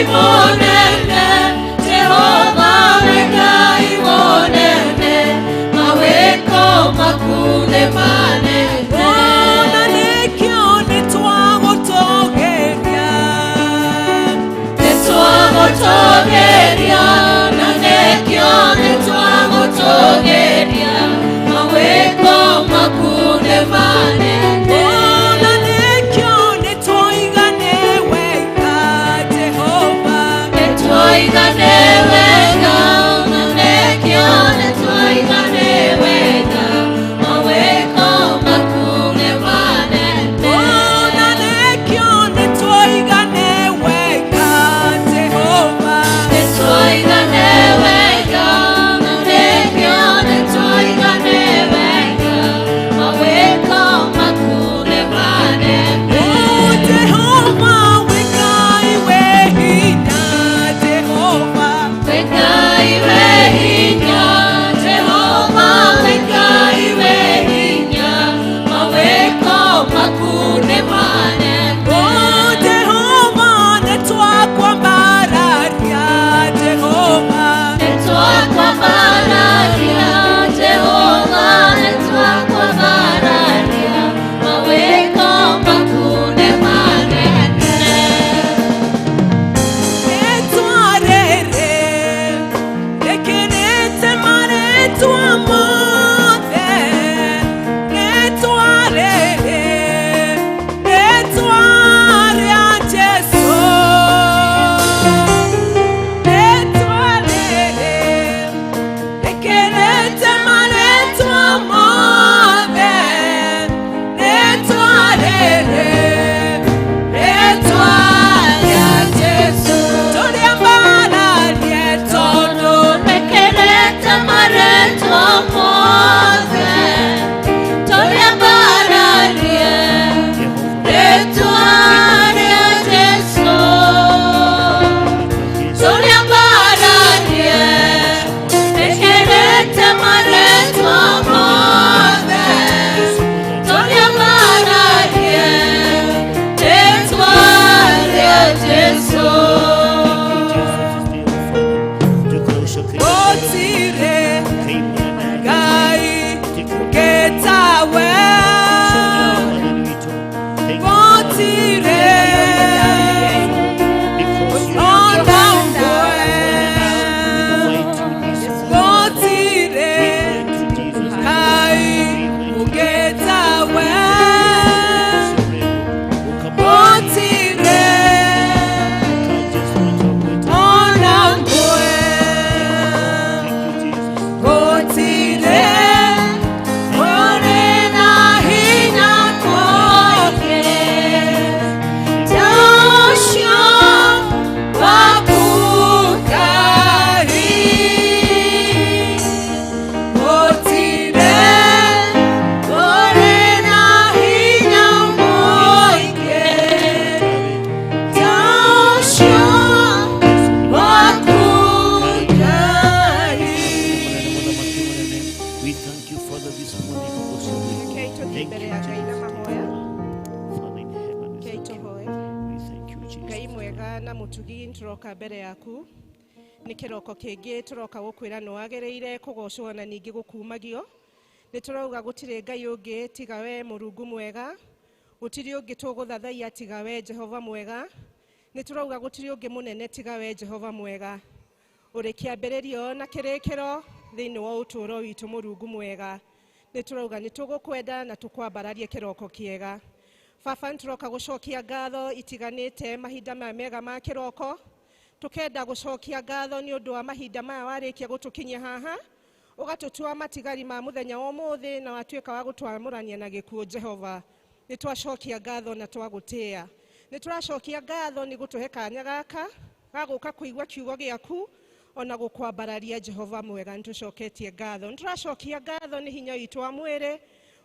Munene, Jehova wĩ Ngai munene, mawĩko maku nĩ manene. Ona nĩkĩo nĩtwagũtũgĩria. Nĩtwagũtũgĩria, na nĩkĩo nĩtwagũtũgĩria, mawĩko maku nĩ manene. Ona nĩkĩo nĩtwoiga nĩ wega Jehova. Nĩtwoiga nĩ wega, na nĩkĩo nĩtwoiga nĩ wega, mawĩko maku nĩ manene. Ona nĩkĩo nĩtwoiga nĩ wega Jehova. Nĩtwoiga nĩ wega, na nĩkĩo nĩtwoiga nĩ wega, mawĩko maku nĩ manene. O Jehova wĩ Ngai wĩ hinya, Jehova. Wĩ Ngai wĩ hinya, Jehova wĩ Ngai wĩ hinya, mawĩko maku nĩ manene. O Jehova nĩtwakwambararia, Jehova. Nĩtwakwambararia, Jehova nĩtwakwambararia, mawĩko maku nĩ manene. Nĩtwarĩrĩ rĩkĩrĩte marĩtwa mothe. Nĩtwarĩrĩ, rĩtwa rĩa Jesũ. Nĩtwarĩrĩ rĩkĩrĩte marĩtwa mothe. Nĩtwarĩrĩ rĩtwa rĩa Jesũ. Tũrĩambararie tondũ Rĩkĩrĩte marĩtwa mothe, tũrĩambararie rĩtwa rĩa Jesũ. Tũrĩambararie rĩkĩrĩte marĩtwa mothe, tũrĩambararie rĩtwa rĩa Jesũ. Gũtirĩ Ngai ũngĩ tawe. Gũtirĩ ona ũmwe. Gũtirĩ Ngai ũngĩ tawe. Gũtirĩ ona ũmwe. Gũtirĩ ũrĩ na hinya kũngĩ ta ũcio waku Ngai. Gũtirĩ ũrĩ na hinya mũingĩ ta ũcio waku Ngai. We thank you, Father, this morning because you will. Rekei tũthiĩ Thank mbere you, ya Ngai na Jesus. mahoya. Father in heaven, we Rekei thank you. tũhoe. We thank you, Jesus. Ngai mwega na mũtugi, nĩtũroka mbere yaku nĩ kĩroko kĩngĩ, tũroka gũkwĩra nĩ wagĩrĩire kũgocwo na ningĩ gũkumagio. Nĩ tũrauga gũtirĩ Ngai ũngĩ tiga we, Mũrungu mwega. Gũtirĩ ũngĩ tũgũthathaiya tiga we, Jehova mwega. Nĩ tũrauga gũtirĩ ũngĩ mũnene tiga we, Jehova mwega, ũrĩ kĩambĩrĩrio na kĩrĩkĩro thĩinĩ wa ũtũũro witũ. Mũrungu mwega, nĩ tũrauga nĩ tũgũkwenda na tũkwambararie kĩroko kĩega. Baba, nĩ tũroka gũcokia ngatho itiganĩte mahinda maya mega ma kĩroko. Tũkenda gũcokia ngatho nĩ ũndũ wa mahinda maya warĩkia gũtũkinyia haha, ũgatũtua matigari ma mũthenya wa ũmũthĩ na watuĩka wa gũtwamũrania na gĩkuũ. Jehova, nĩ twacokia ngatho na twagũtĩĩa. Nĩ tũracokia ngatho nĩ gũtũhe kanya gaka ga gũka kũigua kiugo gĩaku ona gũkwambararia. Jehova mwega, nĩ tũcoketie ngatho. Nĩ tũracokia ngatho nĩ hinya witũ wa mwĩrĩ,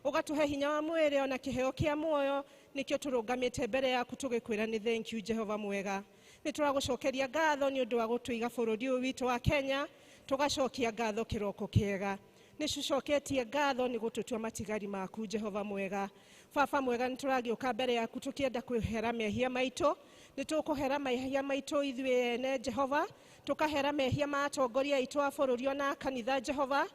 ũgatũhe hinya wa mwĩrĩ ona kĩheo kĩa muoyo, nĩkĩo tũrũgamĩte mbere yaku tũgĩkwĩra nĩ thank you. Jehova mwega, nĩ tũragũcokeria ngatho nĩ ũndũ wa gũtũiga bũrũri ũyũ witũ wa Kenya. Tũgacokia ngatho kĩroko kĩega. Nĩ tũcoketie ngatho nĩ gũtũtua matigari maku. Jehova mwega. Baba mwega nĩ tũragĩũka mbere yaku tũkĩenda kwĩhera mehia maitũ. Nĩ tũkũhera mehia maitũ ithuĩ ene Jehova, tũkahera mehia ma atongoria aitũ a bũrũri ona kanitha Jehova.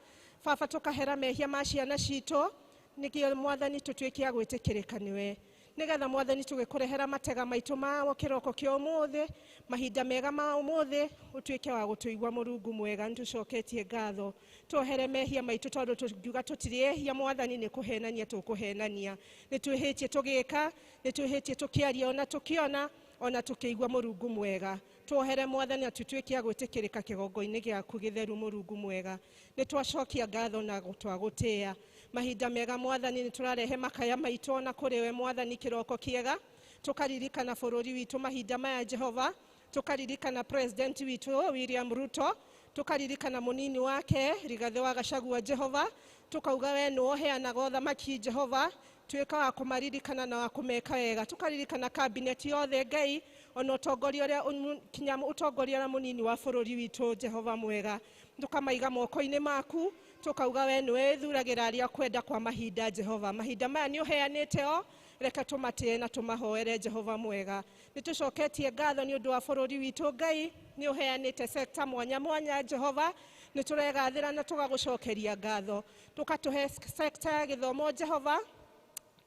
Baba tũkahera mehia ma ciana citũ nĩkĩo mwathani tũtuĩke a gwĩtĩkĩrĩka nĩwe, nĩgetha mwathani tũgĩkũrehera matega maitũ ma kĩroko kĩa ũmũthĩ, mahinda mega ma ũmũthĩ, ũtuĩke wa gũtũigua Mũrungu mwega. Nĩtũcoketie ngatho, tuohere mehia maitũ tondũ tũngiuga tũtirĩ ehia mwathani nĩ kũhenania tũkũhenania. Nĩ twĩhĩtie tũgĩka, nĩ twĩhĩtie tũkĩaria ona tũkĩona ona tũkĩigua Mũrungu mwega. Tuohere mwathani na tũtuĩke a gwĩtĩkĩrĩka kĩgongo-inĩ gĩaku gĩtheru Mũrungu mwega. Nĩ twacokia ngatho na twagũtĩĩa. Mahinda mega mwathani nĩ tũrarehe makaya maitũ ona kũrĩ we mwathani kĩroko kĩega, tũkaririkana bũrũri witũ mahinda maya Jehova, tũkaririkana president witũ William Ruto, tũkaririkana mũnini wake Rigathĩ wa Gachagua Jehova, tũkauga we nĩwe ũheanaga ũthamaki Jehova, tuĩka wa kũmaririkana na wa kũmeka wega. Tũkaririkana cabinet yothe Ngai, ona ũtongoria ũrĩa kinya ũtongoria ũrĩa mũnini wa bũrũri witũ Jehova mwega, tũkamaiga moko-inĩ maku, tũkauga we nĩwe wĩthuragĩra arĩa kwenda kwa mahinda Jehova. Mahinda maya nĩ ũheanĩte o, reke tũmatĩe na tũmahoere Jehova mwega. Nĩ tũcoketie ngatho nĩ ũndũ wa bũrũri witũ Ngai, nĩ ũheanĩte sekta mwanya mwanya Jehova, nĩ tũregathĩra na tũgagũcokeria ngatho. Tũkatũhe sekta ya gĩthomo Jehova,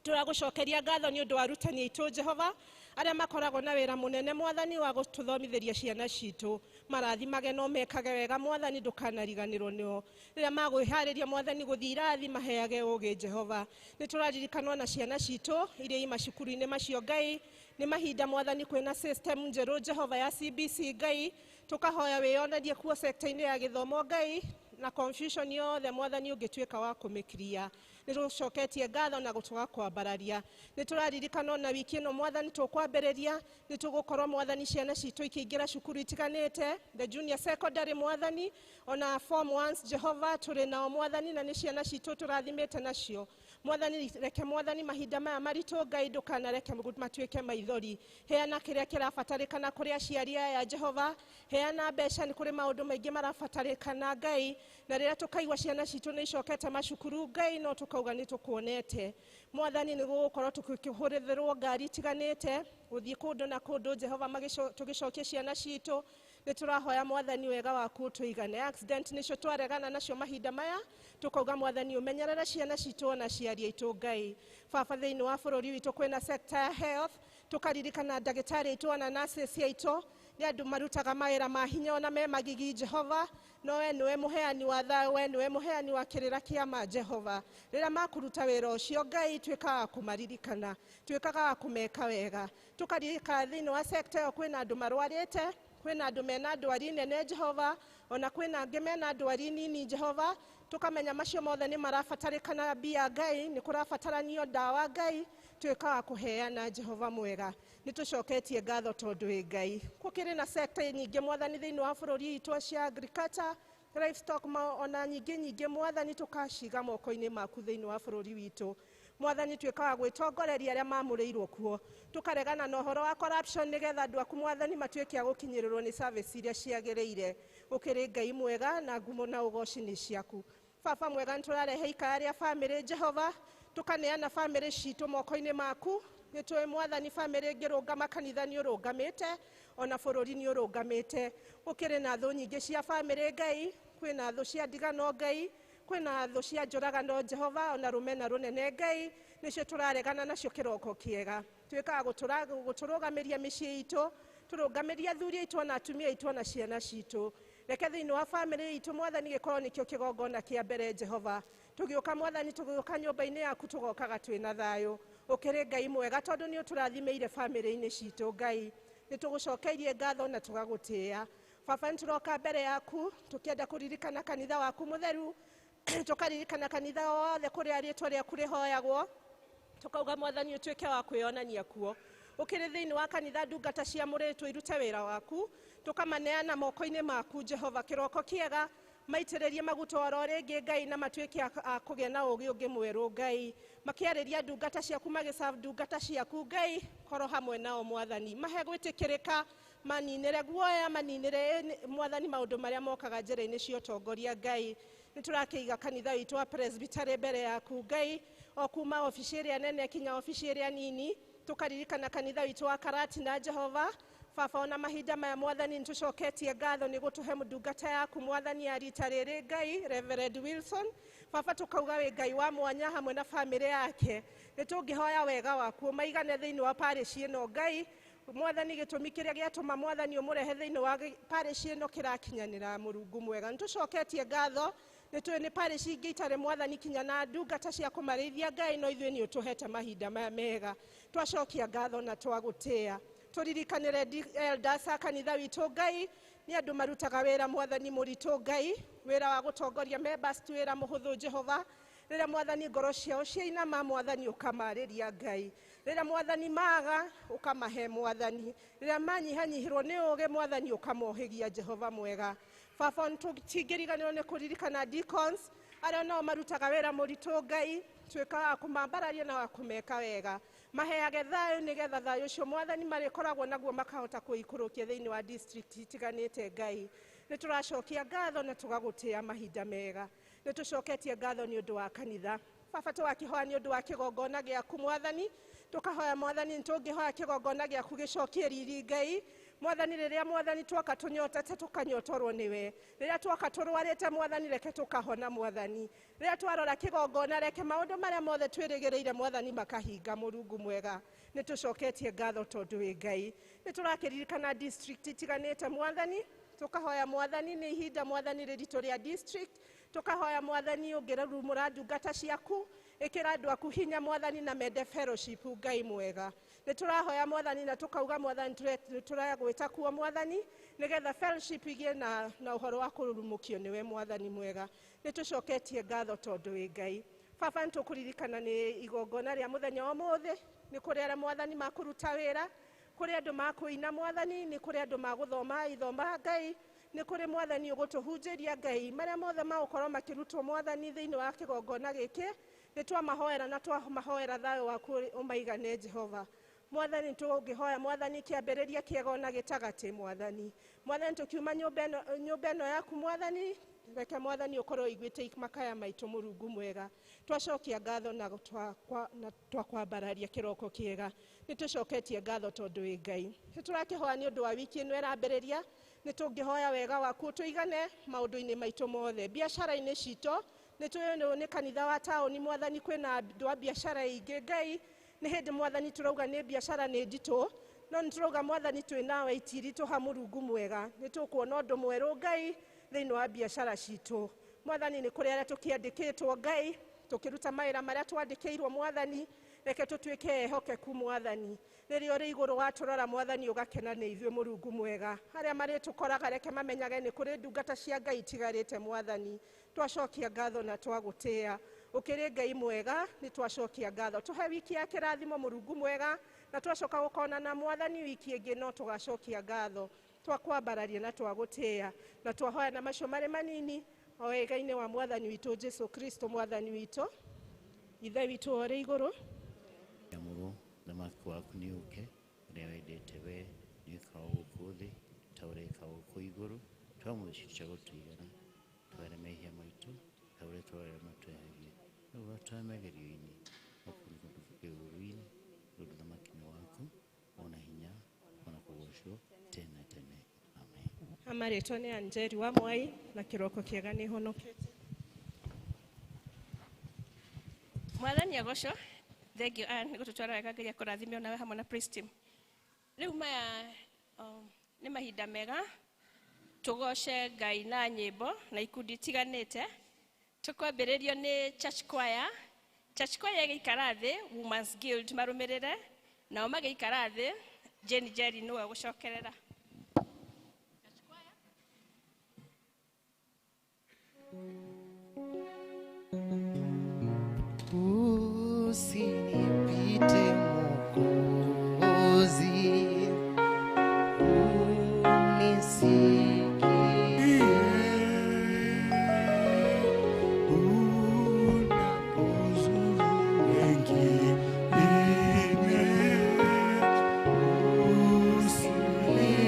tũragũcokeria ngatho nĩ ũndũ wa arutani aitũ Jehova, arĩa makoragwo na wĩra mũnene mwathani wa gũtũthomithĩria ciana citũ. Marathimage no mekage wega mwathani, ndũkanariganĩrwo nĩo. Rĩrĩa magwĩharĩria mwathani gũthiĩ irathi, maheage ũũgĩ Jehova. Nĩ tũraririkanwo na ciana citũ iria i macukuru-inĩ macio Ngai. Nĩ mahinda mwathani kwĩna system njerũ Jehova ya CBC Ngai, tũkahoya wĩyonanie kuo sekta-inĩ ya gĩthomo Ngai, na confusion yothe mwathani ũngĩtuĩka wa kũmĩkiria. Nĩ tũcoketie ngatho na tũgakwambararia. Nĩ tũraririkana ona wiki ĩno mwathani tũkwambĩrĩria, nĩ tũgũkorwo mwathani ciana citũ ikĩingĩra cukuru itiganĩte, the junior secondary mwathani, ona form ones Jehova tũrĩ nao mwathani, na nĩ ciana citũ tũrathimĩte nacio mwathani. Reke mwathani mahinda maya maritũ Ngai ndũkanareke matuĩke maithori. Heana kĩrĩa kĩrabatarĩkana kũrĩ aciari aya Jehova, heana mbeca, nĩ kũrĩ maũndũ maingĩ marabatarĩkana Ngai, na rĩrĩa tũkaigua ciana citũ nĩ icokete macukuru Ngai, no tũkauga nĩ tũkuonete mwathani. Nĩ gũgũkorwo tũkĩhũrĩrwo ngari itiganĩte gũthiĩ kũndũ na kũndũ Jehova, tũgĩcokia ciana citũ. Nĩ tũrahoya mwathani wega waku ũtũigane. Accident nĩcio twaregana nacio mahinda maya, tũkauga mwathani ũmenyerere ciana citũ ona aciari aitũ Ngai. Baba thĩinĩ wa bũrũri witũ kwĩna sector ya health, tũkaririkana ndagĩtarĩ aitũ ona nurses aitũ, nĩ andũ marutaga mawĩra ma hinya ona me magigi Jehova, no we nĩwe mũheani wa thayũ, we nĩwe mũheani wa kĩrĩra kĩa ma Jehova. Rĩrĩa makũruta wĩra ũcio Ngai, tuĩkaga wa kũmaririkana, tuĩkaga wa kũmeka wega. Tũkaririkana thĩinĩ wa sector ĩyo kwĩna andũ marwarĩte, kwĩna andũ mena ndwari nene Jehova, ona kwĩna angĩ mena ndwari nini Jehova. Tũkamenya macio mothe nĩ marabatarĩkana mbia Ngai, nĩ kũrabataranio ndawa Ngai, tuĩka wa kũheana Jehova mwega. Nĩ tũcoketie ngatho tondũ wĩ Ngai. Gũkĩrĩ na sector nyingĩ mwathani thĩinĩ wa bũrũri witũ cia agriculture, livestock, ona nyingĩ nyingĩ mwathani, tũkaciga moko-inĩ maku thĩinĩ wa bũrũri witũ mwathani. Tuĩka wa gwĩtongoreria arĩa mamũrĩirwo kuo, tũkaregana na ũhoro wa corruption, nĩgetha andũ aku mwathani matuĩke a gũkinyĩrĩrwo nĩ service iria ciagĩrĩire. Ũkĩrĩ Ngai mwega, na ngumo na ũgoci nĩ ciaku. Baba mwega, nĩ tũrarehe ikaya rĩa bamĩrĩ Jehova, tũkaneana bamĩrĩ citũ moko-inĩ maku. Nĩ tũĩ mwathani bamĩrĩ ĩngĩrũngama, kanitha nĩ ũrũngamĩte, ona bũrũri nĩ ũrũngamĩte. Gũkĩrĩ na thũ nyingĩ cia bamĩrĩ Ngai, kwĩna thũ cia ndigano Ngai, kwĩna thũ cia njũragano Jehova, ona rũmena rũnene Ngai, nĩcio tũraregana nacio kĩroko kĩega. Tuĩkaga gũtũrũgamĩria mĩciĩ itũ, tũrũgamĩrie athuri aitũ ona atumia aitũ ona ciana citũ. Reke thĩinĩ wa bamĩrĩ itũ mwathani gĩkorwo nĩkĩo kĩgongona kĩa mbere Jehova. Tũgĩũka mwathani, tũgĩũka nyũmba-inĩ yaku, tũgokaga twĩna thayũ. Ũkĩrĩ Ngai mwega tondũ nĩ ũtũrathimĩire bamĩrĩ-inĩ citũ Ngai. Nĩ tũgũcokeirie ngatho na tũgagũtĩĩa. Baba, nĩ tũroka mbere yaku tũkĩenda kũririkana kanitha waku mũtheru, tũkaririkana kanitha wothe kũrĩa rĩtwa rĩaku rĩhoyagwo, tũkauga mwathani ũtuĩke wa kwĩyonania kuo. Ũkĩrĩ thĩinĩ wa kanitha ndungata ciamũrĩtwo irute wĩra waku, tũkamaneana moko-inĩ maku Jehova. Kĩroko kĩega, maitĩrĩrie maguta oro rĩngĩ Ngai, na matuĩke a kũgĩa na ũũgĩ ũngĩ mwerũ Ngai. Makĩarĩria ndungata ciaku, magĩserve ndungata ciaku Ngai, korwo hamwe nao mwathani, mahe gwĩtĩkĩrĩka, maninĩre guoya, maninĩre mwathani maũndũ marĩa mokaga njĩra-inĩ cia ũtongoria Ngai. Nĩ tũrakĩiga kanitha witũ wa Presbytery mbere yaku Ngai, O kuma obici ĩrĩa nene kinya obici ĩrĩa nini, tũkaririkana kanitha witũ wa Karati na Jehova. Baba, ona mahinda maya mwathani nĩtũcoketie ngatho nĩ gũtũhe ndungata yaku mwathani ya rita rĩrĩ Ngai, Reverend Wilson. Baba, tũkauga wĩ Ngai wa mwanya hamwe na bamĩrĩ yake. Nĩ tũngĩhoya wega waku ũmaigane thĩinĩ wa parish ĩno Ngai. Mwathani, gĩtũmi kĩrĩa gĩatũma mwathani ũmũrehe thĩinĩ wa parish ĩno kĩrakinyanĩra, Mũrungu mwega. Nĩ tũcoketie ngatho, nĩ tũĩ nĩ parish ingĩ itarĩ mwathani kinya na ndungata cia kũmarĩithia Ngai, no ithuĩ nĩ ũtũhete mahinda maya mega. Twacokia ngatho na twagũtĩa. Tũririkanĩre elders a kanitha witũ Ngai, nĩ andũ marutaga wĩra mwathani mũritũ Ngai, wĩra wa gũtongoria members ti wĩra mũhũthũ Jehova. Rĩrĩa mwathani ngoro ciao ciainama, mwathani ũkamarĩria Ngai. Rĩrĩa mwathani maga, ũkamahe mwathani. Rĩrĩa manyihanyihĩrwo nĩ ũũgĩ, mwathani ũkamohĩgia Jehova mwega. Baba, tũtingĩriganĩrwo nĩ kũririkana deacons arĩa nao marutaga wĩra mũritũ Ngai, tuĩka wa kũmambararia na wa kũmeka wega, maheage thayũ nĩgetha thayũ ũcio mwathani marĩkoragwo naguo makahota kũikũrũkia thĩinĩ wa district itiganĩte Ngai. Nĩ tũracokia ngatho na tũgagũtĩa mahinda mega. Nĩ tũcoketie ngatho nĩ ũndũ wa kanitha. Baba, tũgakĩhoya nĩ ũndũ wa kĩgongona gĩaku mwathani, tũkahoya mwathani nĩ tũngĩhoya kĩgongona gĩaku gĩcokie riri Ngai. Mwathani, rĩrĩa mwathani twoka tũnyotete, tũkanyotorwo nĩwe. Rĩrĩa twoka tũrwarĩte, mwathani reke tũkahona mwathani. Rĩrĩa twarora kĩgongona, reke maũndũ marĩa mothe twĩrĩgĩrĩire mwathani makahinga, Mũrungu mwega. Nĩ tũcoketie ngatho tondũ wĩ Ngai. Nĩ tũrakĩririkana district itiganĩte mwathani, tũkahoya mwathani nĩ ihinda mwathani rĩritũ rĩa district, tũkahoya mwathani ũngĩrurumũra ndungata ciaku, ĩkĩra andũ aku hinya mwathani na mende fellowship Ngai mwega. Nĩ tũrahoya mwathani na tũkauga mwathani tũragwĩta kuo mwathani nĩgetha fellowship igĩe na ũhoro wa kũrurumũkio nĩwe mwathani mwega. Nĩ tũcoketie ngatho tondũ wĩ Ngai. Baba, nĩ tũkũririkana nĩ igongona rĩa mũthenya wa ũmũthĩ, nĩ kũrĩ arĩa mwathani makũruta wĩra, kũrĩ andũ makũina mwathani, nĩ kũrĩ andũ magũthoma ithoma Ngai, nĩ kũrĩ mwathani ũgũtũhunjĩria Ngai. Marĩa mothe magũkorwo makĩrutwo mwathani thĩinĩ wa kĩgongona gĩkĩ, nĩ twamahoera na twamahoera thayũ waku ũmaigane Jehova. Mwathani, tũngĩhoya mwathani kĩambĩrĩria kĩega ona gĩtagatĩ mwathani. Mwathani, tũkiuma nyũmba ĩno yaku mwathani, reke mwathani ũkorwo ũiguĩte makaya maitũ, Mũrungu mwega. Twacokia ngatho na twakwambararia kĩroko kĩega. Nĩ tũcoketie ngatho tondũ wĩ Ngai. Nĩ tũrakĩhoya nĩ ũndũ wa wiki ĩno ĩrambĩrĩria, nĩ tũngĩhoya wega waku tũigane maũndũ-inĩ maitũ mothe, biacara-inĩ citũ. Nĩ tũĩ nĩ kanitha wa taũni mwathani, kwĩna andũ a biacara aingĩ Ngai. Nĩ hĩndĩ mwathani tũrauga nĩ biacara nĩ nditũ, no nĩ tũrauga mwathani twĩ nawe itiritũha, Mũrungu mwega. Nĩ tũkuona ũndũ mwerũ Ngai thĩinĩ wa biacara citũ mwathani. Nĩ kũrĩ arĩa tũkĩandĩkĩtwo Ngai, tũkĩruta mawĩra marĩa twandĩkĩirwo mwathani, reke tũtuĩke ehokeku mwathani. Rĩrĩa ũrĩ igũrũ watũrora mwathani ũgakena nĩ ithuĩ, Mũrungu mwega. Arĩa marĩtũkoraga reke mamenyage nĩ kũrĩ ndungata cia Ngai itigarĩte mwathani. Twacokia ngatho na twagũtĩa, ũkĩrĩ Ngai mwega. Nĩ twacokia ngatho, tũhe wiki ya kĩrathimo, Mũrungu mwega, na twacoka gũkonana mwathani wiki ĩngĩ no tũgacokia ngatho, twakwambararia na twagũtĩa, na twahoya na macio marĩ manini o wega-inĩ wa mwathani witũ Jesu Kristo mwathani witũ. Ithe witũ ũrĩ igũrũ, Amũrwo, thamaki waku nĩ ũke, ũrĩa wendete we nĩ wĩkagwo gũkũ thĩ ta ũrĩa wĩkagwo gũkũ igũrũ. Twamũthĩ citũ cia gũtũigana, twere mehia maitũ ta ũrĩa twarĩa matwehagia, nĩguo magerio-inĩ ũru-inĩ, tondũ thamaki nĩ waku, ona hinya, ona kũgocwo tene na tene. Amen. Amarĩtwa nĩ Anjeri wa Mwai, na kĩroko kĩega, nĩ honokete. Mwathani agocwo. Thank you, Ann, nĩ gũtũtwara wega. Ngai akũrathime onawe hamwe na praise team. Rĩu maya nĩ mahinda mega tũgoce Ngai na nyĩmbo na ikundi itiganĩte. Tũkwambĩrĩrio nĩ church choir. Church choir ĩgĩikara thĩ, Women's Guild marũmĩrĩre, nao magĩikara thĩ, Jane Jerry nĩwe ũgũcokerera. Church choir. Usinipite Mwokozi, unisikie. Unapozuru wengine, usinipite.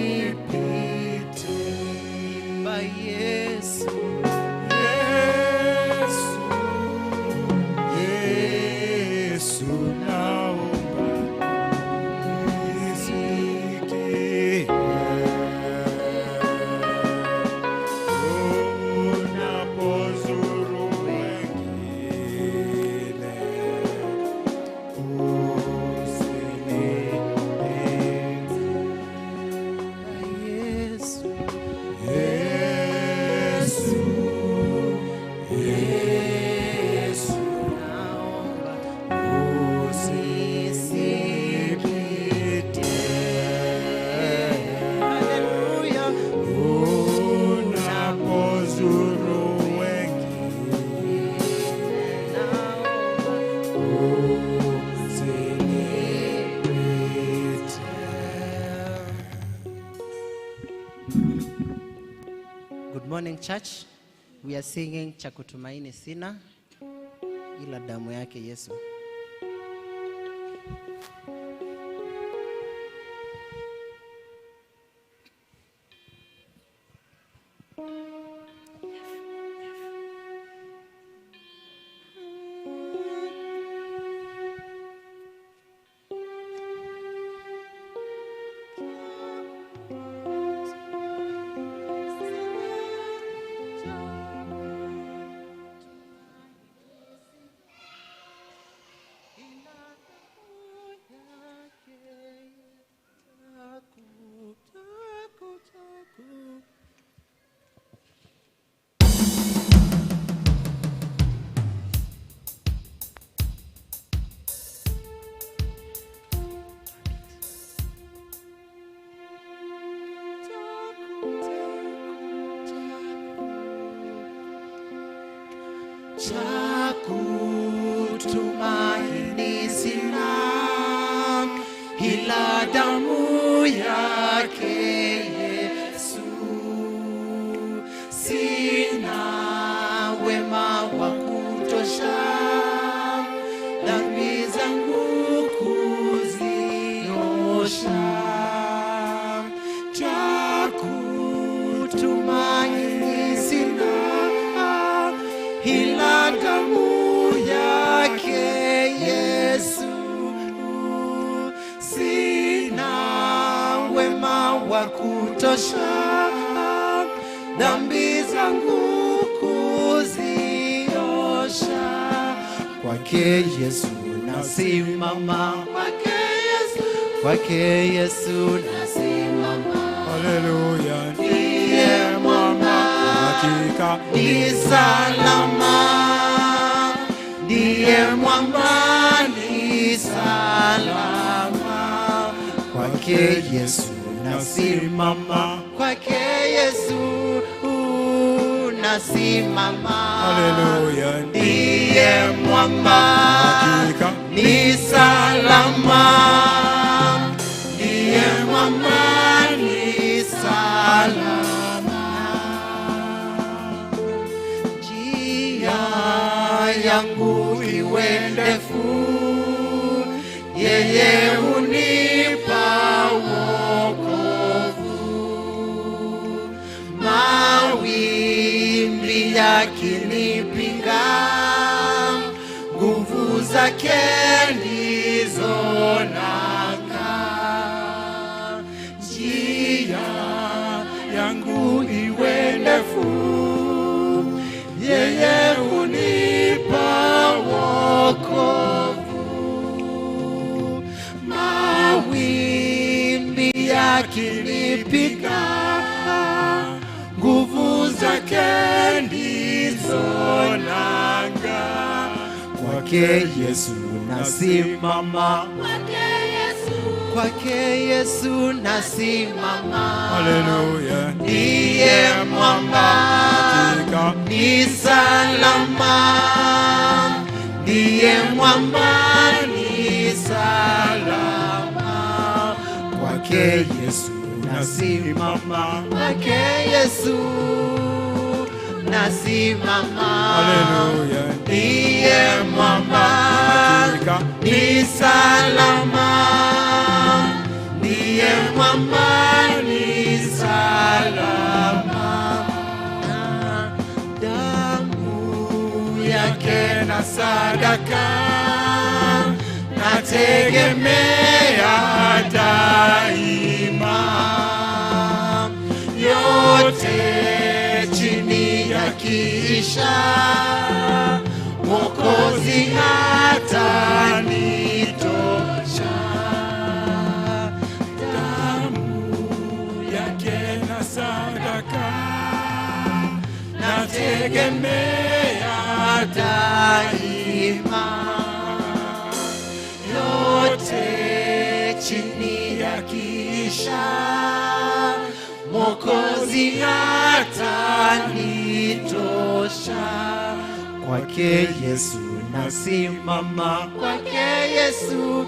Imba Yesu, Yesu, Yesu. Morning, church. We are singing Cha Kutumaini Sina ila damu yake Yesu. Cha kutumaini sina ila damu yake Yesu. Sina wema wa kutosha, dhambi zangu kuziosha. Cha kutumaini sina ila damu yake Yesu. Sina wema wa kutosha, dhambi zangu kuziosha. Kwake Yesu nasimama, kwake Yesu nasimama. Haleluya, Ndiye mwamba, hakika ni salama, ndiye mwamba ni salama. Kwake Yesu nasimama, kwake Yesu nasimama. Haleluya, Ndiye mwamba, hakika ni salama, ndiye mwamba ni salama. Njia yangu iwe ndefu, yeye hunipa wokovu. Mawimbi yakinipinga, nguvu zake ndizo nanga. Njia yangu iwe ndefu, yeye hunipa wokovu. Mawimbi yakinipiga, nguvu zake ndizo nanga. Kwake Yesu nasimama, kwake Yesu nasimama. Haleluya, Ndiye mwamba, hakika ni salama, ndiye mwamba ni salama. Kwake Yesu nasimama, kwake Yesu nasimama. Haleluya, Ndiye mwamba, hakika ni salama, ndiye mwamba ni salama. Damu yake na sadaka nategemea daima, yote chini ya kisha Mwokozi atanitosha. Damu yake na sadaka nategemea daima, yote chini ya kisha Mwokozi atanitosha. Kwake Yesu nasimama, kwake Yesu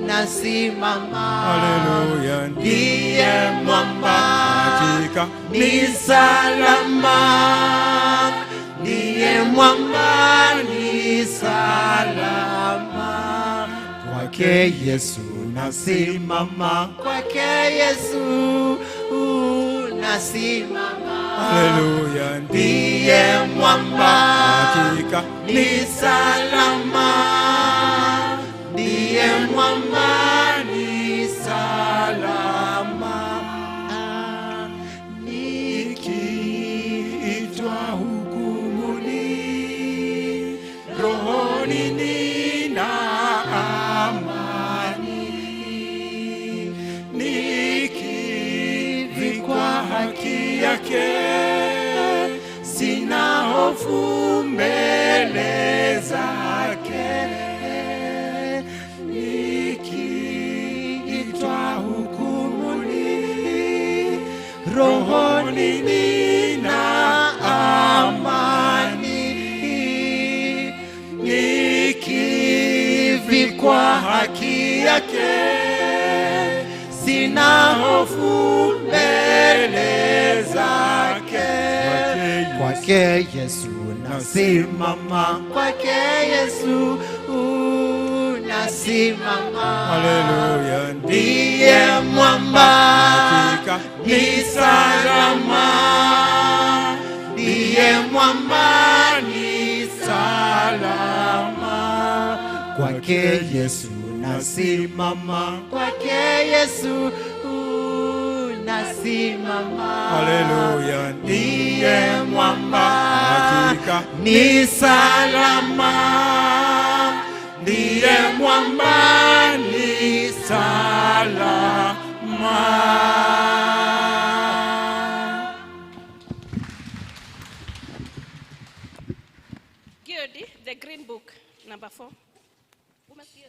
nasimama. Haleluya, Ndiye mwamba, hakika Hakika ni salama, ndiye mwamba ni salama. Kwake Yesu nasimama, kwake Yesu nasimama. Haleluya, ndiye mwamba, hakika ni salama, ndiye mwamba ni salama. Nikiitwa hukumuni, rohoni nina amani, nikivikwa haki yake, sina hofu mbele zake. Nikiitwa hukumuni, rohoni nina amani, nikivikwa haki yake, sina hofu mbele zake. Kwake Yesu nasimama, kwake Yesu nasimama. Haleluya, ndiye mwamba, hakika ni salama, ndiye mwamba ni salama. Kwake Yesu nasimama, kwake Yesu nasimama. Haleluya, ndiye mwamba, hakika ni salama, ndiye mwamba ni salama. Gildi, the Green Book, number 4. Umesikia?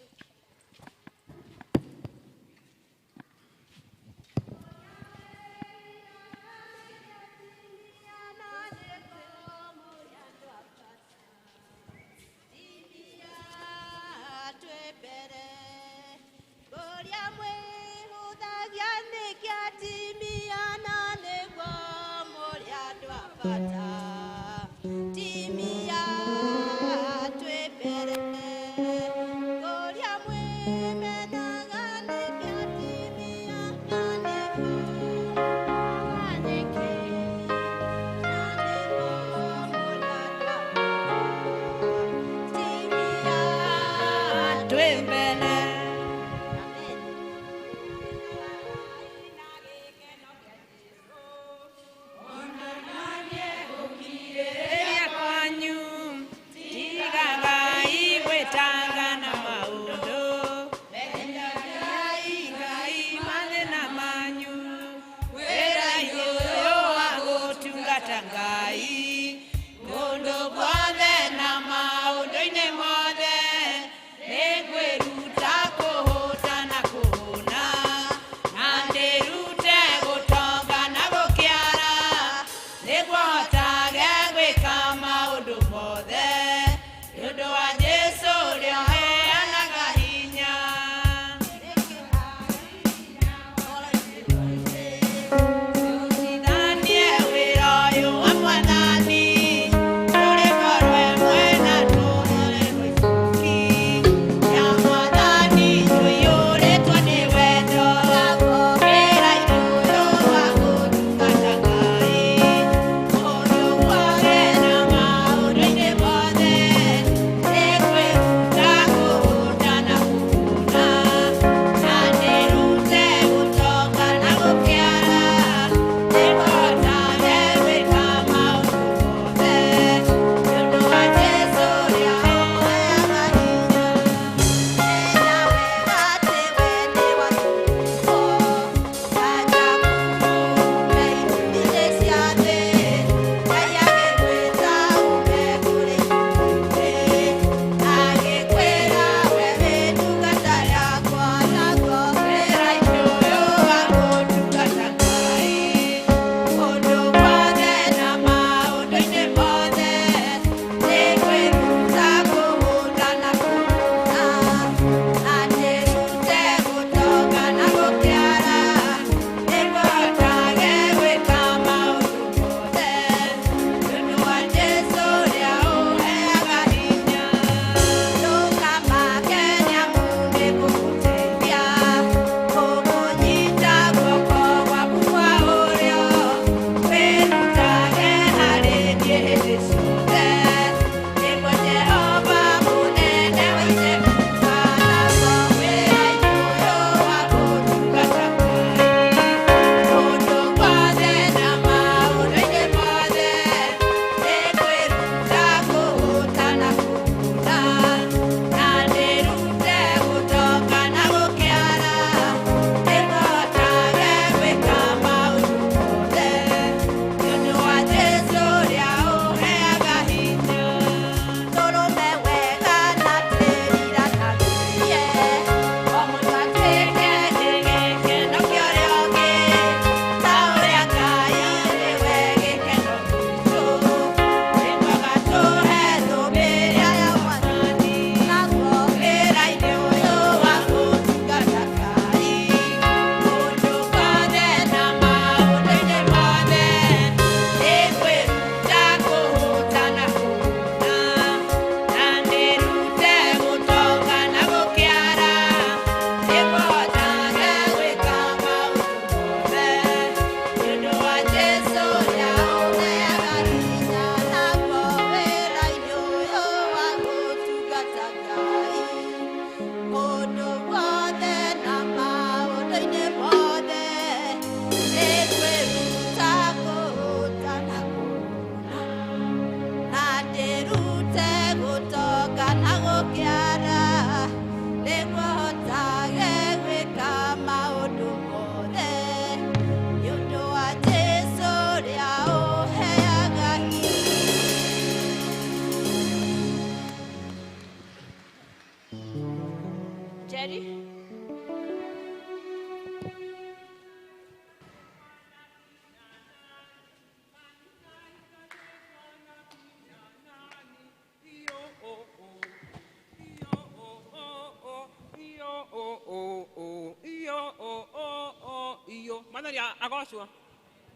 Mwathani agocwo.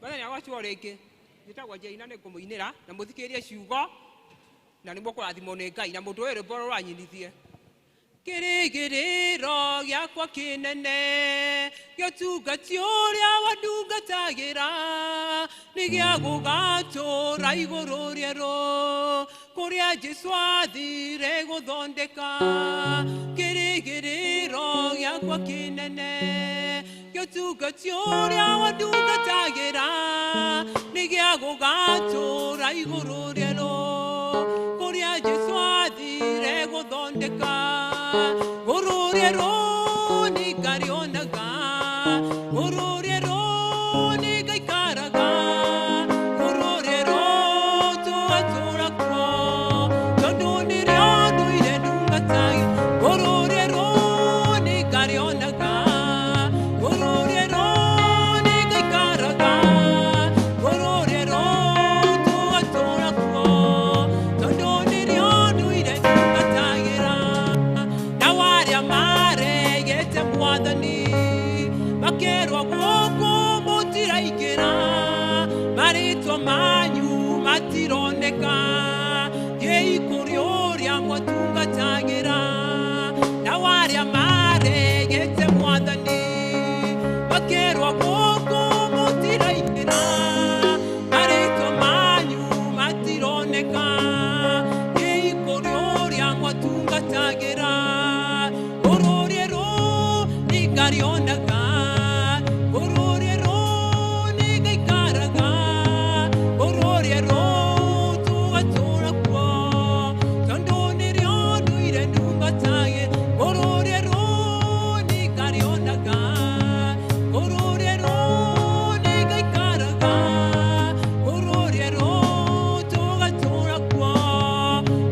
Mwathani agocwo rĩngĩ. Njĩtagwo Njeina nĩ ngũmũinĩra na mũthikĩrĩrie ciugo na nĩ mũkũrathimwo nĩ Ngai na mũndũ ũyũ rwĩmbo rũranyinithie. Kĩrĩgĩrĩro gĩakwa kĩnene gĩũtungati ũrĩa wandungatagĩra nĩ gĩa gũgatũra igũrũ rĩerũ kũrĩa Jesũ athire gũthondeka. Kĩrĩgĩrĩro gĩakwa kĩnene gĩũtungati ũrĩa wandungatagĩra nĩ gĩa gũgatũra igũrũ rĩerũ kũrĩa Jesũ athire gũthondeka. Igũrũ rĩerũ nĩ ngarĩonaga, igũrũ rĩerũ nĩ ngaikaraga, igũrũ rĩerũ tũgatũra kuo, tondũ nĩrĩo ndũire ndungatagĩra. Igũrũ rĩerũ nĩ ngarĩonaga, igũrũ rĩerũ nĩ ngaikaraga, igũrũ rĩerũ tũgatũra kuo, tondũ nĩrĩo ndũire ndungatagĩra. Na arĩa maregete Mwathani makerwo gũkũ mũtiraingĩra, marĩtwa manyu matironeka, thiĩi kũrĩ ũrĩa mwatungatagĩra. Na arĩa maregete Mwathani makerwo gũkũ mũtiraingĩra, marĩtwa manyu matironeka, thiĩi kũrĩ ũrĩa mwatungatagĩra. Igũrũ rĩerũ nĩ ngarĩonaga, igũrũ rĩerũ nĩ ngaikaraga, igũrũ rĩerũ tũgatũra kuo, tondũ nĩrĩo ndũire ndungatagĩra. Igũrũ rĩerũ nĩ ngarĩonaga, igũrũ rĩerũ nĩ ngaikaraga, igũrũ rĩerũ tũgatũra kuo,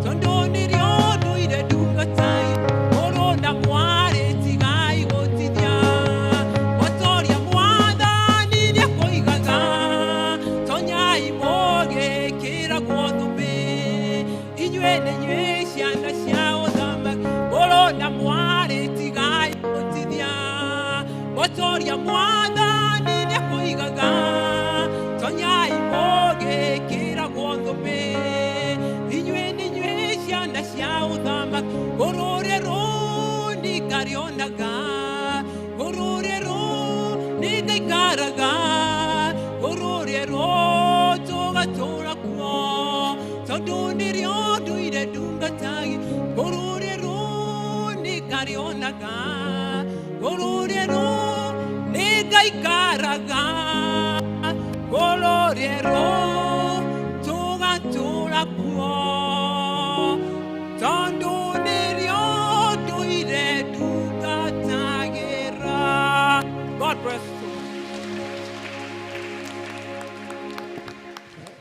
tondũ nĩrĩo ndũire ndungatagĩra. Mũrũ na mwarĩ tigai gũtithia, mũtoria Mwathani nĩakũigaga, tonyai mũgĩkĩragwo thũmbĩ, inyuĩ nĩ inyuĩ ciana cia ũthamaki. Mũrũ na mwarĩ tigai gũtithia, mũtoria Mwathani nĩakũigaga, tonyai mũgĩkĩragwo thũmbĩ, inyuĩ nĩ inyuĩ ciana cia ũthamaki. Igũrũ rĩerũ nĩ ngarĩonaga, igũrũ rĩerũ nĩ ngaikaraga, igũrũ rĩerũ tũgatũra kuo, tondũ nĩrĩo ndũire ndungatagĩra. Igũrũ rĩerũ nĩ ngarĩonaga, igũrũ rĩerũ nĩ ngaikaraga, igũrũ rĩerũ tũgatũra kuo, tondũ nĩrĩo ndũire ndungatagĩra. God bless you.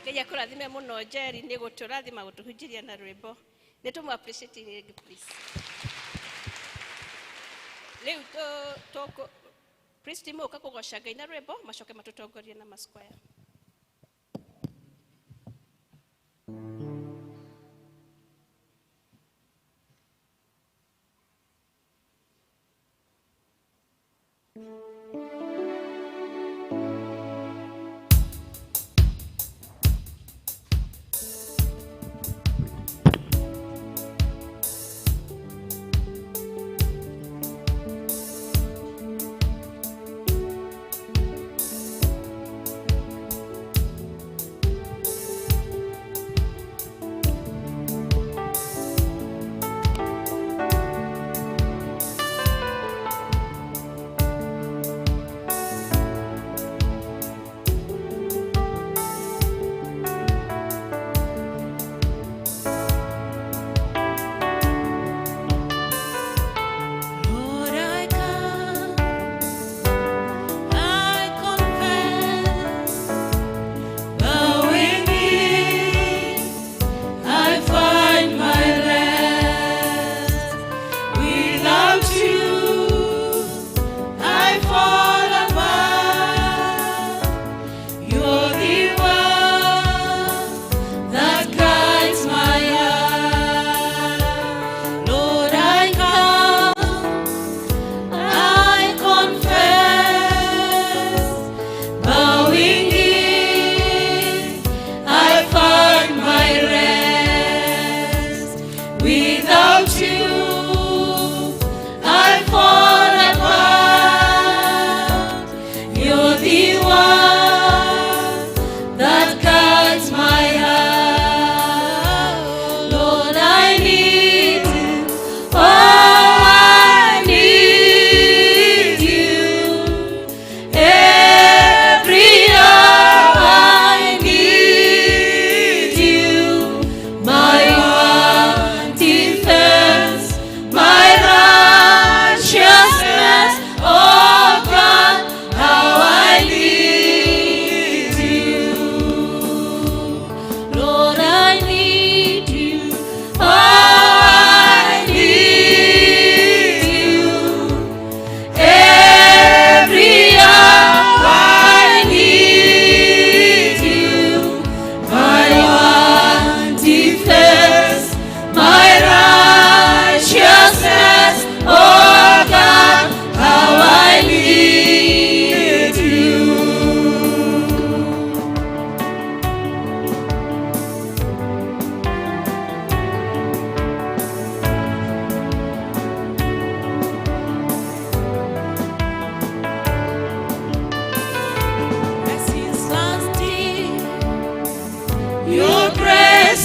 Ngai akũrathime mũno Njeri nĩ gũtũrathima gũtũhunjĩria na rwĩmbo. Nĩ tũmũ appreciate rĩngĩ please. Rĩu tũkũ Priest moka kũgoca Ngai na rwĩmbo macoke matũtongorie na masquare.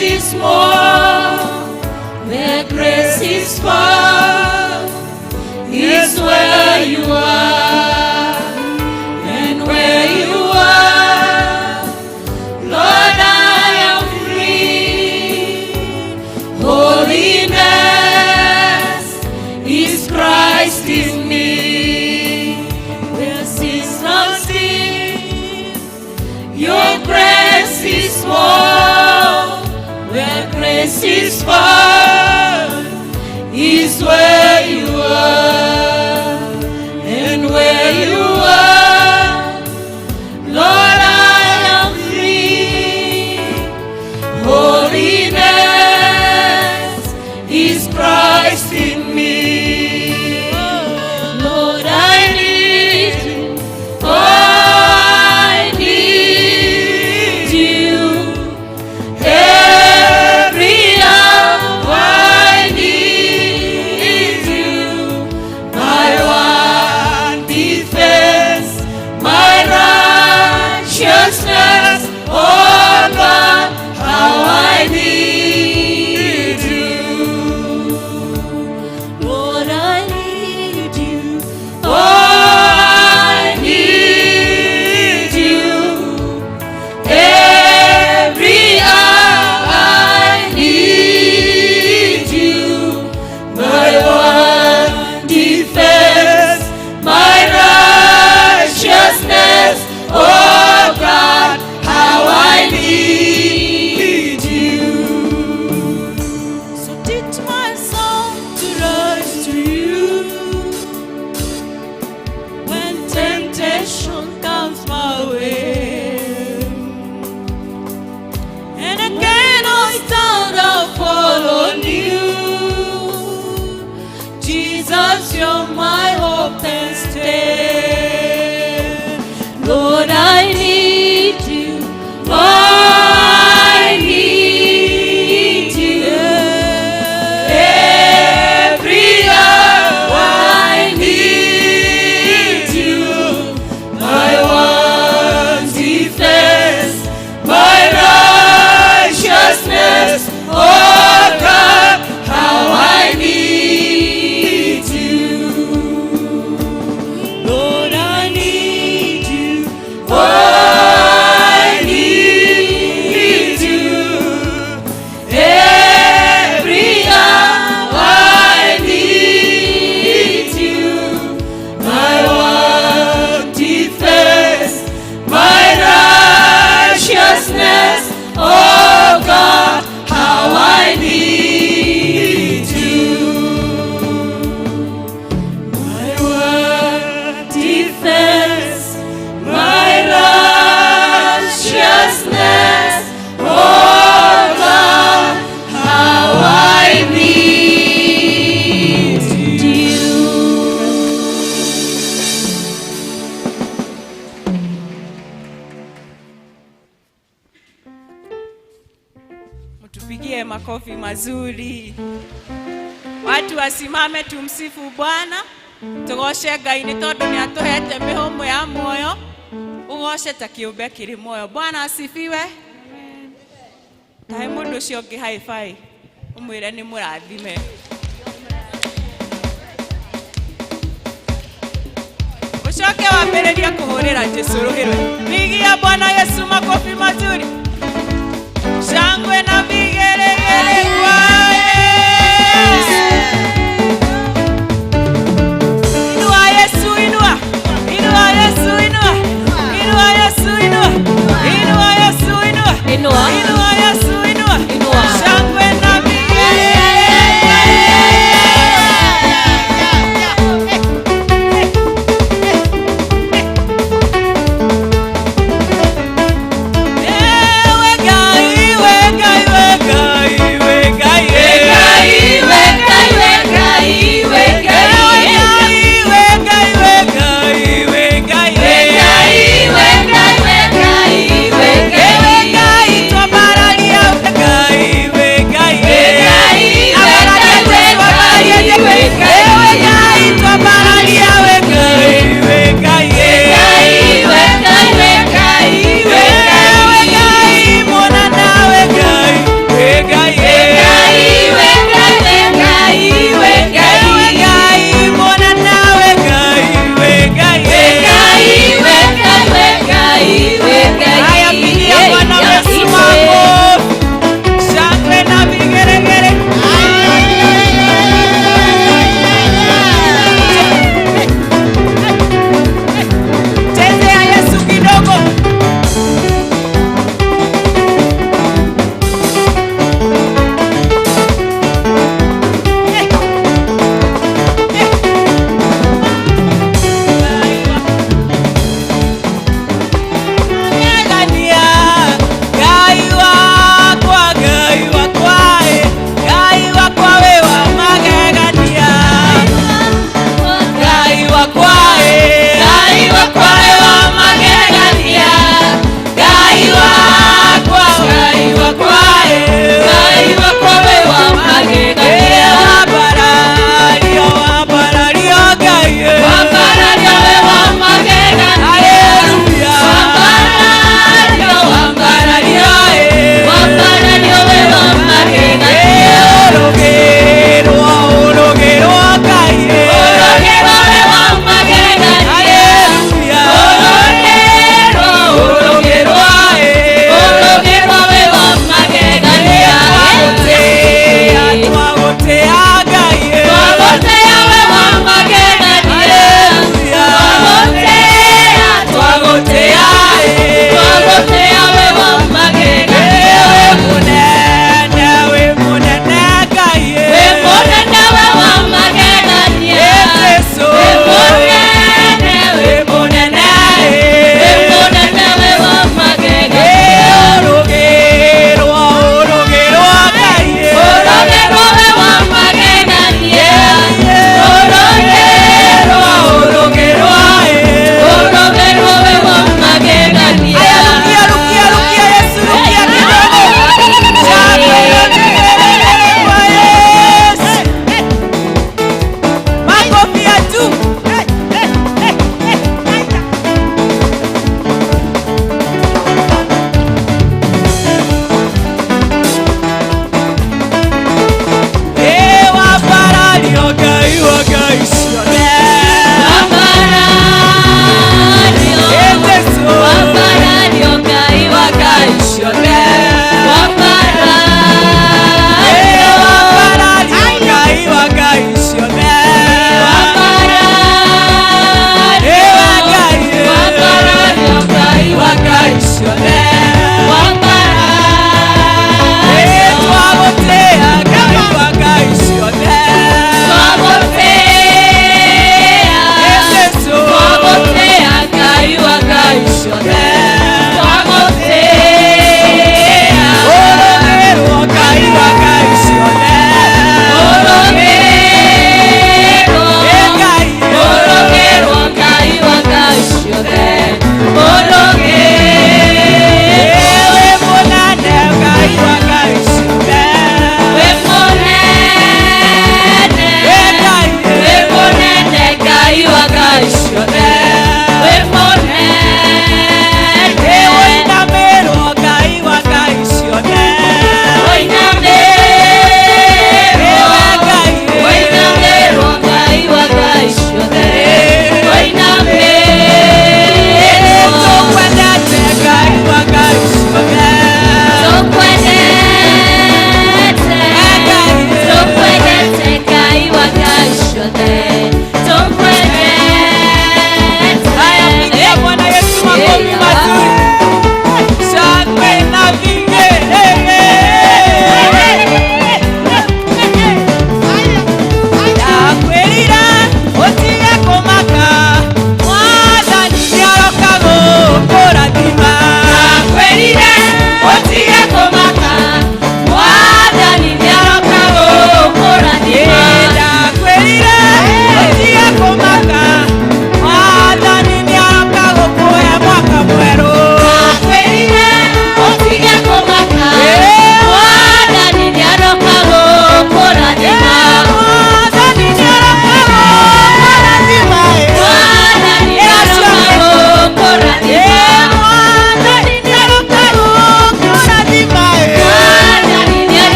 grace is more, where grace is found, is where you are, and where you are, Lord, I am free. Holiness is Christ in me. Where sins not sin, your grace is more. Where grace is found, is where you are, and where you are, Lord, I am free. Holiness is Christ in me. Lord, I need you. Oh, I need you. Every hour I need you. My one defense, my righteousness, oh God, how I need you. Lord, I need you. Oh, I need you. Every hour I need you. My one defense, my righteousness, oh God, how I need you. So teach my soul to rise to you when temptation comes my way. And I cannot stand, I'll fall on you. Jesus, you're my hope and stay. Lord, I need you. Oh, I need you. Every hour I need you. My one defense, my righteousness. Oh God, how I need you. Lord, I need you. Oh, I need you. Every hour I need you. My one defense, my righteousness. Oh God, how I need you. My one defense, my righteousness, oh God, how I need you. Mtupigie makofi mazuri. Watu wasimame tumsifu Bwana. Tugoce Ngai nĩ tondũ nĩ atũhete mĩhũmũ ya muoyo. Ũgoce ta kĩũmbe kĩrĩ muoyo. Bwana asifiwe. Kahe mũndũ ũcio ũngĩ high five. Ũmwĩre nĩ mũrathime. Ũcoke wambĩrĩrie kũhũrĩra Jesũ rũhĩ rwe. Pigia Bwana Yesu makofi mazuri. Shangwe na vigelegele kwa Yesu. Inua Yesu, inua. Inua Yesu, inua. Inua Yesu, inua. Inua Yesu, inua. Inua. Inua Yesu, inua. Inua. Shangwe na vigelegele. Ewe Ngai, we Ngai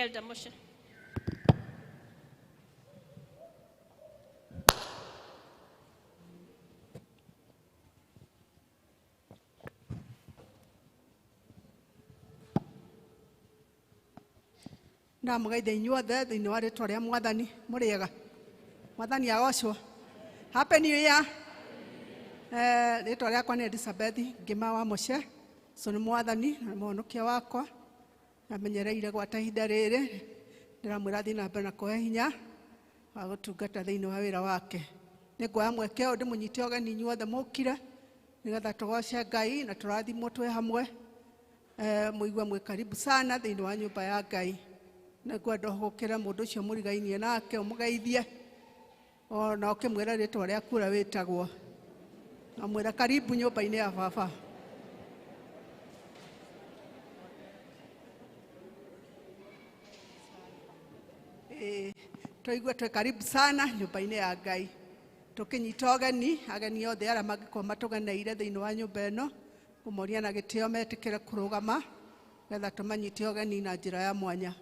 Elder Moshe. Ndamũgeithia inyuothe thĩinĩ wa rĩtwa rĩa Mwathani. Mũrĩega? Mwathani agocwo. Happy New Year. Rĩtwa rĩakwa nĩ Elizabeth Ngĩma wa Mũce. So nĩ Mwathani na mũhonokia wakwa. Amenyereire gwata ihinda rĩrĩ. Ndĩramwĩra athiĩ na mbere na kũhe hinya wa gũtungata thĩinĩ wa wĩra wake. Nĩnguoya mweke ũyũ ndĩmũnyite ũgeni inyuothe mũkire nĩgetha tũgoce Ngai na tũrathimwo twĩ hamwe. Mũigue mwĩ karibu sana thĩinĩ wa nyũmba ya Ngai. Nĩngwenda ũhũkĩre mũndũ ũcio mũrigainie nake ũmũgeithie ona ũkĩmwĩra rĩtwa rĩaku ũrĩa wĩtagwo, na mwĩra karibu nyũmba-inĩ ya baba. Tũigue twĩ karibu sana nyũmba-inĩ ya Ngai. Tũkĩnyita ũgeni ageni othe arĩa mangĩkorwo matũgeneire thĩinĩ wa nyũmba ĩno, kũmoria na gĩtĩo metĩkĩre kũrũgama nĩgetha tũmanyite ũgeni na njĩra ya mwanya.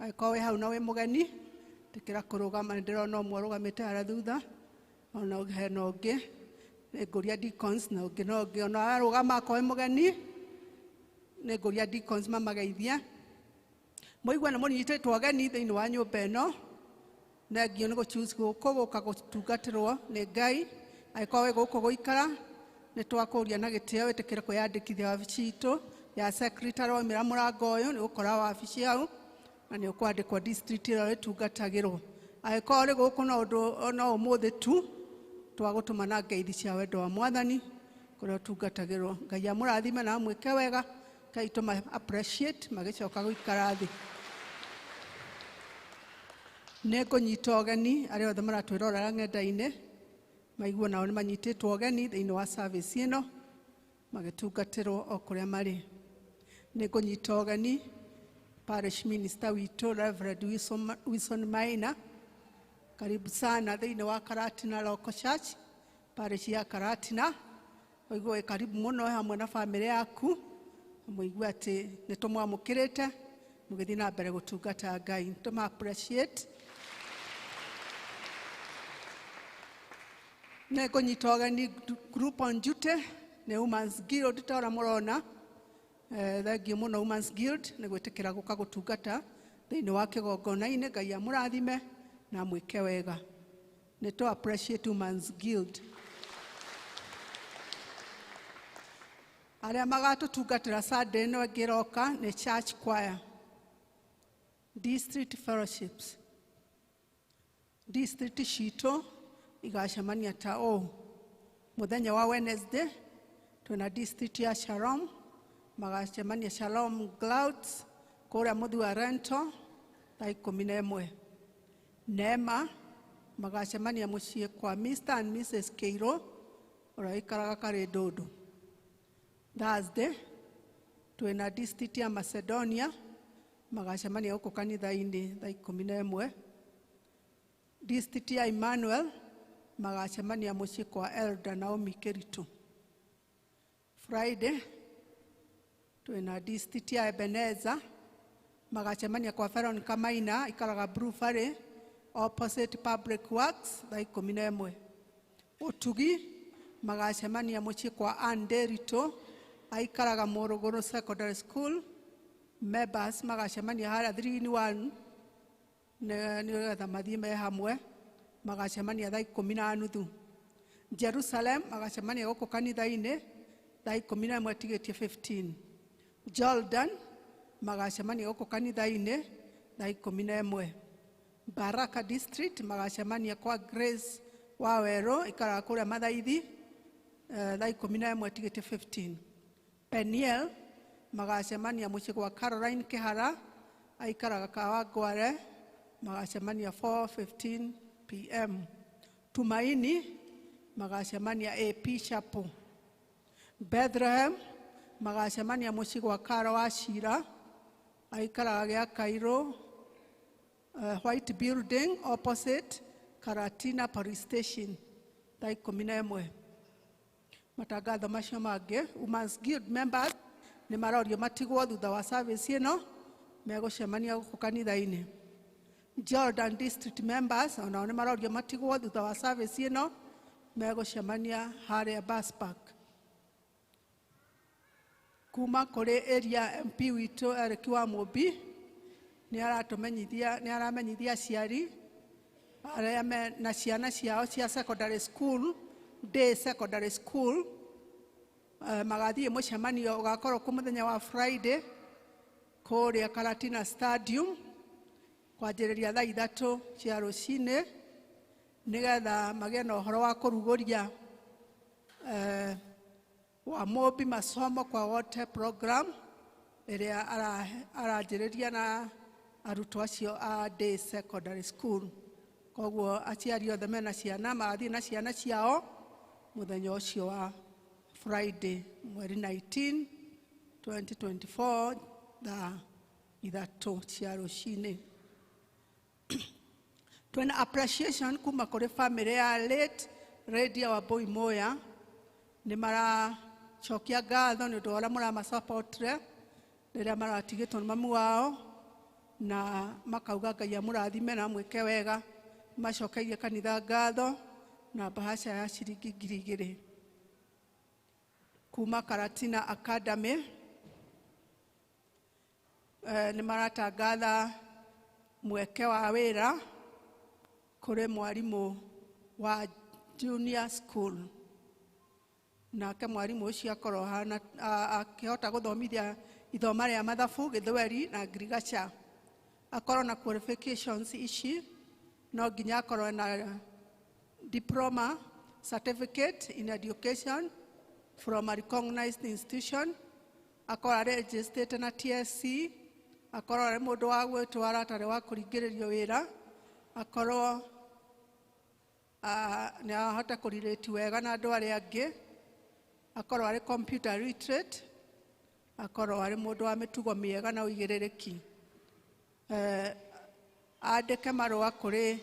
Angĩkorwo wĩ hau na wĩ mũgeni, tĩkĩra kũrũgama. Nĩ ndĩrona ũmwe ũrũgamĩte harĩa thutha, ona hena ũngĩ, nĩngũria deacons na ũngĩ na ũngĩ. Ona arũgama akorwo wĩ mũgeni, nĩngũria deacons mamageithie. Mũigue nĩ mũnyitĩtwo ũgeni thĩinĩ wa nyũmba ĩno, thengio nĩ gũ-choose gũkũ gũka gũtungatĩrwo nĩ Ngai. Angĩkorwo wĩ gũkũ gũikara, nĩ twakũria na gĩtĩo wĩtĩkĩre kwĩyandĩkithia wabici itũ ya secretary. Waumĩra mũrango ũyũ nĩ ũgũkora wabici hau na nĩ ũkwandĩkwo district ĩrĩa ĩtungatagĩrwo. Angĩkorwo ũrĩ gũkũ no ũndũ no ũmũthĩ tu, twagũtũma na ngeithi cia wendo wa Mwathani kũrĩa ũtungatagĩrwo. Ngai amũrathime na amwĩke wega. Ngai tũma appreciate magĩcoka gũikara thĩ. Nĩ ngũnyita ũgeni arĩa othe maratwĩrorera ng'enda-inĩ, maigue nao nĩ manyitĩtwo ũgeni thĩinĩ wa service ĩno magĩtungatĩrwo o kũrĩa marĩ. Nĩ ngũnyita ũgeni parish minister witũ Reverend Wilson Maina, karibu sana thĩinĩ wa Karatina Local Church, parish ya Karatina. Ũigue wĩ karibu mũno hamwe na bamĩrĩ yaku, mũigue atĩ nĩ tũmwamũkĩrĩte mũgĩthiĩ na mbere gũtungata Ngai. Tũma appreciate. Nĩ ngũnyita ũgeni group on duty nĩ Women's Guild ta ũrĩa mũrona. Thengio mũno Women's Guild nĩ gwĩtĩkĩra gũka gũtungata thĩinĩ wa kĩgongona-inĩ. Ngai amũrathime na amwĩke wega. Nĩ tũ appreciate Women's Guild. Arĩa magatũtungatĩra Sunday ĩno ĩngĩ ĩroka nĩ Church Choir, District Fellowships. District citũ igacemania ta ũũ. Mũthenya wa Wednesday twĩna district ya Shalom, magacemania Shalom Clouds kũrĩa Mũthua Rento thaa 11. Neema magacemania mũciĩ kwa Mr and Mrs Keiro ũrĩa ũikaraga Karĩndũndũ. Thursday twĩna district ya Macedonia magacemania gũkũ kanitha-inĩ thaa 11. District ya Emmanuel magacemania mũciĩ kwa Elder Naomi Keritu. Friday twĩna district ya Ebenezer magacemania kwa Veronica Maina ikaraga Blue Valley opposite Public Works thaa 11. Ũtugi magacemania mũciĩ kwa Ann Nderitu aikaraga Mũrũgũrũ Secondary School. Members magacemania harĩa 3 in 1 nĩgetha mathiĩ me hamwe, magacemania thaa 10:30. Jerusalem magacemania gũkũ kanitha-inĩ thaa 11 tigĩtie 15. Jordan magacemania gũkũ kanitha-inĩ thaa 11. Baraka District magacemania kwa Grace Wawerũ ikaraga kũrĩa Mathaithi thaa 11 tigĩtie 15. Peniel magacemania mũciĩ gwa Caroline Kĩhara aikaraga Kawangware magacemania 4:15 p.m. Tumaini magacemania AP Chapel. Bethlehem magacemania mũciĩ gwa Karo wa Cira aikaraga gĩa Cairo White Building opposite Karatina Police Station thaa 11. Matangatho macio mangĩ, Women's Guild members nĩ marorio matigwo thutha wa service ĩno Megũcemania gũkũ kanitha-inĩ. Jordan District members onao nĩ marorio matigwo thutha wa service ĩno, megũcemania harĩa bus park. Kuma kũrĩ area MP witũ Eric wa Mũmbi nĩ aratũmenyithia, nĩ aramenyithia aciari arĩa me na ciana ciao cia secondary school, day secondary school, magathiĩ mũcemanio ũgakorwo kũ mũthenya wa Friday kũrĩa Karatina Stadium kwanjĩrĩria thaa 3 cia rũcinĩ, nĩgetha magĩe na ũhoro wa kũrugũria wa Mũmbi masomo kwa wote program ĩrĩa aranjĩrĩria na arutwo acio a day secondary school. Koguo aciari othe mena ciana magathiĩ na ciana ciao mũthenya ũcio wa Friday mweri 19 2024 thaa 3 cia rũcinĩ. Twena appreciation kuma kũrĩ family ya late Radio Wambui Muya, nĩ maracokia ngatho nĩ ũndũ wa ũrĩa mũramasupportire rĩrĩa maratigĩtwo nĩ mamu wao, na makauga Ngai amũrathime na amwĩke wega. Macokeirie kanitha ngatho na bahasha ya ciringi 2,000. Kuma Karatina Academy nĩ maratangatha mweke wa wĩra kũrĩ mwarimũ wa junior school. Nake mwarimũ ũcio akorwo akĩhota gũthomithia ithoma rĩa mathabu, gĩthweri na ngirigaca. Akorwo na qualifications ici, no nginya akorwo na diploma certificate in education from a recognized institution, akorwo arĩ registered na TSC, akorwo arĩ mũndũ wa gwĩtwara atarĩ wa kũringĩrĩrio wĩra, akorwo nĩ ahota kũrelate wega na andũ arĩa angĩ, akorwo arĩ computer literate, akorwo arĩ mũndũ wa mĩtugo mĩega na ũigĩrĩrĩki. Andĩke marũa kũrĩ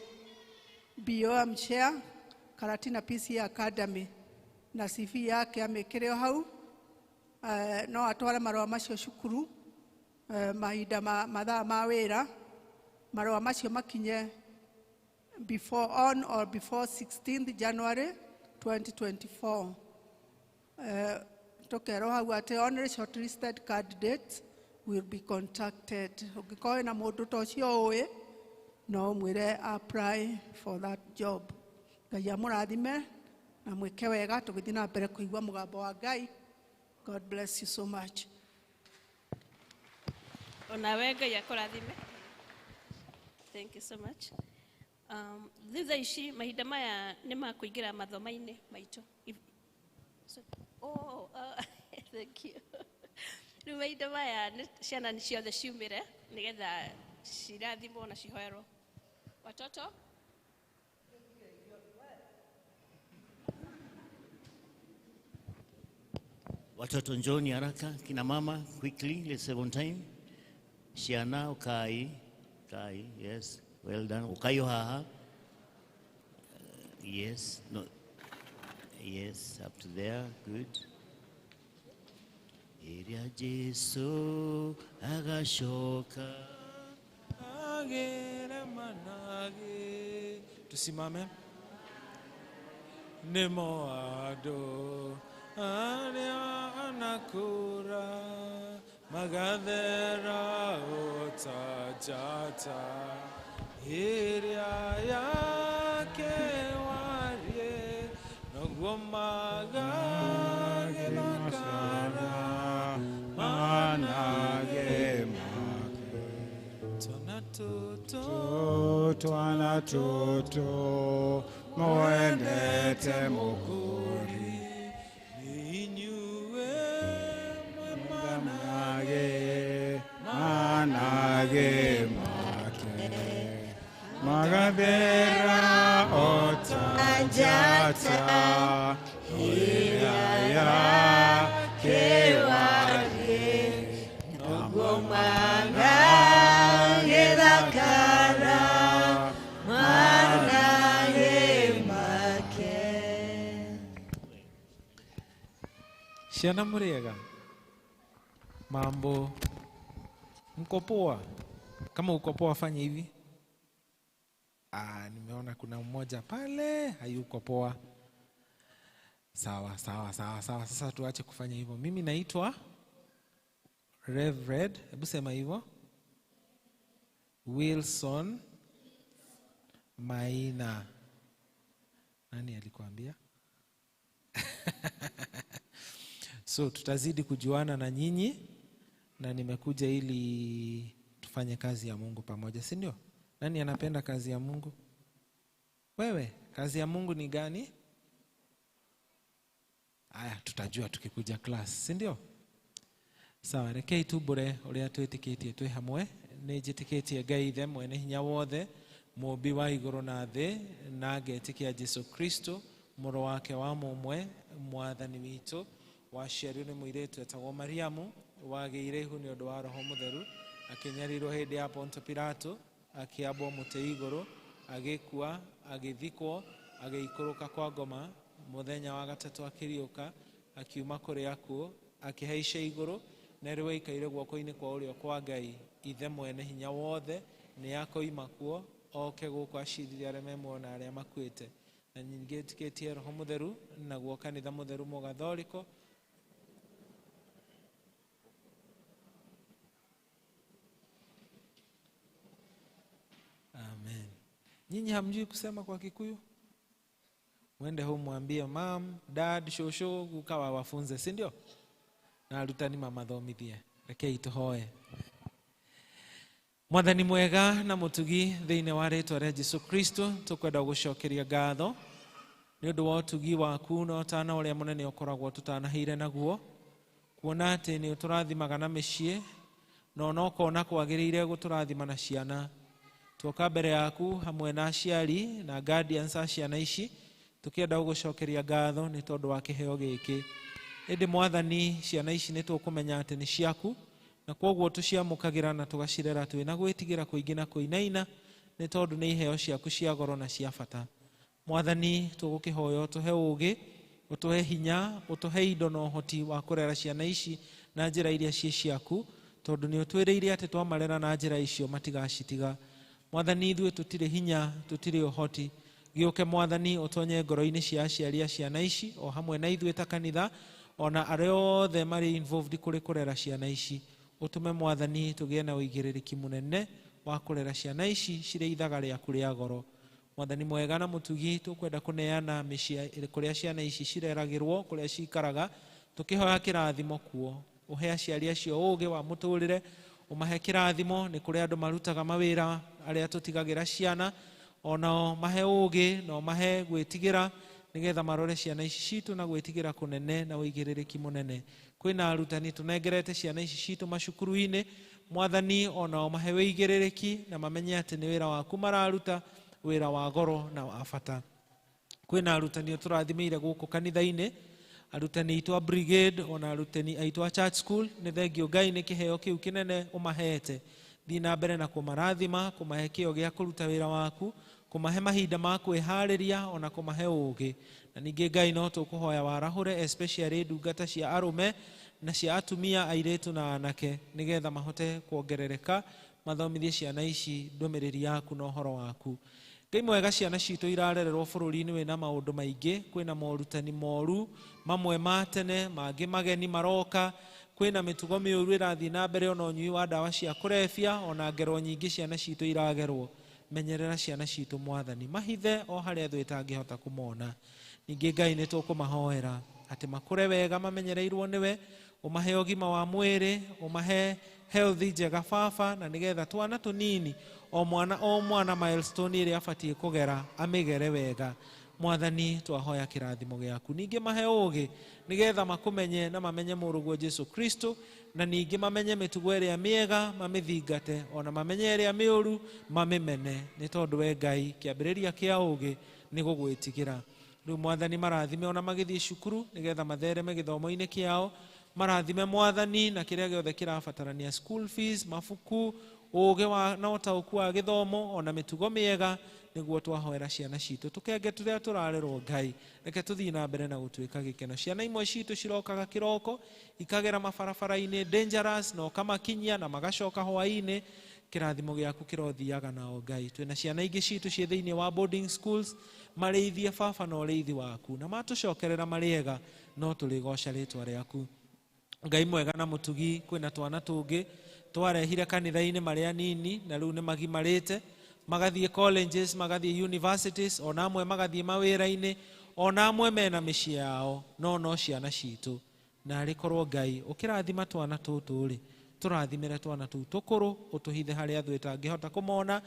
BOM chair Karatina PCEA Academy na CV yake amĩkĩre o hau. No atware marũa macio cukuru mahinda mathaa ma wĩra. Marũa macio makinye before on or before 16th January 2024. Tũkerwo hau atĩ only shortlisted candidates will be contacted. Ũngĩkorwo wĩna mũndũ ta ũcio ũĩ, no ũmwĩre apply for that job. Ngai amũrathime na mwĩke wega, tũgĩthiĩ na mbere kũigua mũgambo wa Ngai. God bless you so much. Onawe Ngai akũrathime. Thank you so much. Thutha ici mahinda maya nĩ makũingĩra mathoma-inĩ maitũ. Thank you. Rĩu mahinda maya nĩ ciana nĩ ciothe ciumĩre nĩgetha cirathimwo na cihoerwo. Watoto? Watoto njoni haraka, kina mama quickly, let's save on time. Ciana ukai, kai, yes, well done. Ukai haha. Yes, no. Yes, up to there, good. Iria Jesu agashoka. Agere manage. Tusimame. Nemo ado aria anakura magadera otajata iria yake warie noguo magage makara manage make twana toto twana toto mwendete mukuri inyuwe manage manage make magadera otajata iria yake warie noguo magage thakara manage make. Ciana mũrĩega? Mambo. Mko poa? Kama uko poa fanya hivi. Nimeona kuna mmoja pale hayuko poa. Sawa, sawa, sawa, sawa. Sasa tuache kufanya hivyo. Mimi naitwa Reverend, hebu sema hivyo, Wilson Maina. Nani alikuambia? So tutazidi kujuana na nyinyi, na nimekuja ili tufanye kazi ya Mungu pamoja, si ndio? Nani anapenda kazi ya Mungu? Wewe, kazi ya Mungu ni gani? Aya, tutajua tukikuja class, si ndio? Sawa, rekei tubure uria twitikitie twi hamwe. Ni njitikitie Ngai Ithe mwene hinya wothe, mũũmbi wa igũrũ na thĩ, na ngetĩkia Jesu Kristo mũrũ wake wa mũmwe, mwathani witũ, waciarirwo nĩ mũirĩtu etagwo Mariamu, wagĩire ihu nĩ ũndũ wa Roho Mũtheru, akĩnyarirwo hĩndĩ ya Ponto Pilato, akĩambwo mũtĩ igũrũ, agĩkua, agĩthikwo, agĩikũrũka kwa ngoma, mũthenya wa gatatũ akĩriũka, akiuma kũrĩ akuũ, akĩhaica igũrũ, na rĩu aikaire guoko-inĩ kwa ũrĩo kwa Ngai Ithe mwene hinya wothe, nĩ akoima kuo oke gũkũ acirithie arĩa me muoyo na arĩa makuĩte. Na ningĩ njĩtĩkĩtie Roho Mũtheru, naguo kanitha mũtheru mũgatholiko, amen. Nyinyi hamjui kusema kwa Kikuyu? Mwende home mwambie mam, dad, shosho, guka wafunze, si ndio? Na arutani mamathomithie. Rekei tuhoe. Mwathani mwega na mutugi thiini wa ritwa ria Jesu Kristo, tukwenda gucokeria ngatho ni undu wa utugi waku na utana uria munene ukoragwo tutanaheire naguo, kuona ati ni uturathimaga na miciĩ na ona ukona kwagiriire guturathima na ciana. Tuoka mbere yaku hamwe na aciari na guardians a ciana ici, tukienda gugucokeria ngatho ni tondu wa kiheo giki. Ĩndĩ Mwathani, ciana ici nĩ tũkũmenya atĩ nĩ ciaku, na kwoguo tũciamũkagĩra na tũgacirera twĩna gwĩtigĩra kũingĩ na kũinaina, nĩ tondũ nĩ iheo ciaku cia goro na cia bata. Mwathani, tũgũkĩhoya ũtũhe ũũgĩ, ũtũhe hinya, ũtũhe indo na ũhoti wa kũrera ciana ici na njĩra iria ciĩ ciaku, tondũ nĩ ũtwĩrĩire atĩ twamarera na njĩra icio matigacitiga. Mwathani, ithuĩ tũtirĩ hinya, tũtirĩ ũhoti. Gĩũke Mwathani, ũtonye ngoro-inĩ cia aciari a ciana ici o hamwe na ithuĩ ta kanitha, ona arĩa othe marĩ involved kũrĩ kũrera ciana ici. Ũtũme Mwathani tũgĩe na ũigĩrĩrĩki mũnene wa kũrera ciana ici cirĩ ithaga rĩaku rĩa goro. Mwathani mwega na mũtugi, tũkwenda kũneana mĩciĩ kũrĩa ciana ici cireragĩrwo, kũrĩa cikaraga, tũkĩhoya kĩrathimo kuo. Ũhe aciari acio ũũgĩ wa mũtũrĩre, ũmahe kĩrathimo nĩ kũrĩa andũ marutaga mawĩra arĩa tũtigagĩra ciana, onao mahe ũũgĩ na ũmahe gwĩtigĩra, nĩgetha marore ciana ici citũ na gwĩtigĩra kũnene na ũigĩrĩrĩki mũnene. Kwĩna arutani tũnengerete ciana ici citũ macukuru-inĩ, Mwathani, onao mahe ũigĩrĩrĩki na mamenye atĩ nĩ wĩra waku mararuta, wĩra wa goro na wa bata. Kwĩna arutani tũrathimĩire gũkũ kanitha-inĩ, arutani aitũ a brigade, ona arutani aitũ a church school, nĩ thengio Ngai nĩ kĩheo kĩu kĩnene ũmahete. Thiĩ na mbere na kũmarathima, kũmahe kĩo gĩa kũruta wĩra waku, kũmahe mahinda ma kwĩharĩria, ona kũmahe ũũgĩ. Na ningĩ Ngai no tũkũhoya warahũre especially ndungata cia arũme na cia atumia, airĩtu na anake, nĩgetha mahote kuongerereka, mathomithie ciana ici ndũmĩrĩri yaku na ũhoro waku. Ngai mwega, ciana citũ irarererwo bũrũri-inĩ wĩna maũndũ maingĩ, kwĩna morutani moru, mamwe ma tene, mangĩ mageni maroka, kwĩna mĩtugo mĩũru ĩrathiĩ na mbere, ona ũnyui wa ndawa cia kũrebia, ona ngero nyingĩ ciana citũ iragerwo. Menyerera ciana citũ Mwathani, mahithe o harĩa thũ ĩtangĩhota kũmona. Ningĩ Ngai nĩ tũkũmahoera atĩ makũre wega mamenyereirwo nĩwe, ũmahe ũgima wa mwĩrĩ, ũmahe health njega baba, na nĩgetha twana tũnini o mwana milestone ĩrĩa abatiĩ kũgera amĩgere wega. Mwathani, twahoya kĩrathimo gĩaku. Ningĩ mahe ũũgĩ nĩgetha makũmenye na mamenye mũrũguo Jesu Kristo, na ningĩ mamenye mĩtugo ĩrĩa mĩega mamĩthingate, ona mamenye ĩrĩa mĩũru mamĩmene, nĩ tondũ we Ngai kĩambĩrĩria kĩa ũũgĩ nĩ gũgwĩtigĩra. Rĩu Mwathani, marathime ona magĩthiĩ cukuru nĩgetha mathereme gĩthomo-inĩ kĩao. Marathime Mwathani na kĩrĩa gĩothe kĩrabatarania, school fees, mabuku, Ũgĩ wa na ũtaũku wa gĩthomo ona mĩtugo mĩega nĩguo twahoera ciana citũ tũkenge tũrĩa tũrarerwo Ngai reke tũthiĩ na mbere na gũtuĩka gĩkeno. Ciana imwe citũ cirokaga kĩroko ikagera mabarabara-inĩ dangerous na ũkamakinyia na magacoka hwaĩ-inĩ. Kĩrathimo gĩaku kĩrothiaga nao Ngai. Twĩna ciana ingĩ citũ ciĩ thĩinĩ wa boarding schools, marĩithie baba na ũrĩithi waku na matũcokerera marĩ ega no tũrĩgoca rĩtwa rĩaku. Ngai mwega na mũtugi, kwĩna twana tũngĩ twarehire kanitha-inĩ marĩ anini na rĩu nĩ magimarĩte magathiĩ colleges, magathiĩ universities, ona amwe magathiĩ mawĩra-inĩ, ona amwe mena mĩciĩ yao, no ciana citũ. Na arĩ korwo Ngai ũkĩrathima twana tũtũ rĩ, tũrathimĩre twana tũu tũkũrũ, ũtũhithe harĩa thũ ĩtangĩhota kũmona,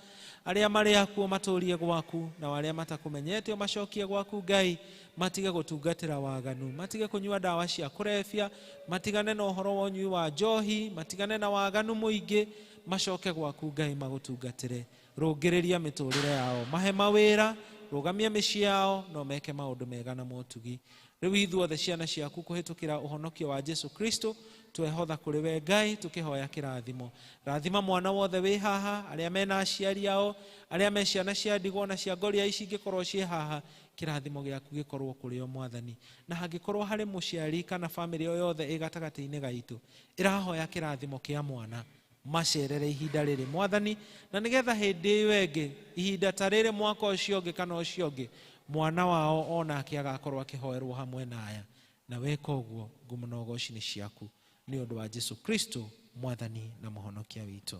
arĩa marĩ akuo matũrie gwaku, na arĩa matakũmenyete ũmacokie gwaku Ngai, matige gũtungatĩra waganu, matige kũnyua ndawa cia kũrebia, matigane na ũhoro wa ũnyui wa njohi, matigane na waganu mũingĩ, macoke gwaku Ngai magũtungatĩre. Rũngĩrĩria mĩtũrĩre yao, mahe mawĩra, rũgamia mĩciĩ yao, no meke maũndũ mega na motugi. Rĩu ithuothe ciana ciaku kũhĩtũkĩra ũhonokio wa Jesu Kristo twehotha kũrĩ we Ngai tũkĩhoya kĩrathimo. Rathima mwana wothe wĩ haha, arĩa mena aciari ao, arĩa me ciana cia ndigwa na cia ngoria ici ingĩkorwo ciĩ haha, kĩrathimo gĩaku gĩkorwo kũrĩ o Mwathani. Na hangĩkorwo harĩ mũciari kana bamĩrĩ o yothe ĩ gatagatĩ-inĩ gaitũ ĩrahoya kĩrathimo kĩa mwana, macerere ihinda rĩrĩ Mwathani, na nĩgetha hĩndĩ ĩyo ĩngĩ ihinda ta rĩrĩ mwaka ũcio ũngĩ kana ũcio ũngĩ mwana wao onake agakorwo akĩhoerwo hamwe na aya. Na weka ũguo ngumo na ũgoci nĩ ciaku nĩ ũndũ wa Jesu Kristo Mwathani na mũhonokia witũ.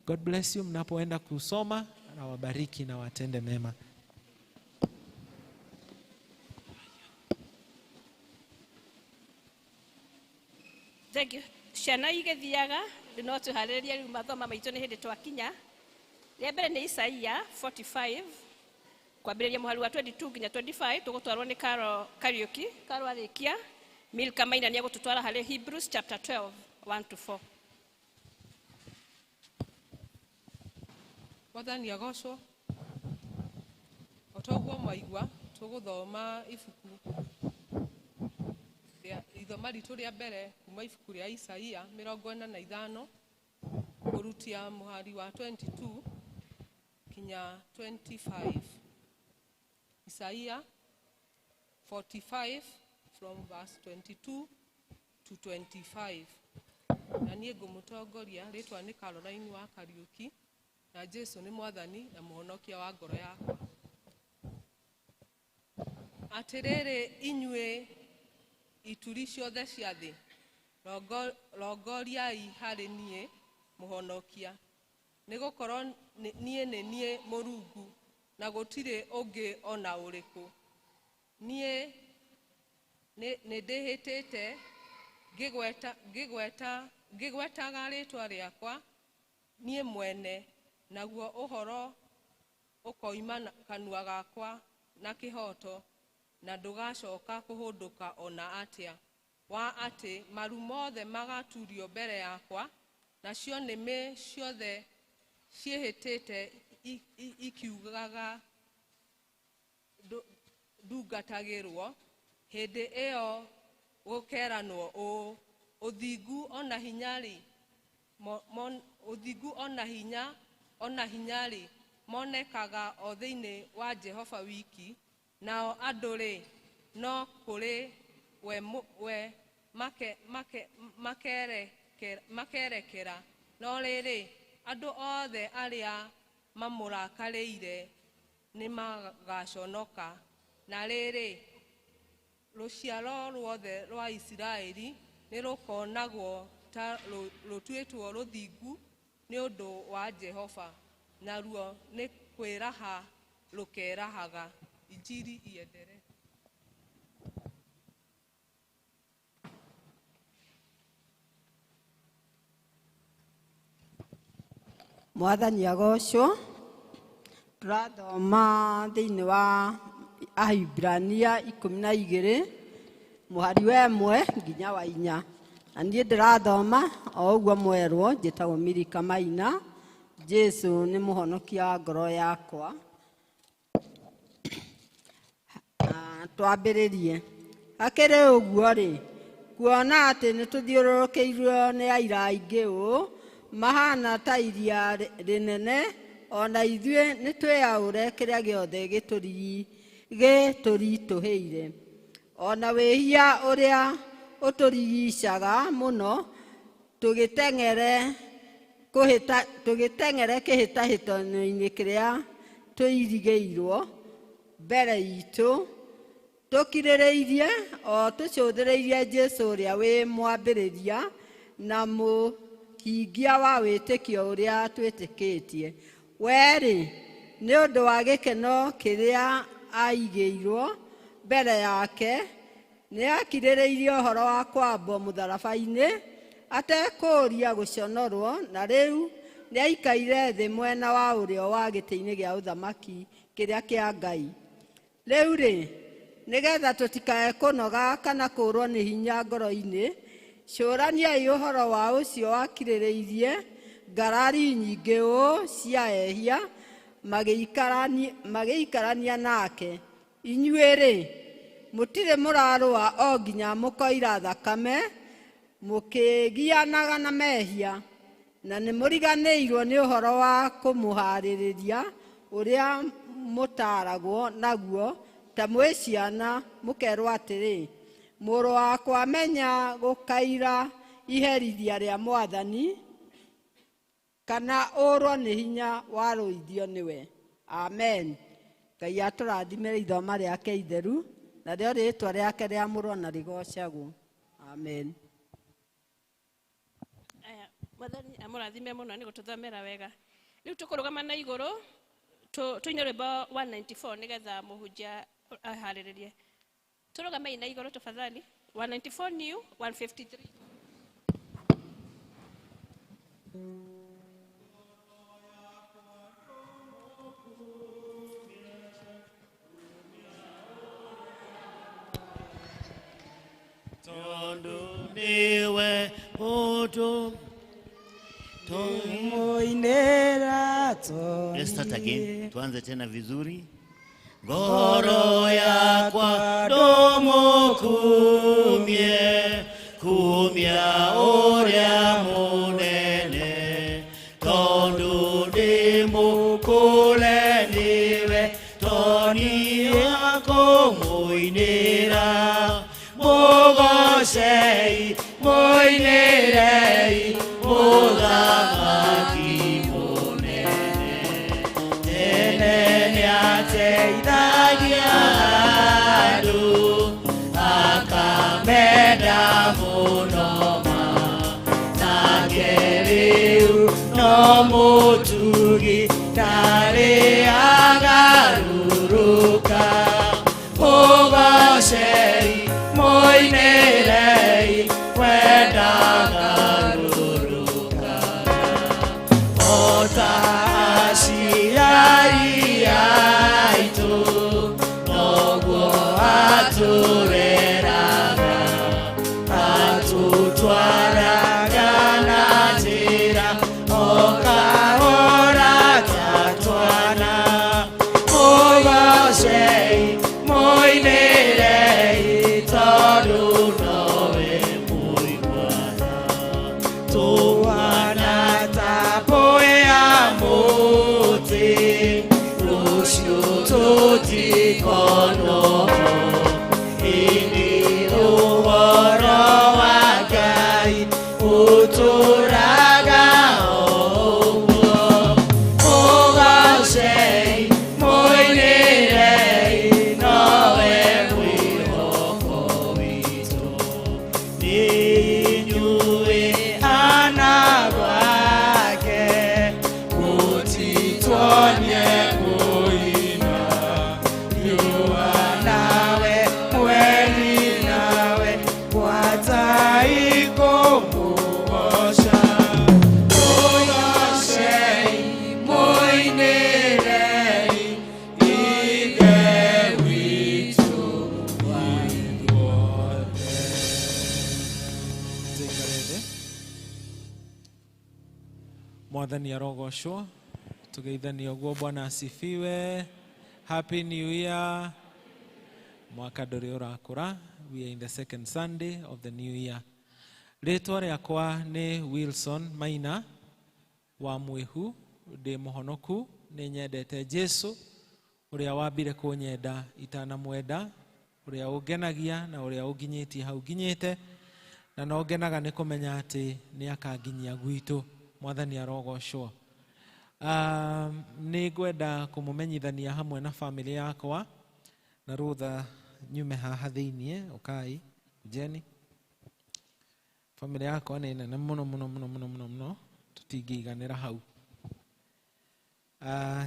God bless you mnapoenda kusoma, na wabariki na watende mema. Thank you. Ciana igĩthiaga no tũharĩrĩrie rĩu mathoma maitũ nĩ hĩndĩ twakinya. Rĩa mbere nĩ Isaia 45 kwambĩrĩria mũhari wa 22 nginya 25, tũgũtwarwo nĩ Karo Kariuki. Karo arĩkia, Milka Maina nĩ egũtũtwara harĩ Hebrews chapter 12 1 to 4. Mwathani agocwo. O ta ũguo mwaigua tũgũthoma ibuku rĩa ithoma ritũ rĩa mbere kuma ibuku rĩa Isaia 45 kũrutia mũhari wa 22 kinya 25. Isaia 45 from verse 22 to 25. Na niĩ ngũmũtongoria, rĩtwa nĩ Caroline wa Kariuki, na Jesu nĩ Mwathani na mũhonokia wa ngoro yakwa. Atĩrĩrĩ inyuĩ ituri ciothe cia thĩ, rongoriai harĩ niĩ mũhonokia, nĩgũkorwo niĩ nĩ niĩ Mũrungu na gũtirĩ ũngĩ ona ũrĩkũ. Niĩ nĩ ndĩhĩtĩte ngĩgwetaga rĩtwa rĩakwa niĩ mwene, naguo ũhoro ũkoima kanua gakwa na kĩhooto, na ndũgacoka kũhũndũka ona atĩa, wa atĩ maru mothe magaturio mbere yakwa, nacio nĩmĩ ciothe ciĩhĩtĩte ikiugaga ndungatagĩrwo. Hĩndĩ ĩyo gũkeranwo ũũ, ũthingu ona hinya-rĩ, ũthingu ona hinya, ona hinya-rĩ, monekaga o thĩinĩ wa Jehova wiki, nao andũ-rĩ, no kũrĩ we makerekera. No rĩrĩ, andũ othe arĩa mamũrakarĩire nĩmagaconoka. Na rĩrĩ, rũciaro ruothe rwa Isiraeli nĩrũkonagwo ta rũtuĩtwo rũthingu nĩ ũndũ wa Jehova, naruo nĩ kwĩraha rũkerahaga. Injiri iendelee. Mwathani agocwo. Tũrathoma thĩinĩ wa Ahibirania 12 mũhari wa 1 nginya wa 4. Na niĩ ndĩrathoma o ũguo mwerwo, njĩtagwo Milika Maina. Jesu nĩ mũhonokia wa ngoro yakwa. Twambĩrĩrie. Hakĩrĩ ũguo rĩ, kuona atĩ nĩtũthiũrũrũkĩirio nĩ aira aingĩ ũũ, mahana ta iria rĩnene, ona ithuĩ nĩ twĩyaũre kĩrĩa gĩothe gĩtũritũhĩire, ona wĩhia ũrĩa ũtũrigicaga mũno, tũgĩteng'ere kĩhĩtahĩtano-inĩ kĩrĩa tũirigĩirwo mbere itũ, tũkirĩrĩirie o tũcũthĩrĩirie Jesũ ũrĩa wĩ mwambĩrĩria na mũhingia wa wĩtĩkio ũrĩa twĩtĩkĩtie. We-rĩ, nĩ ũndũ wa gĩkeno kĩrĩa aigĩirwo mbere yake, nĩakirĩrĩirie ũhoro wa kwambwo mũtharaba-inĩ atekũũria gũconorwo, na rĩu nĩaikaire thĩ mwena wa ũrĩo wa gĩtĩ-inĩ gĩa ũthamaki kĩrĩa kĩa Ngai. Rĩu-rĩ, nĩgetha tũtikae kũnoga kana kũũrwo nĩ hinya ngoro-inĩ, cũraniai ũhoro wa ũcio wakirĩrĩirie ngarari nyingĩ ũũ cia ehia magĩikarania nake. Inyuĩ-rĩ, mũtirĩ mũrarũa o nginya mũkoira thakame, mũkĩgianaga na mehia, na nĩmũriganĩirwo nĩ ũhoro wa kũmũharĩrĩria ũrĩa mũtaaragwo naguo ta mwĩ ciana, mũkerwo atĩrĩ, mũrũ wakwa, menya gũkaira iherithia rĩa Mwathani, kana ũrwo nĩ hinya warũithio nĩwe. Amen. Ngai atũrathimĩre ithoma rĩake itheru, narĩo rĩĩtwa rĩake rĩamũrwo na rĩgoocagwo. Amen. Aya, Mwathani amũrathime mũno nĩ gũtũthomera wega. Rĩu tũkũrũgama na igũrũ tũine rwĩmbo 194 nĩgetha mũhunjia aharĩrĩrie. Tũrũgamei na igũrũ tafadhali. 194 new, 153. Tondu niwe utu Tumuinera. Let's start again. Tuanze tena vizuri. Ngoro yakwa ndomukumie, kumia uria munene, tondu ndimukule niwe, toni yakumuinira. Mugocei, muinirei, muthamaki munene. Tene nĩateithagia andũ, akamenda mũno ma. Nake rĩu no mũtugi, ndarĩ agarũrũka. Mugocei, muinirei, wendagarũrũka. Ota aciari aitũ, noguo atũreraga, atũtwaraga na njĩra o kahora ta twana. Mugocei, muinirei, tondũ nowe mũigana. Tũhana ta mbũĩ ya mũtĩ, rũciũ tũtikonwo ho. Ĩndĩ ũhoro wa Ngai ũtũũraga o ũguo. Mugocei, muinĩrei, nowe mwĩhoko witũ. Nĩ inyuĩ ana gwake, mũtituonie kũina. Riũa nawe, mweri nawe, gwatai kũmũgoca. Mugocei, muinĩrei, Ithe witũ wa ithuothe. Tuikare thĩ. Mwathani arogocwo. Tugeithanie ũguo. Bwana asifiwe. Happy New Year. Mwaka ndũrĩ ũrakũra. We are in the second Sunday of the new year. Rĩtwa rĩakwa nĩ Wilson Maina. wa Mwĩhu, ndĩ mũhonoku, nĩ nyendete Jesu ũrĩa wambire kũnyenda itanamwenda, ũrĩa ũngenagia na ũrĩa ũnginyĩtie hau nginyĩte, na no ngenaga nĩ kũmenya atĩ nĩ akanginyia gwitũ. Mwathani arogocwo. Nĩ ngwenda kũmũmenyithania hamwe na famĩlĩ yakwa na rũtha nyume haha thĩiniĩ. Ũkai Jeni, famĩlĩ yakwa nĩ nene mũno mũno mũno mũno mũno mũno, tũtingĩiganĩra hau.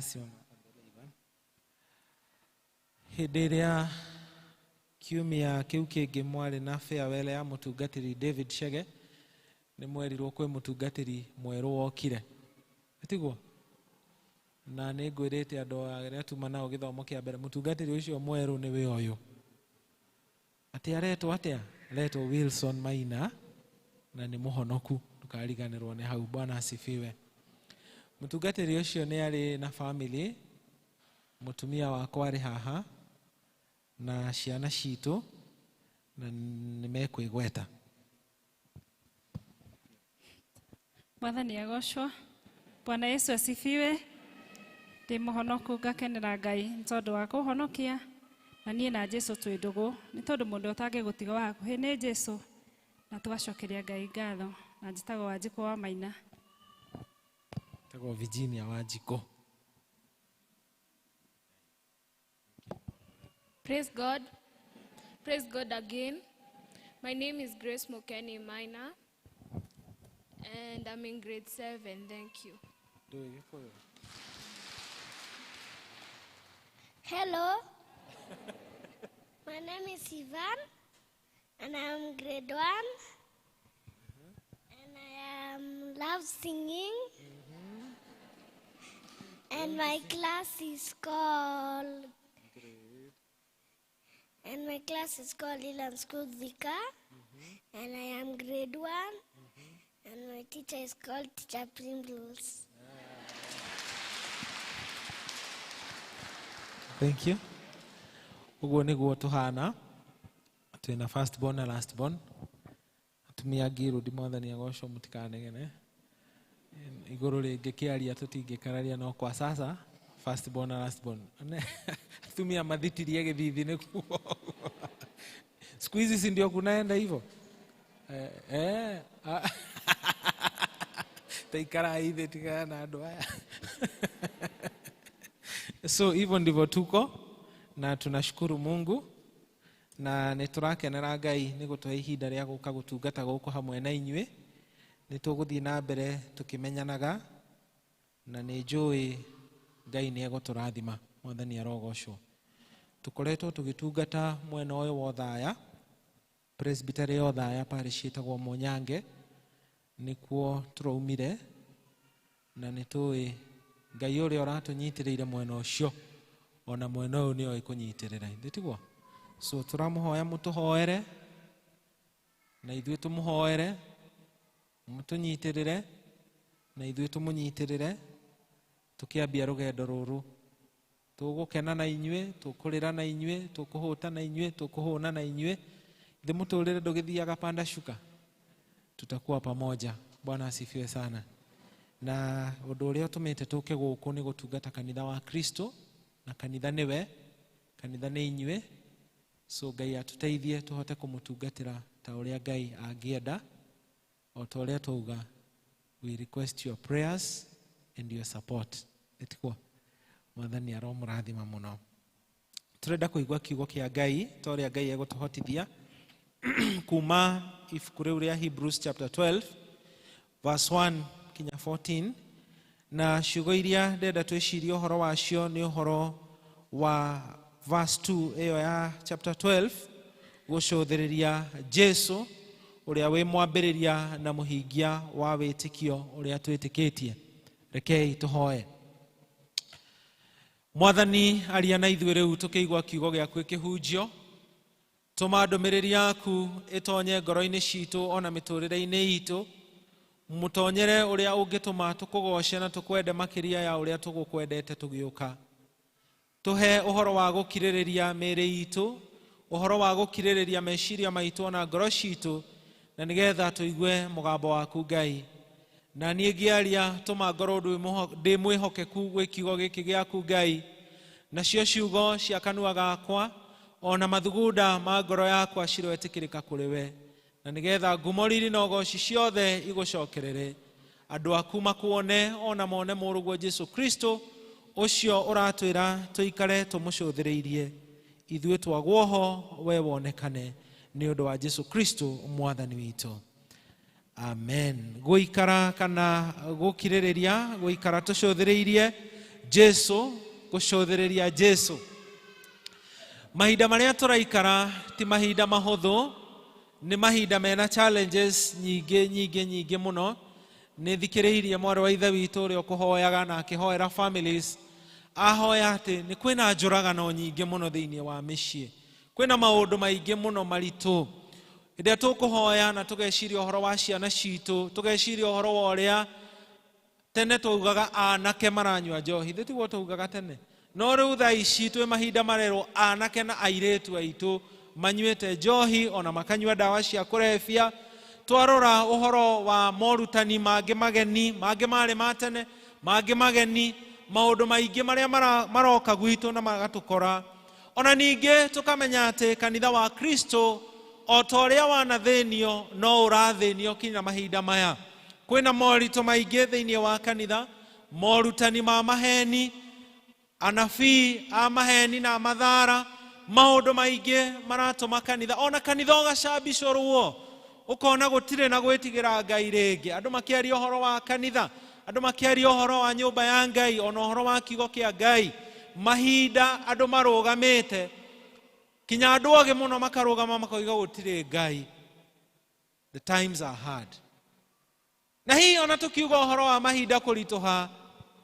Simama. Hĩndĩ ĩrĩa kiumia kĩu kĩngĩ mwarĩ na farewell ya mũtungatĩri David Chege, nĩ mwerirwo kwĩ mũtungatĩri mwerũ wokire, tiguo? Na nĩ ngwĩrĩte andũ arĩa tuma nao gĩthomo kĩa mbere, mũtungatĩri ũcio mwerũ nĩwe ũyũ. Atĩ aretwo atĩa? Aretwo Wilson Maina, na nĩ mũhonoku, ndũkariganĩrwo nĩ hau. Bwana asifiwe. Mũtungatĩri ũcio nĩ arĩ na famĩlĩ, mũtumia wakwa arĩ haha na ciana citũ, na nĩ mekwĩgweta. Mwathani agocwo. Bwana Yesu asifiwe. Ndĩ mũhonoku, ngakenera Ngai nĩ tondũ wa kũhonokia, na niĩ na Jesu twĩ ndũgũ, nĩ tondũ mũndũ ũtangĩgũtiga wa hakuhĩ nĩ Jesu, na tũgacokeria Ngai ngatho. Na njĩtagwo Wanjikũ wa Maina. Njĩtagwo Virginia Wanjikũ. Praise God. Praise God again. My name is Grace Mukeni Maina, and I'm in grade 7. Thank you. Hello. My name is Ivan, and I'm grade 1, and I am love singing, and my class is called Elan School Thika, and I am grade 1, and my teacher is called Teacher Primrose. Thank you. Ũguo nĩguo tũhana, twĩna first born na last born. Atumia ngirũndi, Mwathani agocwo, mũtikanegene igũrũ rĩngĩ kĩaria, tũtingĩkararia, no kwa sasa first born na last born. Atumia mathitirie gĩthithi nĩkuo siku hizi, si ndio kunaenda hivyo? Taikara ithe tigana na andũ aya. So hivyo ndivyo tuko, na tunashukuru Mungu na nĩ tũrakenera Ngai nĩ gũtũhe ihinda rĩa gũka gũtungata gũkũ hamwe na inyuĩ. Nĩ tũgũthiĩ na mbere tũkĩmenyanaga, na nĩ njũĩ Ngai nĩ egũtũrathima. Mwathani arogocwo. Tũkoretwo tũgĩtungata mwena ũyũ wa Othaya, presbytery ya Othaya, parish ĩtagwo Mũnyange, nĩkuo tũraumire, na nĩ tũĩ Ngai ũrĩa ũratũnyitĩrĩire mwena ũcio, ona mwena ũyũ nĩoĩ kũnyitĩrĩra, ithuĩ tiguo? So tũramũhoya mũtũhoere, na ithuĩ tũmũhoere, mũtũnyitĩrĩre, na ithuĩ tũmũnyitĩrĩre, tũkĩambia rũgendo rũrũ. Tũgũkena na inyuĩ, tũkũrĩra na inyuĩ, tũkũhũta na inyuĩ, tũkũhũna na inyuĩ. Ithe mũtũrĩre ndũgĩthiaga panda shuka, tutakuwa pamoja. Bwana asifiwe sana. Na ũndũ ũrĩa ũtũmĩte tũke gũkũ nĩ gũtungata kanitha wa Kristo, na kanitha nĩwe, kanitha nĩ inyuĩ. So Ngai atũteithie tũhote kũmũtungatĩra ta ũrĩa Ngai angĩenda. O ta ũrĩa twauga, we request your prayers and your support. Ĩtiguo? Mwathani aromũrathima mũno. Tũrenda kũigua kiugo kĩa Ngai ta ũrĩa Ngai egũtũhotithia kuma ibuku rĩu rĩa Hebrews chapter 12 verse 1 kinya 14, na ciugo iria ndenda twĩcirie ũhoro wacio nĩ ũhoro wa verse 2 ĩyo ya chapter 12, gũcũthĩrĩria Jesu ũrĩa wĩ mwambĩrĩria na mũhingia wa wĩtĩkio ũrĩa twĩtĩkĩtie. Rekei tũhoe. Mwathani, aria na ithuĩ rĩu tũkĩigua kiugo gĩaku kĩhunjio. Tũma ndũmĩrĩri yaku ĩtonye ngoro-inĩ citũ ona mĩtũrĩre-inĩ itũ, mũtonyere ũrĩa ũngĩtũma tũkũgoce na tũkwende makĩria ya ũrĩa tũgũkwendete tũgĩũka. Tũhe ũhoro wa gũkirĩrĩria mĩĩrĩ itũ, ũhoro wa gũkirĩrĩria meciria maitũ ona ngoro citũ, na nĩgetha tũigue mũgambo waku Ngai, Na niĩ ngĩaria tũma ngorwo ndĩ mwĩhokeku gwĩ kiugo gĩkĩ gĩaku Ngai, nacio ciugo cia kanua gakwa ona mathugunda ma ngoro yakwa ciroetĩkĩrĩka kũrĩ we, na nĩgetha ngumo riri na ũgoci ciothe igũcokerere. Andũ aku makuone ona mone mũrũguo Jesu Kristo ũcio ũratwĩra tũikare tũmũcũthĩrĩirie, ithuĩ twagwo ho we wonekane, nĩ ũndũ wa Jesu Kristo mwathani witũ, amen. Gũikara kana gũkirĩrĩria, gũikara tũcũthĩrĩirie Jesu, gũcũthĩrĩria Jesu. Mahinda marĩa tũraikara ti mahinda mahũthũ, nĩ mahinda mena challenges nyingĩ nyingĩ nyingĩ mũno. Nĩ thikĩrĩirie mwarĩ wa ithe witũ ũrĩa ũkũhoyaga na akĩhoera families, ahoya atĩ nĩ kwĩna njũragano nyingĩ mũno thĩinĩ wa mĩciĩ, kwĩna maũndũ maingĩ mũno maritũ. Hĩndĩ ĩrĩa tũkũhoya na tũgeciria ũhoro wa ciana citũ, tũgeciria ũhoro wa ũrĩa tene twaugaga anake maranyua njohi, thĩ tiguo twaugaga tene, no rĩu thaa ici twĩ mahinda marerwo anake na airĩtu aitũ manyuĩte njohi ona makanyua ndawa cia kũrebia. Twarora ũhoro wa morutani mangĩ mageni, mangĩ marĩ ma tene, mangĩ mageni, maũndũ maingĩ marĩa maroka gwitũ na magatũkora. Ona ningĩ tũkamenya atĩ kanitha wa Kristo o ta ũrĩa wanathĩnio no ũrathĩnio kinya mahinda maya. Kwĩna moritũ maingĩ thĩinĩ wa kanitha, morutani ma maheni, anabii a maheni na mathara, maũndũ maingĩ maratũma kanitha ona kanitha ũgacambicũrwo, ũkona gũtirĩ na gwĩtigĩra Ngai rĩngĩ. Andũ makĩaria ũhoro wa kanitha, andũ makĩaria ũhoro wa nyũmba ya Ngai, ona ũhoro wa kiugo kĩa Ngai, mahinda andũ marũgamĩte kinya andũ ogĩ mũno makarũgama makoiga gũtirĩ Ngai. The times are hard. Na hihi ona tũkiuga ũhoro wa mahinda kũritũha,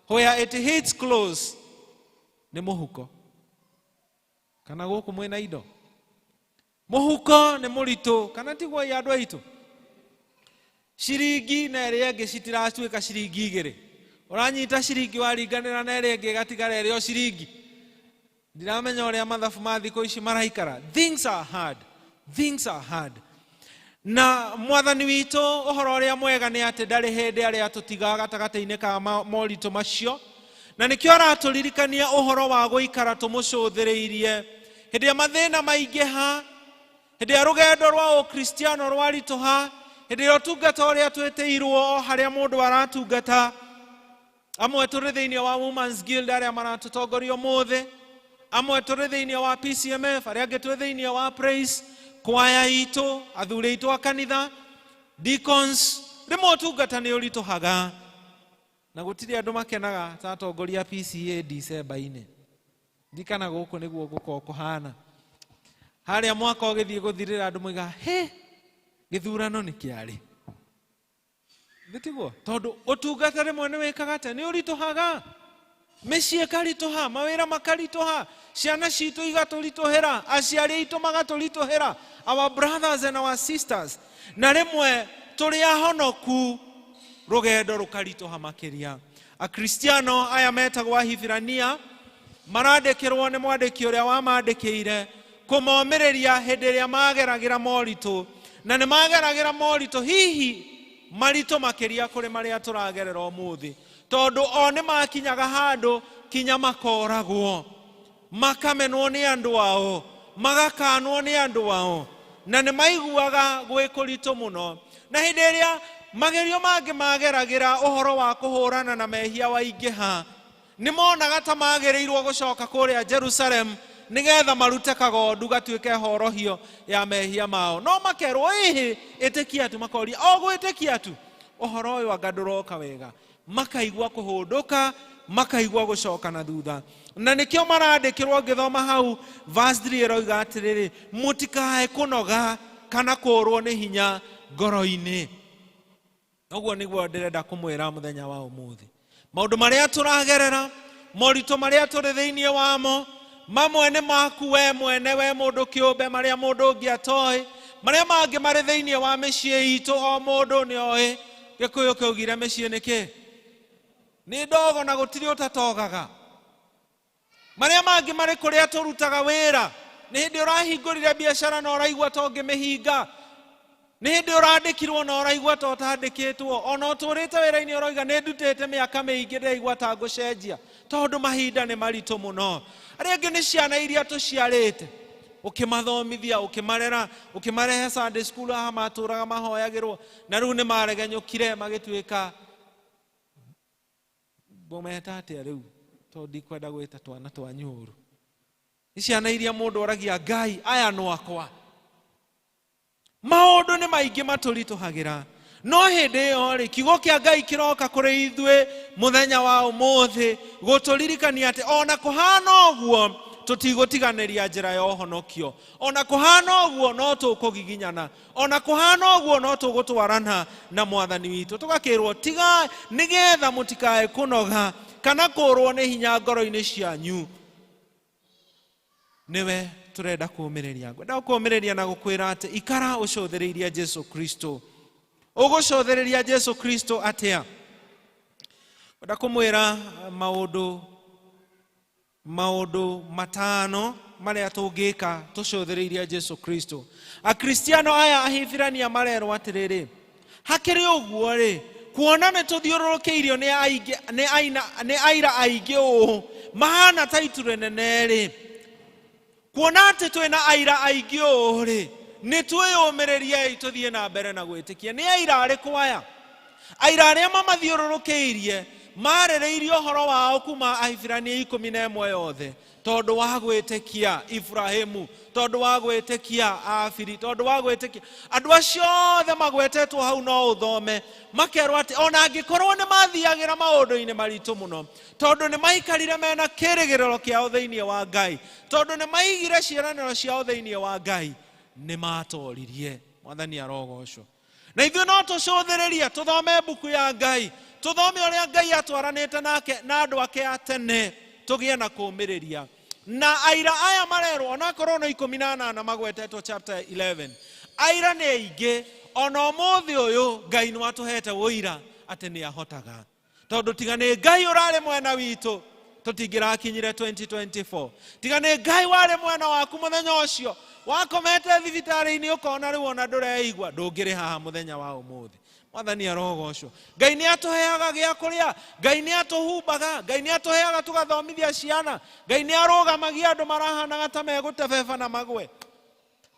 where it hits close nĩ mũhuko. Kana gũkũ mwĩna indo? Mũhuko nĩ mũritũ, kana tiguo ĩ andũ aitũ? Ciringi na ĩrĩa ĩngĩ citiratuĩka ciringi igĩrĩ. Ũranyita ciringi waringanĩra na ĩrĩa ĩngĩ ĩgatigara ĩrĩ o ciringi. Ndiramenya ũrĩa mathabu ma thikũ ici maraikara. Things are hard. Things are hard. Na mwathani witũ ũhoro ũrĩa mwega nĩ atĩ ndarĩ hĩndĩ arĩa atũtigaga gatagatĩ-inĩ ka moritũ macio, na nĩkĩo aratũririkania ũhoro wa gũikara tũmũcũthĩrĩirie hĩndĩ ĩrĩa mathĩna maingĩha, hĩndĩ ĩrĩa rũgendo rwa ũkristiano rwaritũha, hĩndĩ ĩrĩa ũtungata ũrĩa twĩtĩirwo o harĩa mũndũ aratungata. Amwe tũrĩ thĩinĩ wa Women's Guild arĩa maratũtongoria ũmũthĩ, amwe tũrĩ thĩinĩ wa PCMF, arĩa angĩ twĩ thĩinĩ wa Praise kwaya itũ, athuri aitũ a kanitha, deacons. Rĩmwe ũtungata nĩ ũritũhaga na gũtirĩ andũ makenaga ta atongoria a PCA December-inĩ. Ndikana gũkũ nĩguo gũkorwo kũhana. Harĩa mwaka ũgĩthiĩ gũthirĩra andũ moigaga, he gĩthurano nĩ kĩarĩ. Nĩtiguo? Tondũ ũtungata rĩmwe nĩ wĩkaga atĩa? Nĩ ũritũhaga. Mĩciĩ ĩkaritũha, mawĩra makaritũha, ciana citũ igatũritũhĩra, aciari aitũ magatũritũhĩra, our brothers and our sisters. Na rĩmwe tũrĩ ahonoku rũgendo rũkaritũha makĩria. Akristiano aya metagwo Ahibirania marandĩkĩrwo nĩ mwandĩki ũrĩa wamandĩkĩire kũmomĩrĩria hĩndĩ ĩrĩa mageragĩra moritũ, na nĩ mageragĩra moritũ hihi maritũ makĩria kũrĩ marĩa tũragerera ũmũthĩ, tondũ o nĩ makinyaga handũ kinya makoragwo, makamenwo nĩ andũ ao, magakanwo nĩ andũ ao, na nĩ maiguaga gwĩ kũritũ mũno. Na hĩndĩ ĩrĩa magerio mangĩ mageragĩra ũhoro wa kũhũrana na mehia waingĩha, nĩ monaga ta magĩrĩirwo gũcoka kũrĩa Jerusalem nĩgetha marute kagondu gatuĩke horohio ya mehia mao, no makerwo ĩhĩ ĩtĩkia tu, makoria o gwĩtĩkia tu, ũhoro ũyũ anga ndũroka wega. Makaigua kũhũndũka, makaigua gũcoka na thutha, na nĩkĩo marandĩkĩrwo. Ngĩthoma hau verse 3 ĩroiga atĩrĩrĩ, mũtikae kũnoga kana kũũrwo nĩ hinya ngoro-inĩ. Ũguo nĩguo ndĩrenda kũmwĩra mũthenya wa ũmũthĩ. Maũndũ marĩa tũragerera, moritũ marĩa tũrĩ thĩinĩ wamo, mamwe nĩ maku we mwene, we mũndũ kĩũmbe, marĩa mũndũ ũngĩ atoĩ, marĩa mangĩ marĩ thĩinĩ wa mĩciĩ itũ, o mũndũ nĩ oĩ. Gĩkũyũ kĩaugire mĩciĩ nĩ kĩ? Nĩ ndogo na gũtirĩ ũtatogaga. Marĩa mangĩ marĩ kũrĩa tũrutaga wĩra, nĩ hĩndĩ ũrahingũrire biacara na ũraigua ta ũngĩmĩhinga. Nĩ hĩndĩ ũrandĩkirwo na ũraigua ta ũtandĩkĩtwo, ona ũtũrĩte wĩra-inĩ ũroiga nĩ ndutĩte mĩaka mĩingĩ ndĩraigua ta ngũcenjia, tondũ mahinda nĩ maritũ mũno. Arĩa angĩ nĩ ciana iria tũciarĩte, ũkĩmathomithia, ũkĩmarera, ũkĩmarehe Sunday school haha matũraga mahoyagĩrwo, na rĩu nĩ maregenyũkire magĩtuĩka ngũmeta atĩa rĩu, tondũ ndikwenda gwĩta twana twanyu ũru. Nĩ ciana iria mũndũ oragia Ngai aya no akwa. Maũndũ nĩ maingĩ matũritũhagĩra, no hĩndĩ ĩyo rĩ, kiugo kĩa Ngai kĩroka kũrĩ ithuĩ mũthenya wa ũmũthĩ gũtũririkania atĩ ona kũhana ũguo tũtigũtiganĩria njĩra ya ũhonokio, ona kũhana ũguo no tũkũgiginyana, ona kũhana ũguo no tũgũtwarana na mwathani witũ. Tũgakĩrwo tiga nĩgetha mũtikae kũnoga kana kũrwo nĩ hinya ngoro-inĩ cianyu. Nĩwe tũrenda kũũmĩrĩria. Ngwenda gũkũũmĩrĩria na gũkwĩra atĩ ikara ũcũthĩrĩirie Jesu Kristo. Ũgũcũthĩrĩria Jesu Kristo atĩa? Ngwenda kũmwĩra maũndũ matano marĩa tũngĩka tũcũthĩrĩirie Jesu Kristo. Akristiano aya Ahibirania marerwo atĩrĩrĩ, hakĩrĩ ũguo rĩ, kuona nĩ tũthiũrũrũkĩirio nĩ aira aingĩ ũũ mahana ta itu rĩnene rĩ, kuona atĩ twĩna aira aingĩ ũũ rĩ, nĩ twĩyũmĩrĩriei tũthiĩ na mbere na gwĩtĩkia. Nĩ aira arĩkũ aya? Aira arĩa mamathiũrũrũkĩirie marĩrĩirie ũhoro wao kuma Ahibirania 11 yothe, tondũ wa gwĩtĩkia Ibrahimu, tondũ wa gwĩtĩkia Abiri, tondũ wa gwĩtĩkia andũ acio othe magwetetwo hau no ũthome, makerwo atĩ ona angĩkorwo nĩ mathiagĩra maũndũ-inĩ maritũ mũno, tondũ nĩ maikarire mena kĩrĩgĩrĩro kĩao thĩinĩ wa Ngai, tondũ nĩ maigire ciĩranĩro ciao thĩinĩ wa Ngai, nĩ matoririe. Mwathani arogocwo. Na ithuĩ no tũcũthĩrĩrie, tũthome mbuku ya Ngai, tũthome ũrĩa Ngai atwaranĩte nake na andũ ake a tene, tũgĩe na kũũmĩrĩria. Na aira aya marerwo, onakorwo no 18 magwetetwo chapter 11, aira nĩ aingĩ. Ona ũmũthĩ ũyũ Ngai nĩ atũhete ũira atĩ nĩ ahotaga, tondũ tiga nĩ Ngai ũrarĩ mwena witũ tũtingĩrakinyire 2024. Tiga nĩ Ngai warĩ mwena waku mũthenya ũcio wakomete thibitarĩ-inĩ ũkona rĩu ona ndũreigua, ndũngĩrĩ haha mũthenya wa ũmũthĩ. Mwathani arogocwo. Ngai nĩ atũheaga gĩa kũrĩa, Ngai nĩ atũhumbaga, Ngai nĩ atũheaga tũgathomithia ciana, Ngai nĩ arũgamagia andũ marahanaga ta megũtebeba na magwe.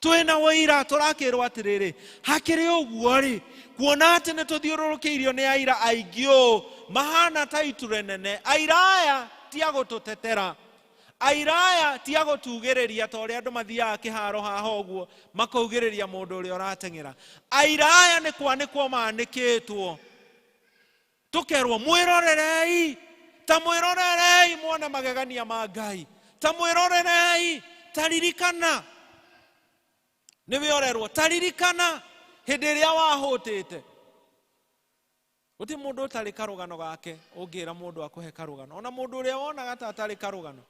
Twĩna ũira tũrakĩrwo atĩrĩrĩ, hakĩrĩ ũguo rĩ, kuona atĩ nĩ tũthiũrũrũkĩirio nĩ aira aingĩ ũũ mahana ta itu rĩnene, aira aya ti a gũtũtetera, aira aya ti a gũtugĩrĩria ta ũrĩa andũ mathiaga kĩharo haha ũguo makaugĩrĩria mũndũ ũrĩa ũrateng'era. Aira aya nĩ kwanĩkwo manĩkĩtwo, tũkerwo mwĩrorerei, ta mwĩrorerei muone magegania ma Ngai, ta mwĩrorerei, ta ririkana nĩwe ũrerwo, ta ririkana hĩndĩ ĩrĩa wahũtĩte. Gũtirĩ mũndũ ũtarĩ karũgano gake ũngĩra mũndũ akũhe karũgano, ona mũndũ ũrĩa wonaga ta atarĩ karũgano.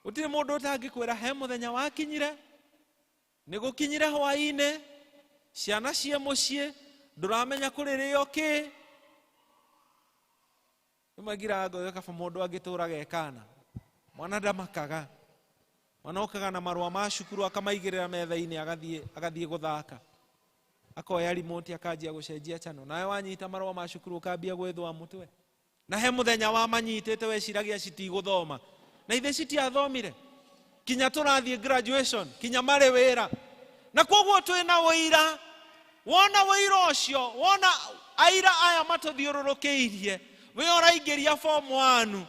Gũtirĩ mũndũ ũtangĩkwĩra he mũthenya wakinyire, nĩ gũkinyire hwaĩ-inĩ, ciana ciĩ mũciĩ, ndũramenya kũrĩrĩo kĩ. Rĩmwe ngiraga ngoiga kaba mũndũ angĩtũraga ekana, mwana ndamakaga, mwana okaga na marũa ma cukuru akamaigĩrĩra metha-inĩ, agathiĩ gũthaka, akoya remote akanjia gũcenjia channel, nawe wanyita marũa ma cukuru ũkambia gwĩthũa mũtwe. Na he mũthenya wamanyitĩte weciragia citigũthoma, na ithe citiathomire kinya tũrathiĩ graduation, kinya marĩ wĩra. Na koguo twĩna ũira. Wona ũira ũcio, wona aira aya matũthiũrũrũkĩirie, we ũraingĩria form 1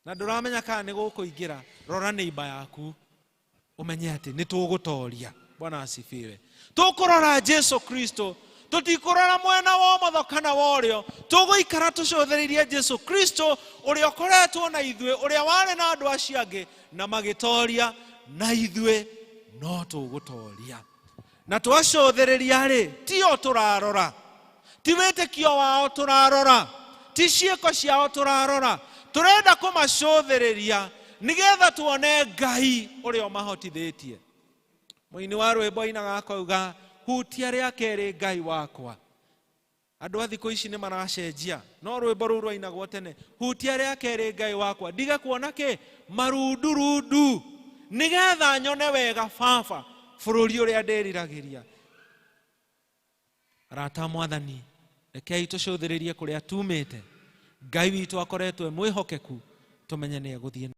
na ndũramenya kana nĩ gũkũingĩra, rora neighbor yaku ũmenye atĩ nĩ tũgũtoria. Bwana asifiwe. Tũkũrora Jesu Kristo, tũtikũrora mwena wa ũmotho kana wa ũrĩo, tũgũikara tũcũthĩrĩirie Jesu Kristo ũrĩa ũkoretwo na ithuĩ, ũrĩa warĩ na andũ acio angĩ na magĩtoria, na ithuĩ no tũgũtoria. Na twacũthĩrĩria rĩ, tio tũrarora, ti wĩtĩkio wao tũrarora, ti ciĩko ciao tũrarora, tũrenda kũmacũthĩrĩria nĩgetha tuone Ngai ũrĩa ũmahotithĩtie. Mũini wa rwĩmbo ainaga akauga, hutia rĩa kerĩ Ngai wakwa. Andũ a thikũ ici nĩ maracenjia, no rwĩmbo rũu rwainagwo tene, hutia rĩa kerĩ Ngai wakwa, ndige kuona kĩ marundurundu, nĩgetha nyone wega baba bũrũri ũrĩa ndĩriragĩria. Arata a Mwathani, rekei tũcũthĩrĩrie kũrĩa tumĩte. Ngai witũ akoretwo e mwĩhokeku, tũmenye nĩ egũthiĩ.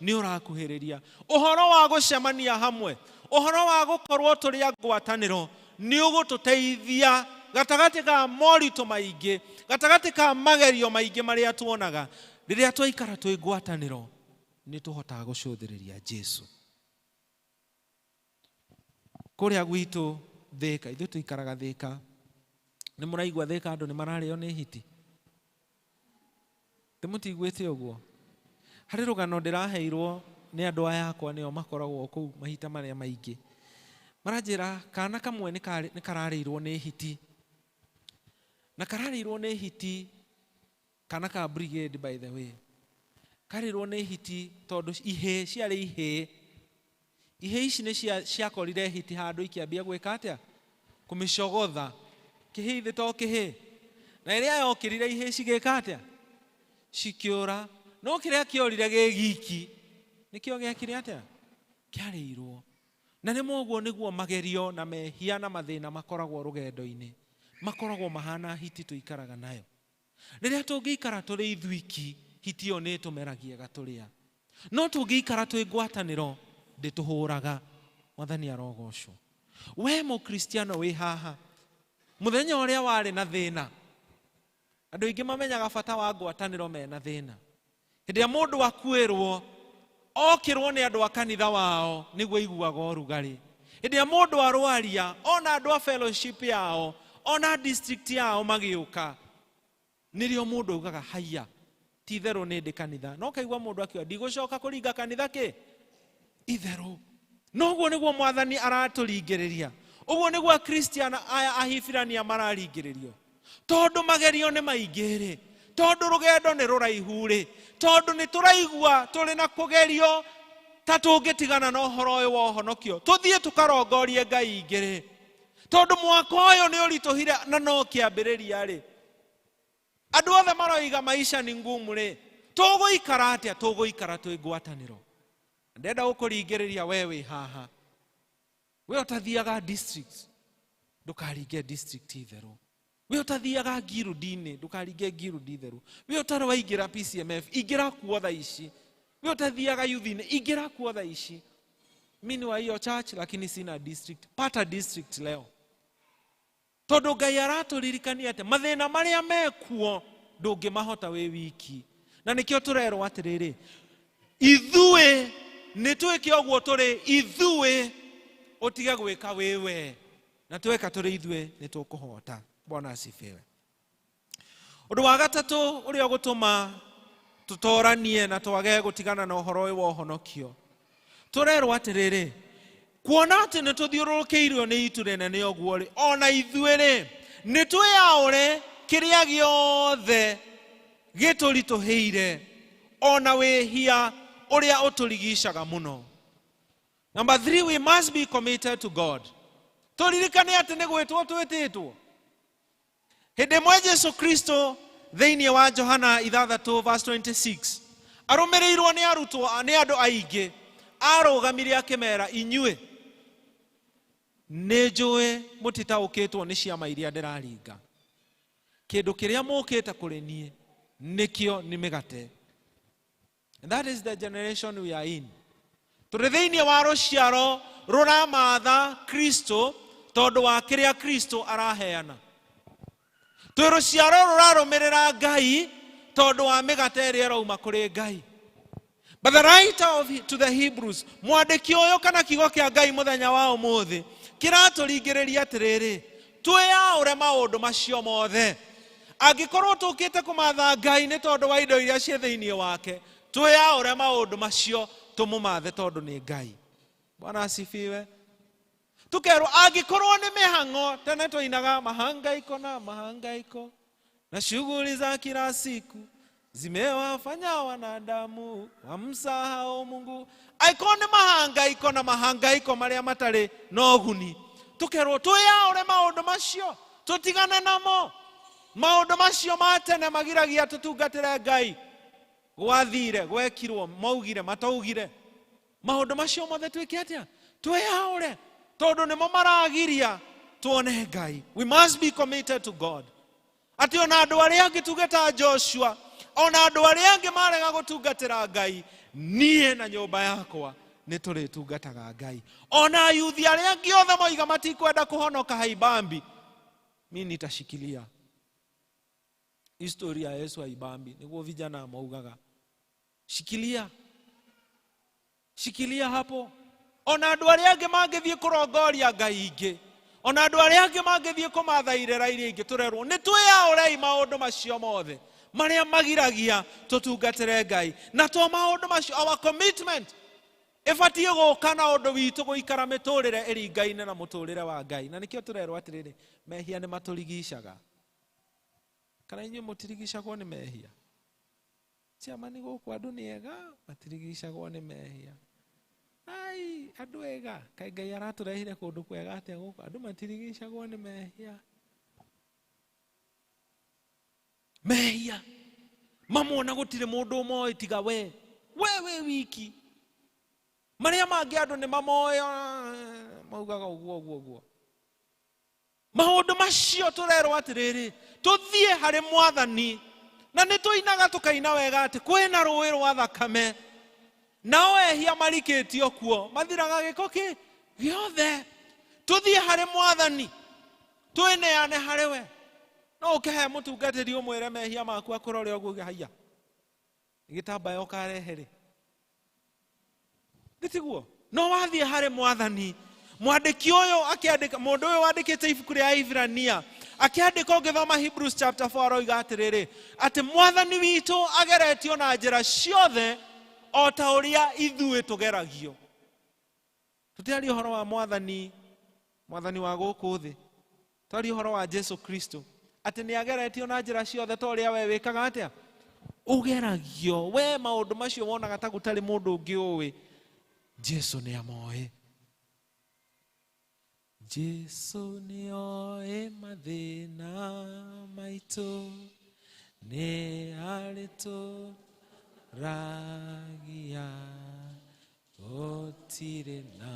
Nĩ ũrakuhĩrĩria ũhoro wa gũcemania hamwe, ũhoro wa gũkorwo tũrĩ a ngwatanĩro nĩ ũgũtũteithia gatagatĩ ka moritũ maingĩ, gatagatĩ ka magerio maingĩ marĩa tuonaga. Rĩrĩa twaikara twĩ ngwatanĩro nĩ tũhotaga gũcũthĩrĩria Jesu. Kũrĩa gwitũ Thĩka, ithuĩ tũikaraga Thĩka, nĩ mũraigua Thĩka andũ nĩ mararĩo nĩ hiti? Ndĩmũtiguĩte ũguo? Harĩ rũgano ndĩraheirwo nĩ andũ aya akwa, nĩo makoragwo kũu mahita marĩa maingĩ. Maranjĩra kana kamwe nĩ kararĩirwo nĩ hiti. Na kararĩirwo nĩ hiti, kana ka brigade by the way. Karĩirwo nĩ hiti tondũ ihĩĩ ciarĩ ihĩĩ. Ihĩĩ ici nĩ ciakorire hiti handũ ikĩambia gwĩka atĩa? Kũmĩcogotha. Kĩhĩĩ ithe to kĩhĩĩ. Na ĩrĩa yokĩrire ihĩĩ cigĩka atĩa? Cikĩũra. No kĩrĩa kĩorire gĩ giki nĩkĩo gĩekire atĩa? Kĩarĩirwo. Na nĩ ũguo nĩguo magerio na mehia na mathĩna makoragwo rũgendo-inĩ. Makoragwo mahana hiti tũikaraga nayo. Rĩrĩa tũngĩikara tũrĩ ithuiki, hiti ĩyo nĩ ĩtũmeragia ĩgatũrĩa. No tũngĩikara twĩ ngwatanĩro, ndĩtũhũraga. Mwathani arogocwo. We mũkristiano wĩ haha, mũthenya ũrĩa warĩ na thĩna, andũ aingĩ mamenyaga bata wa ngwatanĩro mena thĩna. Hĩndĩ ĩrĩa mũndũ akuĩrwo, okĩrwo nĩ andũ a kanitha wao nĩguo aiguaga ũrugarĩ. Hĩndĩ ĩrĩa mũndũ arwaria, ona andũ a fellowship yao, ona district yao magĩũka, nĩrĩo mũndũ augaga haiya, ti itherũ nĩ ndĩ kanitha. No kaigua mũndũ akiuga ndigũcoka kũringa kanitha kĩ? Itherũ. No ũguo nĩguo Mwathani aratũringĩrĩria. Ũguo nĩguo Akristiano aya Ahibirania mararingĩrĩrio. Tondũ magerio nĩ maingĩ rĩ, tondũ rũgendo nĩ rũraihu rĩ, tondũ nĩ tũraigua tũrĩ na kũgerio ta tũngĩtigana na ũhoro ũyũ wa ũhonokio, tũthiĩ tũkarongorie Ngai ingĩ rĩ, tondũ mwaka ũyũ nĩ ũritũhire na no kĩambĩrĩria rĩ, andũ othe maroiga maisha ni ngumu rĩ, tũgũikara atĩa? Tũgũikara twĩ ngwatanĩro. Ndenda gũkũringĩrĩria we wĩ haha, we ũtathiaga district, ndũkaringe district itherũ. We ũtathiaga ngirudi-inĩ, ndũkaringe ngirudi itherũ. We ũtarĩ waingĩra PCMF, ingĩra kuo thaa ici. We ũtathiaga youth-inĩ, ingĩra kuo thaa ici. Mi ni wa hiyo church lakini sina district. Pata district leo. Tondũ Ngai aratũririkania atĩ mathĩna marĩa mekuo ndũngĩmahota wĩ wiki. Na nĩkĩo tũrerwo atĩrĩrĩ, ithuĩ nĩ twĩke ũguo tũrĩ ithuĩ, ũtige gwĩka wĩ we. Na tweka tũrĩ ithuĩ nĩ tũkũhota. Bwana asifiwe. Ũndũ wa gatatũ ũrĩa ũgũtũma tũtoranie na twage gũtigana na ũhoro ũyũ wa ũhonokio, tũrerwo atĩrĩrĩ, kuona atĩ nĩ tũthiũrũrũkĩirio nĩ itu rĩnene ũguo rĩ, ona ithuĩ rĩ, nĩ twĩyaũre kĩrĩa gĩothe gĩtũritũhĩire Ona wĩhia ũrĩa ũtũrigicaga mũno. Number 3, we must be committed to God. Tũririkane atĩ nĩ gwĩtwo twĩtĩtwo. Hĩndĩ ĩmwe Jesu Kristo thĩinĩ wa Johana 6 verse 26 arũmĩrĩirwo nĩ arutwo nĩ andũ aingĩ, arũgamire akĩmera, inyuĩ nĩ njũĩ mũtitaũkĩtwo nĩ ciama iria ndĩraringa. Kĩndũ kĩrĩa mũkĩte kũrĩ niĩ nĩkĩo nĩ mĩgate. And that is the generation we are in. Tũrĩ thĩinĩ wa rũciaro rũramatha Kristo tondũ wa kĩrĩa Kristo araheana. Twĩ rũciaro rũrarũmĩrĩra Ngai tondũ wa mĩgate ĩrĩa ĩrauma kũrĩ Ngai. But the writer of to the Hebrews, mwandĩki ũyũ kana kiugo kĩa Ngai mũthenya wa ũmũthĩ kĩratũringĩrĩria atĩrĩrĩ, twĩyaũre maũndũ macio mothe. Angĩkorwo tũkĩte kũmatha Ngai nĩ tondũ wa indo iria ciĩ thĩinĩ wake, twĩyaũre maũndũ macio tũmũmathe tondũ nĩ Ngai. Bwana asifiwe. Tukerwo angĩkorwo nĩ mĩhang'o, tene twainaga mahangaiko na mahangaiko na shughuli za kila siku zimewafanya wanadamu wamsahau Mungu. Angĩkorwo nĩ mahangaiko na mahangaiko marĩa matarĩ na ũguni, tukerwo twĩyaũre maũndũ macio, tũtigane namo. Maũndũ macio ma tene magiragia tũtungatĩre Ngai. Gwathire, gwekirwo, maugire, mataugire. Maũndũ macio mothe twĩke atĩa? Twĩyaũre, tondũ nĩmo maragiria tuone Ngai. We must be committed to God. Atĩ ona andũ arĩa angĩ tuge ta Joshua, ona andũ arĩa angĩ marega gũtungatĩra Ngai, niĩ na nyũmba yakwa nĩ tũrĩtungataga Ngai. Ona ayuthi arĩa angĩ othe moiga matikwenda kũhonoka haibambi, mi nitashikilia. Historia ya Yesu haibambi, nĩguo vijana maugaga. Shikilia. Shikilia hapo. Ona andũ arĩa angĩ mangĩthiĩ kũrongoria Ngai ingĩ, ona andũ arĩa angĩ mangĩthiĩ kũmatha irĩra iria ingĩ, tũrerwo nĩ twĩyaũrei maũndũ macio mothe marĩa magiragia tũtungatĩre Ngai. Na to maũndũ macio, our commitment ĩbatiĩ gũka na ũndũ witũ gũikara mĩtũrĩre ĩringaine na mũtũrĩre wa Ngai. Na nĩkĩo tũrerwo atĩrĩrĩ, mehia nĩ matũrigicaga. Kana inyuĩ mũtirigicagwo nĩ mehia? Ciama nĩ gũkũ andũ nĩ ega, matirigicagwo nĩ mehia. Ai, andũ ega, kaĩ Ngai aratũrehire kũndũ kwega atĩa gũkũ, andũ matirigicagwo nĩ mehia. Mehia mamona gũtirĩ mũndũ ũmoĩ tiga we, we wĩ wiki. Marĩa mangĩ andũ nĩ mamoĩ, maugaga ũguo ũguo ũguo. Maũndũ macio tũrerwo atĩrĩrĩ, tũthiĩ harĩ Mwathani. Na nĩ tũinaga tũkaina wega atĩ kwĩna rũĩ rwa thakame, nao ehia marikĩtio kuo mathiraga gĩko kĩ gĩothe. Tũthiĩ harĩ Mwathani, twĩneane harĩ we. No ũkĩhe mũtungatĩri ũmwĩre mehia maku akũrore ũguo uge, haiya, gĩtambaya ũkarehe rĩ? Nĩ No wathiĩ harĩ Mwathani. Mwandĩki ũyũ akĩandĩka, mũndũ ũyũ wandĩkĩte ibuku rĩa Ibrania akĩandĩka, ũngĩthoma Hebrews chapter 4 aroiga atĩrĩrĩ, atĩ Mwathani witũ ageretio na njĩra ciothe o ta ũrĩa ithuĩ tũgeragio. Tũtiaria ũhoro wa Mwathani, Mwathani wa gũkũ thĩ, twaria ũhoro wa Jesu Kristo, atĩ nĩ ageretio na njĩra ciothe ta ũrĩa we wĩkaga atĩa? Ũgeragio. We maũndũ macio wonaga ta gũtarĩ mũndũ ũngĩ ũĩ, Jesu nĩ amoĩ. Jesu nĩ oĩ mathĩna maitũ, nĩ arĩtũragia, gũtirĩ na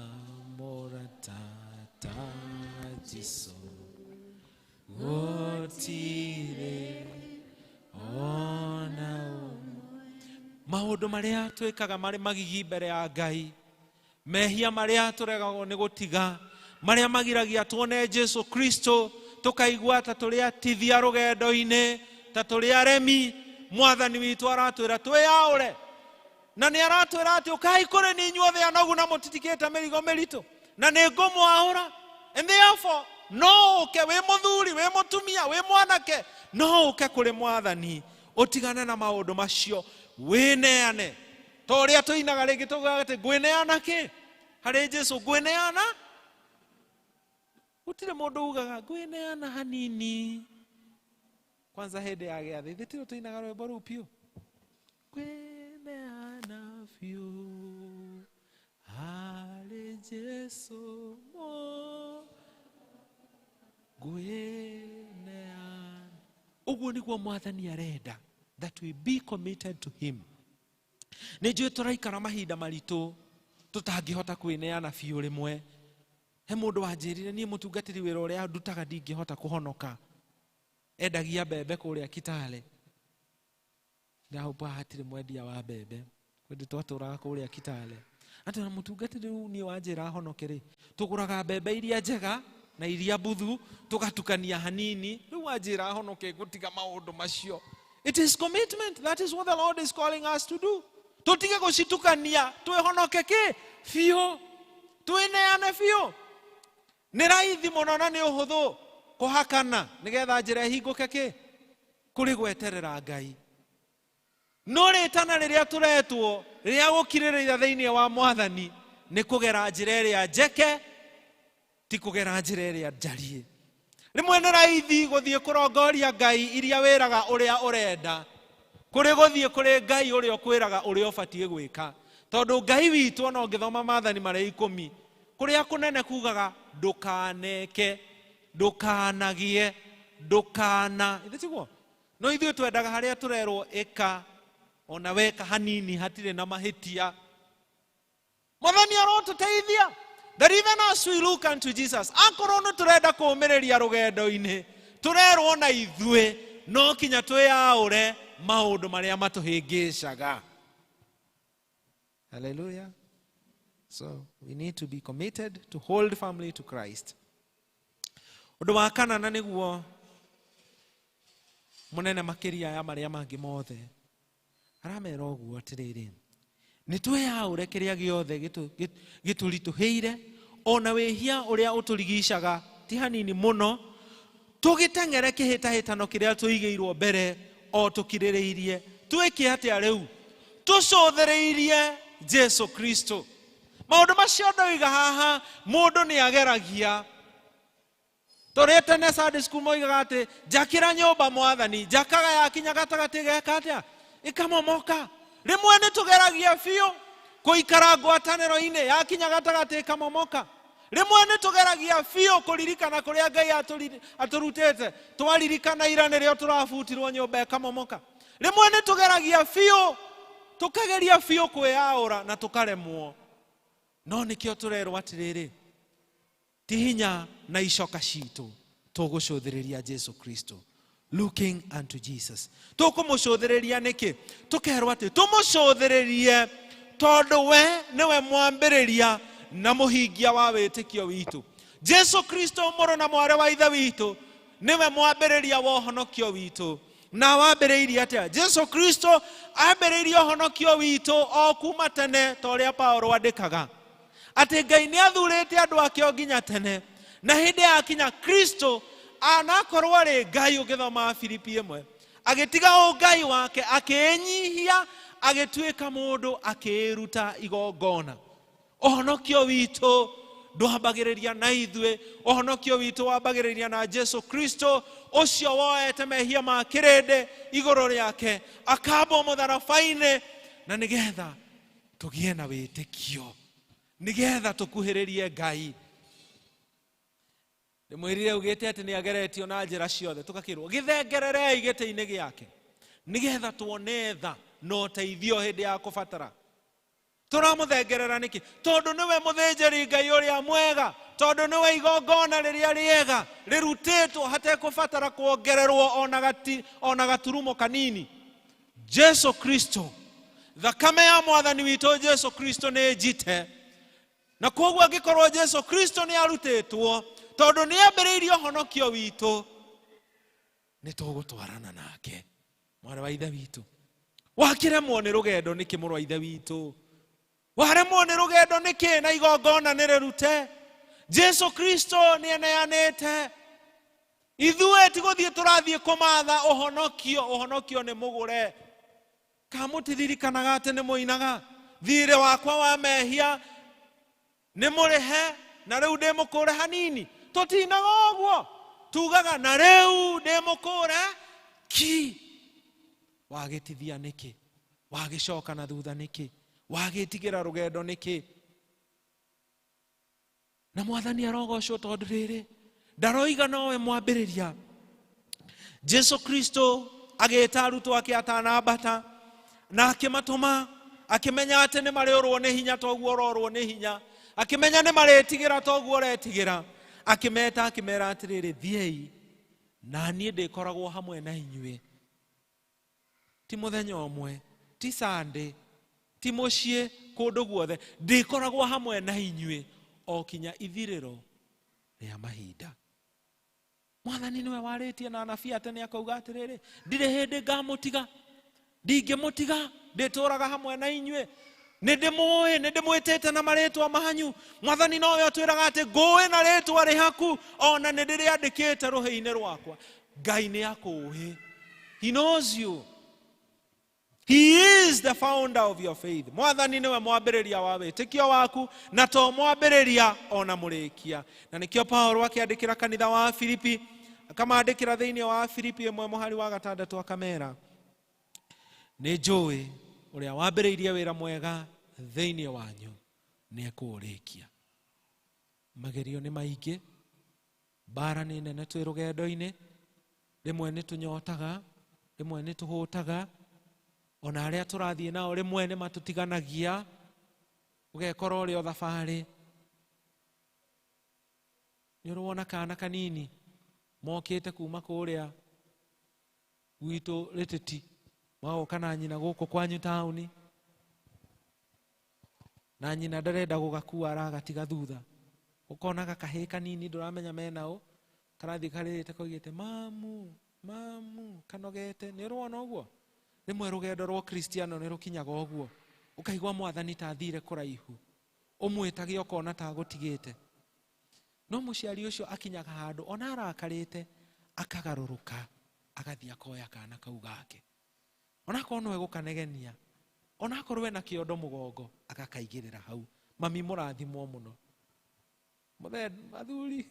mũrata ta Jesu, gũtirĩ ona ũmwe. Maũndũ marĩa twĩkaga marĩ magigi mbere ya Ngai, mehia marĩa tũregagwo nĩ gũtiga, marĩa magiragia tuone Jesu Kristo, tũkaigua ta tũrĩ atithia rũgendo-inĩ, ta tũrĩ aremi, Mwathani witũ aratwĩra twĩyaũre. Na nĩ aratwĩra atĩ ũkai kũrĩ niĩ inyuothe anogu na mũtitikĩte mĩrigo mĩritũ, na nĩ ngũmwaũra. And therefore, no ũke wĩ mũthuri, wĩ mũtumia, wĩ mwanake, no ũke kũrĩ Mwathani, ũtigane na maũndũ macio, wĩneane. Ta ũrĩa tũinaga rĩngĩ tũgaga atĩ ngwĩneana kĩ? Harĩ Jesu ngwĩneana? Gũtirĩ mũndũ ugaga ngwĩneana hanini. Kwanza hĩndĩ ya gĩathĩ, ithuĩ tũinaga rwĩmbo rũu piũ. Jesu ngwĩneana. Ũguo nĩguo mwathani arenda, that we be committed to him. Nĩ njũĩ tũraikara mahinda maritũ tũtangĩhota kwĩneana biũ rĩmwe. He mũndũ wanjĩrire niĩ mũtungatĩri wĩra ũrĩa ndutaga ndingĩhota kũhonoka. Endagia mbembe kũrĩa Kitale. Ndahũpa hatirĩ mwendia wa mbembe. Kwendĩ twatũraga kũrĩa Kitale. Atĩ na mũtungatĩri rĩu niĩ wanjĩra honoke rĩ, tũgũraga mbembe iria njega na iria mbuthu tũgatukania hanini. Rĩu wanjĩra honoke ngũtiga maũndũ macio. It is commitment. That is what the Lord is calling us to do. Tũtige gũcitukania, twĩhonoke kĩ? Biũ. Twĩneane biũ. Nĩ raithi mũno na nĩ ũhũthũ kũhakana nĩgetha njĩra ĩhingũke kĩ? Kũrĩ gweterera Ngai. No rĩtana rĩrĩa tũretwo rĩa gũkirĩrĩria thĩinĩ wa mwathani nĩ kũgera njĩra ĩrĩa njeke, ti kũgera njĩra ĩrĩa njariĩ. Rĩmwe nĩ raithi gũthiĩ kũrongoria Ngai iria wĩraga ũrĩa ũrenda, kũrĩ gũthiĩ kũrĩ Ngai ũrĩa ũkwĩraga ũrĩa ũbatiĩ gwĩka. Tondũ Ngai witũ ona ũngĩthoma maathani marĩa 10, kũrĩa kũnene kugaga ndũkaneke, ndũkanagĩe, ndũkana. Ithe tiguo? No ithuĩ twendaga harĩa tũrerwo ĩka, ona weka hanini hatirĩ na mahĩtia. Mwathani arotũteithia that even as we look unto Jesus, akorwo nĩ tũrenda kũũmĩrĩria rũgendo-inĩ, tũrerwo na ithuĩ no kinya twĩyaũre maũndũ marĩa matũhĩngĩcaga. Hallelujah. So we need to be committed to hold firmly to Christ. Ũndũ wa kana na nĩguo mũnene makĩria ya marĩa mangĩ mothe, aramera ũguo atĩrĩrĩ, nĩ twĩyaũre kĩrĩa gĩothe gĩtũritũhĩire, ona wĩhia ũrĩa ũtũrigicaga ti hanini mũno, tũgĩteng'ere kĩhĩtahĩtano kĩrĩa tũigĩirwo mbere o tũkirĩrĩirie. Twĩke atĩa rĩu? Tũcũthĩrĩirie Jesu Kristo. Maũndũ macio ndoiga haha, mũndũ nĩ ageragia. Tũrĩ tene Sunday school moigaga atĩ njakĩra nyũmba mwathani, njakaga yakinya gatagatĩ geka atĩa? Ĩkamomoka. Rĩmwe nĩ tũgeragia biũ kũikara ngwatanĩro-inĩ, yakinya gatagatĩ ĩkamomoka. Rĩmwe nĩ tũgeragia biũ kũririkana kũrĩa Ngai atũrutĩte, twaririkana ira nĩrĩo tũrabutirwo nyũmba ĩkamomoka. Rĩmwe nĩ tũgeragia biũ, tũkageria biũ kwĩyaũra na tũkaremwo. No nĩkĩo tũrerwo atĩrĩrĩ, ti hinya na icoka citũ tũgũcũthĩrĩria Jesu Kristo. Looking unto Jesus. Tũkũmũcũthĩrĩria nĩkĩ? Tũkerwo atĩ tũmũcũthĩrĩrie tondũ we nĩwe mwambĩrĩria na mũhingia wa wĩtĩkio witũ. Jesu Kristo mũrũ na mwarĩ wa ithe witũ nĩwe mwambĩrĩria wa ũhonokio witũ. Na wambĩrĩirie atĩa? Jesu Kristo ambĩrĩirie ũhonokio witũ o kuma tene ta ũrĩa Paulo andĩkaga atĩ Ngai nĩ athurĩte andũ ake o nginya tene, na hĩndĩ yakinya Kristo anakorwo arĩ Ngai. Ũngĩthoma Filipi 1, agĩtiga ũngai wake, akĩĩnyihia, agĩtuĩka mũndũ, akĩĩruta igongona. Ũhonokio witũ ndwambagĩrĩria na ithuĩ, ũhonokio witũ wambagĩrĩria na Jesu Kristo ũcio woete mehia ma kĩrĩndĩ igũrũ rĩake, akambwo mũtharaba-inĩ, na nĩgetha tũgĩe na wĩtĩkio, nĩgetha tũkuhĩrĩrie Ngai. Ndĩmwĩrire augĩte atĩ nĩ ageretio na njĩra ciothe, tũgakĩrwo gĩthengererei gĩtĩ-inĩ gĩake nĩgetha tuone tha na ũteithio hĩndĩ ya kũbatara. Tũramũthengerera nĩkĩ? Tondũ nĩwe mũthĩnjĩri Ngai ũrĩa mwega, tondũ nĩwe igongona rĩrĩa rĩega rĩrutĩtwo hatekũbatara kuongererwo ona gaturumo kanini. Jesu Kristo, thakame ya mwathani witũ Jesu Kristo nĩ njite, na koguo angĩkorwo Jesu Kristo nĩ arutĩtwo tondũ nĩ ambĩrĩirie ũhonokio witũ, nĩ tũgũtwarana nake. Mwarĩ wa ithe witũ, wakĩremwo nĩ rũgendo nĩkĩ? Mũrũ wa ithe witũ, waremwo nĩ rũgendo nĩkĩ? Na igongona nĩ rĩrute. Jesu Kristo nĩ eneanĩte. Ithuĩ ti gũthiĩ tũrathiĩ kũmatha ũhonokio, ũhonokio nĩ mũgũre. Kana mũtiririkanaga atĩ nĩ mũinaga thirĩ wakwa wa mehia nĩ mũrĩhe na rĩu ndĩ mũkũre hanini? Tũtinaga ũguo, tugaga na rĩu ndĩ mũkũre ki. Wagĩtithia nĩkĩ? Wagĩcoka na thutha nĩkĩ? Wagĩtigĩra rũgendo nĩkĩ? Na mwathani arogocwo tondũ rĩrĩ ndaroiga nowe mwambĩrĩria. Jesu Kristo agĩta arutwo ake atanambata na akĩmatũma, akĩmenya atĩ nĩ marĩũrwo nĩ hinya toguo ũrorwo nĩ hinya, akĩmenya nĩ marĩtigĩra toguo ũretigĩra, akĩmeta akĩmera atĩrĩrĩ, thiĩi na niĩ ndĩkoragwo hamwe na inyuĩ. Ti mũthenya ũmwe, ti Sunday, ti mũciĩ, kũndũ guothe ndĩkoragwo hamwe na inyuĩ o kinya ithirĩro rĩa mahinda. Mwathani nĩwe warĩtie na anabii atene akauga atĩrĩrĩ, ndirĩ hĩndĩ ngamũtiga, ndingĩmũtiga, ndĩtũraga hamwe na inyuĩ, nĩndĩmũĩ, nĩndĩmwĩtĩte na marĩtwa manyu. Mwathani nowe atwĩraga atĩ ngũĩ na rĩtwa rĩhaku, ona nĩndĩrĩandĩkĩte rũhĩ-inĩ rwakwa. Ngai nĩ akũĩ. He knows you. He is the founder of your faith. Mwathani nĩwe mwambĩrĩria wa wĩtĩkio waku, na to mwambĩrĩria ona mũrĩkia. Na nĩkĩo Paulo akĩandĩkĩra kanitha wa Filipi, akamandĩkĩra thĩinĩ wa Filipi 1 mũhari wa 6 akamera, nĩ njũĩ ũrĩa wambĩrĩirie wĩra mwega thĩinĩ wanyu nĩ ekũũrĩkia. Magerio nĩ maingĩ, mbara nĩ nene twĩ rũgendo-inĩ, rĩmwe nĩ tũnyotaga, rĩmwe nĩ tũhũtaga, ona arĩa tũrathiĩ nao rĩmwe nĩ matũtiganagia, ũgekora ũrĩ o thabarĩ. Nĩ ũrĩ wona kana kanini mokĩte kuma kũrĩa gwitũ Rĩtĩti, magoka na nyina gũkũ kwanyu taũni, na nyina ndarenda gũgakua aragatiga thutha, ũkona gakahĩ kanini ndũramenya mena ũ, karathiĩ karĩrĩte koigĩte mamu mamu, kanogete. Nĩ ũrĩ wona ũguo? Rĩmwe rũgendo rwa Kristiano nĩ rũkinyaga ũguo, ũkaigua mwathani ta athire kũraihu, ũmwĩtage ũkona ta agũtigĩte. No mũciari ũcio akinyaga handũ ona arakarĩte akagarũrũka, agathiĩ akoya kana kau gake, onakorwo no egũkanegenia, onakorwo ena kĩondo mũgongo, agakaigĩrĩra hau. Mami mũrathimwo mũno. Mũthee athuri,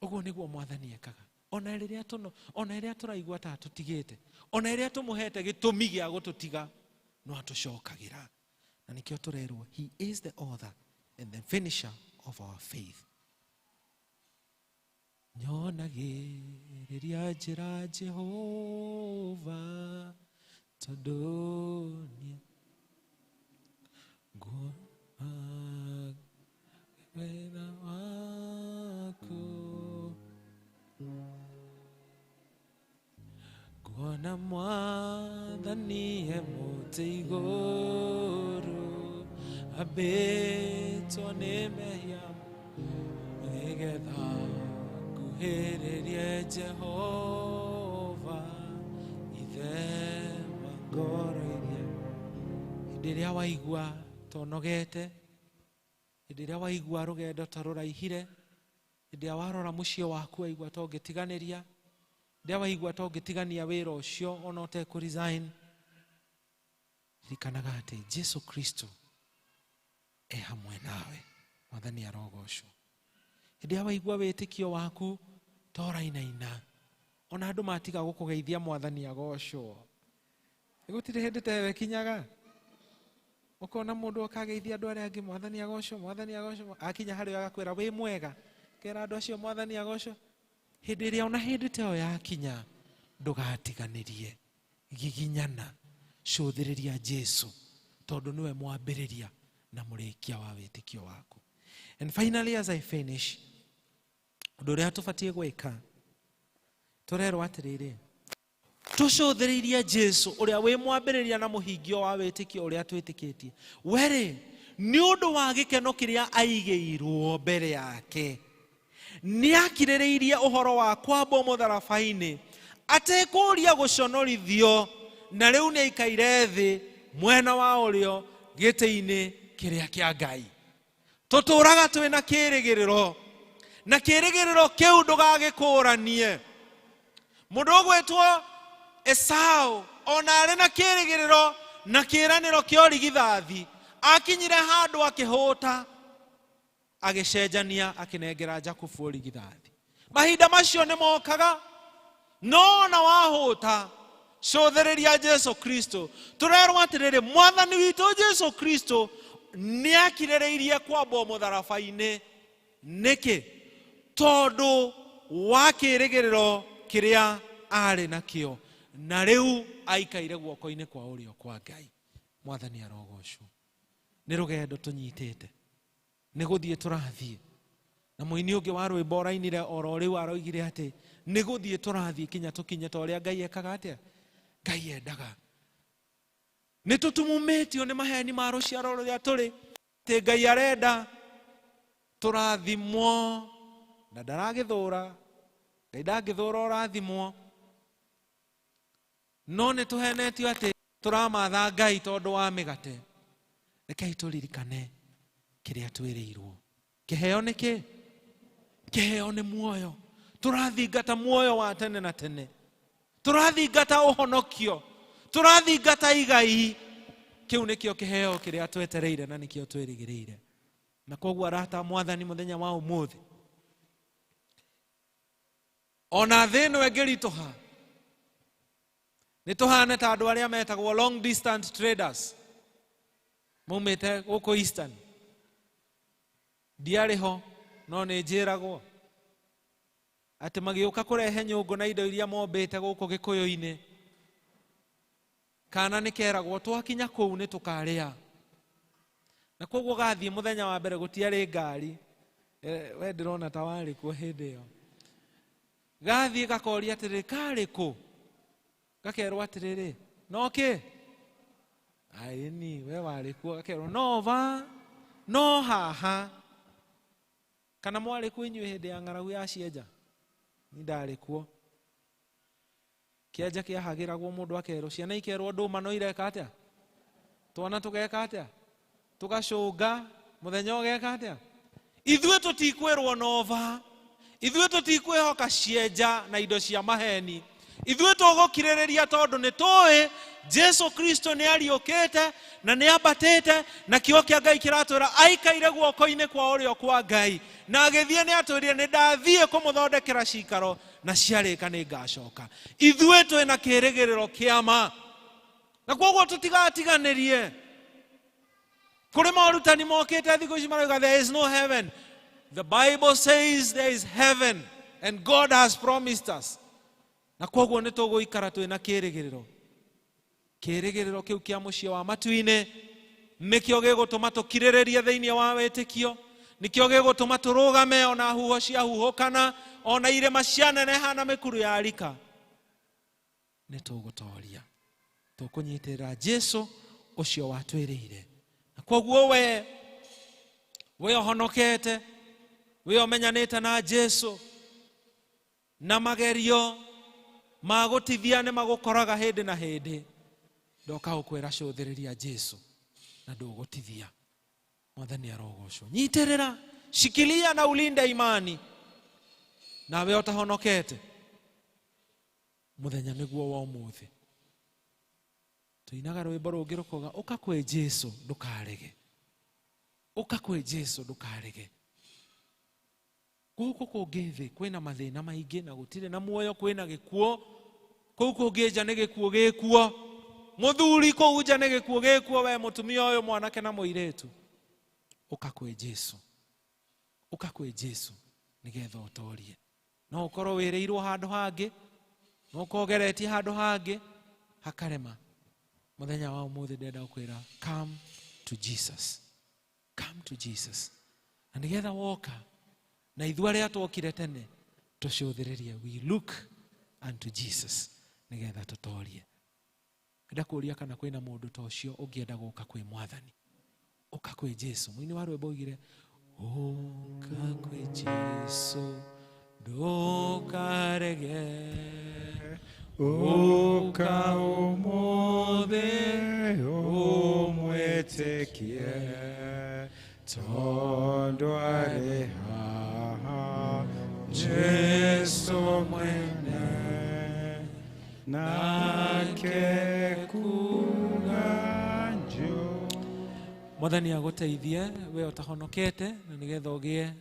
ũguo nĩguo mwathani ekaga. Ona rĩrĩa tũno, ona rĩrĩa tũraigua ta tũtigĩte, ona rĩrĩa tũmũhete gĩtũmi gĩa gũtũtiga, no atũcokagĩra. Na nĩkĩo tũrerwo, he is the author and the finisher of our faith. Nyonagĩrĩria njĩra Jehova, tondũ niĩ nguona wĩra waku. Nguona mwathani e mũtĩ igũrũ, ambĩtwo nĩ mehia, nĩgetha nguhĩrĩrie Jehova, Ithe wa ngoro iria. Hĩndĩ ĩrĩa waigua tonogete, hĩndĩ ĩrĩa waigua rũgendo ta rũraihire, hĩndĩ ĩrĩa warora mũciĩ waku waigua ta ũngĩtiganĩria, hĩndĩ ĩrĩa waigua ta ũngĩtigania wĩra ũcio ona ũtekũ resign, ririkanaga atĩ Jesu Kristo e hamwe nawe. Mwathani arogocwo. Hĩndĩ ĩrĩa waigua wĩtĩkio waku ta ũrainaina, ona andũ matiga gũkũgeithia mwathani agocwo, gũtirĩ hĩndĩ ta ĩyo ĩkinyaga, ũkona mũndũ akageithia andũ arĩa angĩ mwathani agocwo, mwathani agocwo, akinya harĩ we agakwĩra wĩ mwega, kera andũ acio mwathani agocwo. Hĩndĩ ĩrĩa ona hĩndĩ ta ĩyo yakinya, ndũgatiganĩrie, giginyana, cũthĩrĩria Jesu, tondũ nĩwe mwambĩrĩria na mũrĩkia wa wĩtĩkio waku. And finally, as I finish, ũndũ ũrĩa tũbatiĩ gwĩka, tũrerwo atĩrĩrĩ, tũcũthĩrĩirie Jesu ũrĩa wĩ mwambĩrĩria na mũhingio wa wĩtĩkio ũrĩa twĩtĩkĩtie. We-rĩ, nĩ ũndũ wa gĩkeno kĩrĩa aigĩirwo mbere yake, nĩakirĩrĩirie ũhoro wa kwambwo mũtharaba-inĩ, atekũũria gũconorithio, na rĩu nĩaikaire thĩ mwena wa ũrĩo gĩtĩ-inĩ kĩrĩa kĩa Ngai. Tũtũraga twĩna kĩrĩgĩrĩro, na kĩrĩgĩrĩro kĩu ndũgagĩkũranie. Mũndũ ũgwĩtwo Esau ona arĩ na kĩrĩgĩrĩro na kĩĩranĩro kĩa ũrigithathi, akinyire handũ akĩhũta, agĩcenjania akĩnengera Jakubu ũrigithathi. Mahinda macio nĩ mokaga, no ona wahũta, cũthĩrĩria Jesu Kristo. Tũrerwo atĩrĩrĩ, mwathani witũ Jesu Kristo nĩ akirĩrĩirie kwambwo mũtharaba-inĩ. Nĩkĩ? Tondũ wa kĩĩrĩgĩrĩro kĩrĩa arĩ nakĩo, na rĩu aikaire guoko-inĩ kwa ũrĩo kwa Ngai. Mwathani arogocwo. Nĩ rũgendo tũnyitĩte, nĩ gũthiĩ tũrathiĩ. Na mũini ũngĩ wa rwĩmbo ũrainire oro rĩu aroigire atĩ nĩ gũthiĩ tũrathiĩ kinya tũkinye ta ũrĩa Ngai ekaga atĩa, Ngai endaga. Nĩ tũtumumĩtio nĩ maheni ma rũciaro rũrĩa tũrĩ, atĩ Ngai arenda tũrathimwo, na ndaragĩthũra. Ngai ndangĩthũra ũrathimwo, no nĩ tũhenetio atĩ tũramatha Ngai tondũ wa mĩgate. Rekei tũririkane kĩrĩa twĩrĩirwo. Kĩheo nĩ kĩ? Kĩheo nĩ muoyo. Tũrathingata muoyo wa tene na tene, tũrathingata ũhonokio, tũrathingata igai. Kĩu nĩkĩo kĩheo kĩrĩa twetereire na nĩkĩo twĩrĩgĩrĩire. Na koguo arata Mwathani mũthenya wa ũmũthĩ, ona thĩ ĩno ĩngĩritũha, nĩ tũhane ta andũ arĩa metagwo long distance traders maumĩte gũkũ Eastern. Ndiarĩ ho, no nĩ njĩragwo atĩ magĩũka kũrehe nyũngũ na indo iria mombĩte gũkũ Gĩkũyũ-inĩ, kana nĩ keragwo twakinya kũu nĩ tũkarĩa. Na koguo gathiĩ mũthenya wa mbere gũtiarĩ ngari. We ndĩrona ta warĩ kuo hĩndĩ ĩyo. Gathiĩ gakoria atĩrĩrĩ, karĩ kũ? Gakerwo atĩrĩrĩ, no kĩ? Aĩni, we warĩ kuo. Gakerwo no va, no haha. Kana mwarĩ kuo inyuĩ hĩndĩ ya ng'aragu ya cienja? Ni ndarĩ kuo. Kĩenja kĩahagĩragwo mũndũ akerwo, ciana ikerwo ndũma no ireka atĩa? Twana tũgeka atĩa? Tũgacũnga, mũthenya ũgeka atĩa? Ithuĩ tũtikwĩrwo nova, ithuĩ tũtikwĩhoka cienja na indo cia maheni. Ithuĩ tũgũkirĩrĩria tondũ nĩ tũĩ Jesu Kristo nĩ ariũkĩte na nĩ ambatĩte, na kiugo kĩa Ngai kĩratwĩra aikaire guoko-inĩ kwa ũrĩo kwa Ngai, na agĩthiĩ nĩ atwĩrire nĩ ndathiĩ kũmũthondekera cikaro, na ciarĩka nĩ ngacoka. Ithuĩ twĩna kĩĩrĩgĩrĩro kĩa ma, na koguo tũtigatiganĩrie. Kũrĩ morutani mokĩte thikũ ici marauga there is no heaven. The Bible says there is heaven and God has promised us. Na koguo nĩ tũgũikara twĩna kĩĩrĩgĩrĩro. Kĩĩrĩgĩrĩro kĩu kĩa mũciĩ wa matu-inĩ nĩkĩo gĩgũtũma tũkirĩrĩrie thĩinĩ wa wĩtĩkio, nĩkĩo gĩgũtũma tũrũgame ona huho ciahuhũkana, ona irĩma cianeneha na mĩkuru ya rika. Nĩ tũgũtoria, tũkũnyitĩrĩra Jesu ũcio watwĩrĩire. Na koguo we ũhonokete, we ũmenyanĩte na Jesu, na magerio ma gũtithia nĩ magũkoraga hĩndĩ na hĩndĩ, ndoka gũkwĩra cũthĩrĩria Jesu na ndũgũtithia. Mwathani arogocwo. Nyitĩrĩra, shikilia na ulinde imani. Nawe ũtahonokete, mũthenya nĩguo wa ũmũthĩ. Tũinaga rwĩmbo rũngĩ rũkoiga ũka kwĩ Jesu ndũkarege, ũka kwĩ Jesu ndũkarege. Gũkũ kũngĩ thĩ kwĩna mathĩna maingĩ na gũtirĩ na muoyo, kwĩna gĩkuũ. Kũu kũngĩ nja nĩ gĩkuũ gĩkuo. Mũthuri kũu nja nĩ gĩkuũ gĩkuo, we mũtumia ũyũ mwanake na mũirĩtu. Ũka kwĩ Jesu, ũka kwĩ Jesu nĩgetha ũtorie. No ũkorwo wĩrĩirwo handũ hangĩ, no ũkorwo ũgeretie handũ hangĩ hakarema. Mũthenya wa ũmũthĩ ndĩrenda gũkwĩra come to Jesus, come to Jesus. Na nĩgetha woka na ithuĩ arĩa twokire tene tũcũthĩrĩrie, we look unto Jesus nĩgetha tũtorie. Ndĩrenda kũũria kana kwĩna mũndũ ta ũcio ũngĩenda gũka kwĩ Mwathani. Ũka kwĩ Jesu. Mũini wa rwĩmbo oigire ũka kwĩ Jesu ndũkarege, ũka ũmũthĩ ũmwĩtĩkie, tondũ arĩ haha Jesu mwene, nake kuga njũ. Mwathani agũteithie we ũtahonokete, na nĩgetha ũgĩe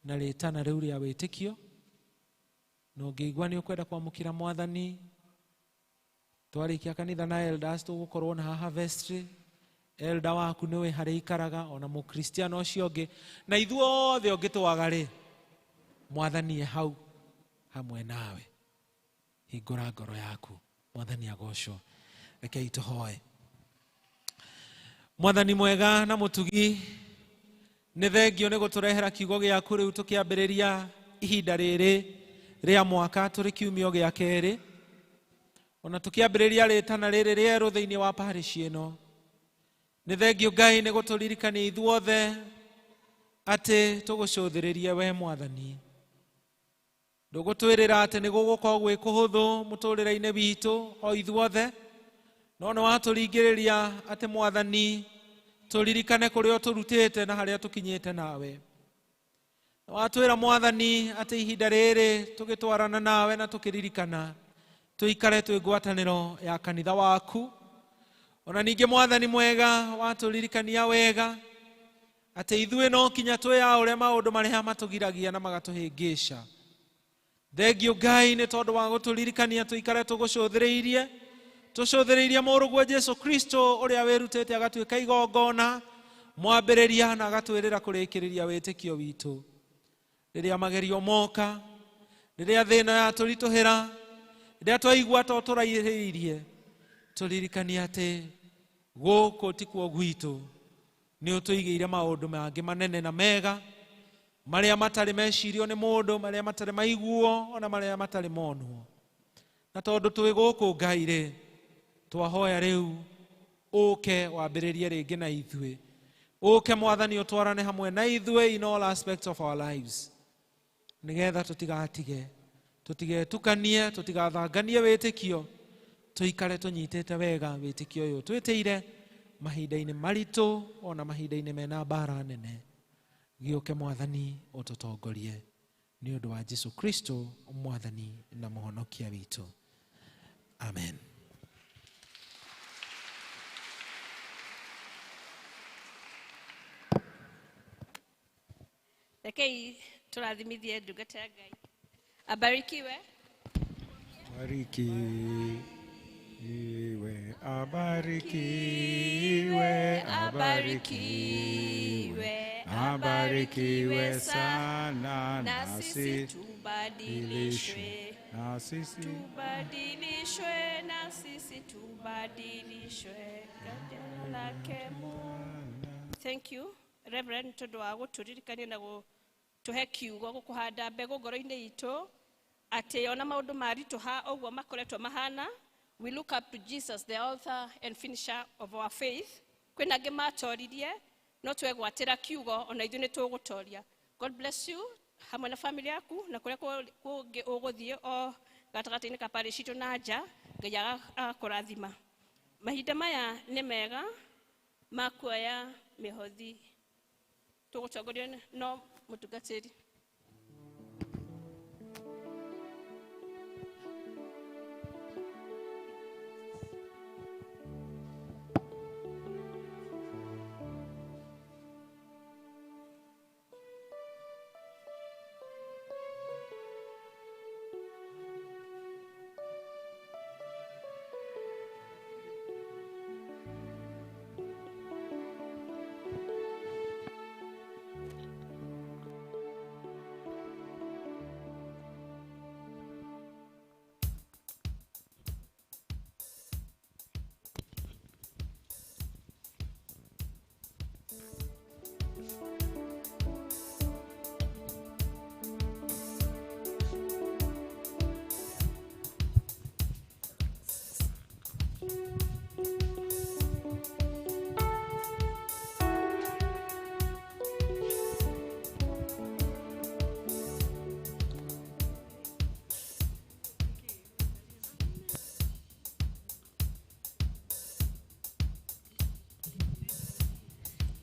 na rĩtana rĩu rĩa wĩtĩkio. Na ũngĩigua nĩ ũkwenda kwamũkĩra Mwathani, twarĩkia kanitha na elders tũgũkorwo na haha vestry. Elda waku nĩwe harĩa ikaraga, ona mũkristiano ũcio ũngĩ, na ithuothe ũngĩtwaga rĩ, mwathani e hau hamwe nawe. Hingũra ngoro yaku, mwathani agocwo. Rekei tũhoe. Mwathani mwega na mũtugi, nĩ thengio nĩ gũtũrehera kiugo gĩaku rĩu tũkĩambĩrĩria ihinda rĩrĩ rĩa mwaka tũrĩ kiumio gĩa kerĩ, ona tũkĩambĩrĩria rĩtana rĩrĩ rĩerũ thĩinĩ wa parish ĩno. Nĩ thengio Ngai nĩ gũtũririkania ithuothe atĩ tũgũcũthĩrĩrie we mwathani. Ndũgũtwĩrĩra atĩ nĩ gũgũkorwo gwĩ kũhũthũ mũtũrĩre-inĩ witũ o ithuothe, no nĩ watũringĩrĩria atĩ mwathani tũririkane kũrĩa ũtũrutĩte na harĩa tũkinyĩte nawe. Nĩ watwĩra mwathani atĩ ihinda rĩrĩ tũgĩtwarana nawe na tũkĩririkana tũikare twĩ ngwatanĩro ya kanitha waku. Ona ningĩ mwathani mwega watũririkania wega atĩ ithuĩ no kinya twĩyaũre maũndũ marĩa matũgiragia na magatũhĩngĩca. Thengio Ngai nĩ tondũ wa gũtũririkania tũikare tũgũcũthĩrĩirie, tũcũthĩrĩirie mũrũguo Jesu Kristo ũrĩa wĩrutĩte agatuĩka igongona mwambĩrĩria na agatwĩrĩra kũrĩkĩrĩria wĩtĩkio witũ. Rĩrĩa magerio moka, rĩrĩa thĩna yatũritũhĩra, rĩrĩa twaigua to tũraihĩrĩirie, tũririkanie atĩ gũkũ tikuo gwitũ. Nĩ ũtũigĩire maũndũ mangĩ manene na mega, marĩa matarĩ mecirio nĩ mũndũ, marĩa matarĩ maiguo, ona marĩa matarĩ monwo. Na tondũ twĩ gũkũ Ngai rĩ, twahoya rĩu ũke wambĩrĩrie rĩngĩ na ithuĩ. Ũke mwathani ũtwarane hamwe na ithuĩ in all aspects of our lives, nĩgetha tũtigatige, tũtigetukanie, tũtigathanganie wĩtĩkio, tũikare tũnyitĩte wega wĩtĩkio ũyũ twĩtĩire mahinda-inĩ maritũ ona mahinda-inĩ mena mbara nene. Gĩũke mwathani ũtũtongorie nĩ ũndũ wa Jesu Kristo mwathani na mũhonokia witũ. Amen. Rekei tũrathimithie ndungata ya Ngai. Abarikiwe. Abarikiwe, abarikiwe, abarikiwe, abarikiwe sana, na nasi sisi tubadilishwe, na sisi tubadilishwe, na sisi tubadilishwe jina lake Mungu. Thank you Reverend tondu wa gũtũririkania na gũtũhe kiugo gũkũhanda mbegũ ngoro-inĩ itũ atĩ ona maũndũ maritũha ũguo makoretwo mahana, we look up to Jesus the author and finisher of our faith. Kwĩna angĩ matoririe no twegwatĩra kiugo ona ithuĩ nĩ tũgũtoria. God bless you hamwe na family yaku na kũrĩa kũngĩ ũgũthiĩ o gatagatĩ-inĩ ka parish itũ na nja, Ngai agakũrathima. Mahinda maya nĩ mega ma kuoya mĩhothi. Tũgũtongorio no mũtungatĩri.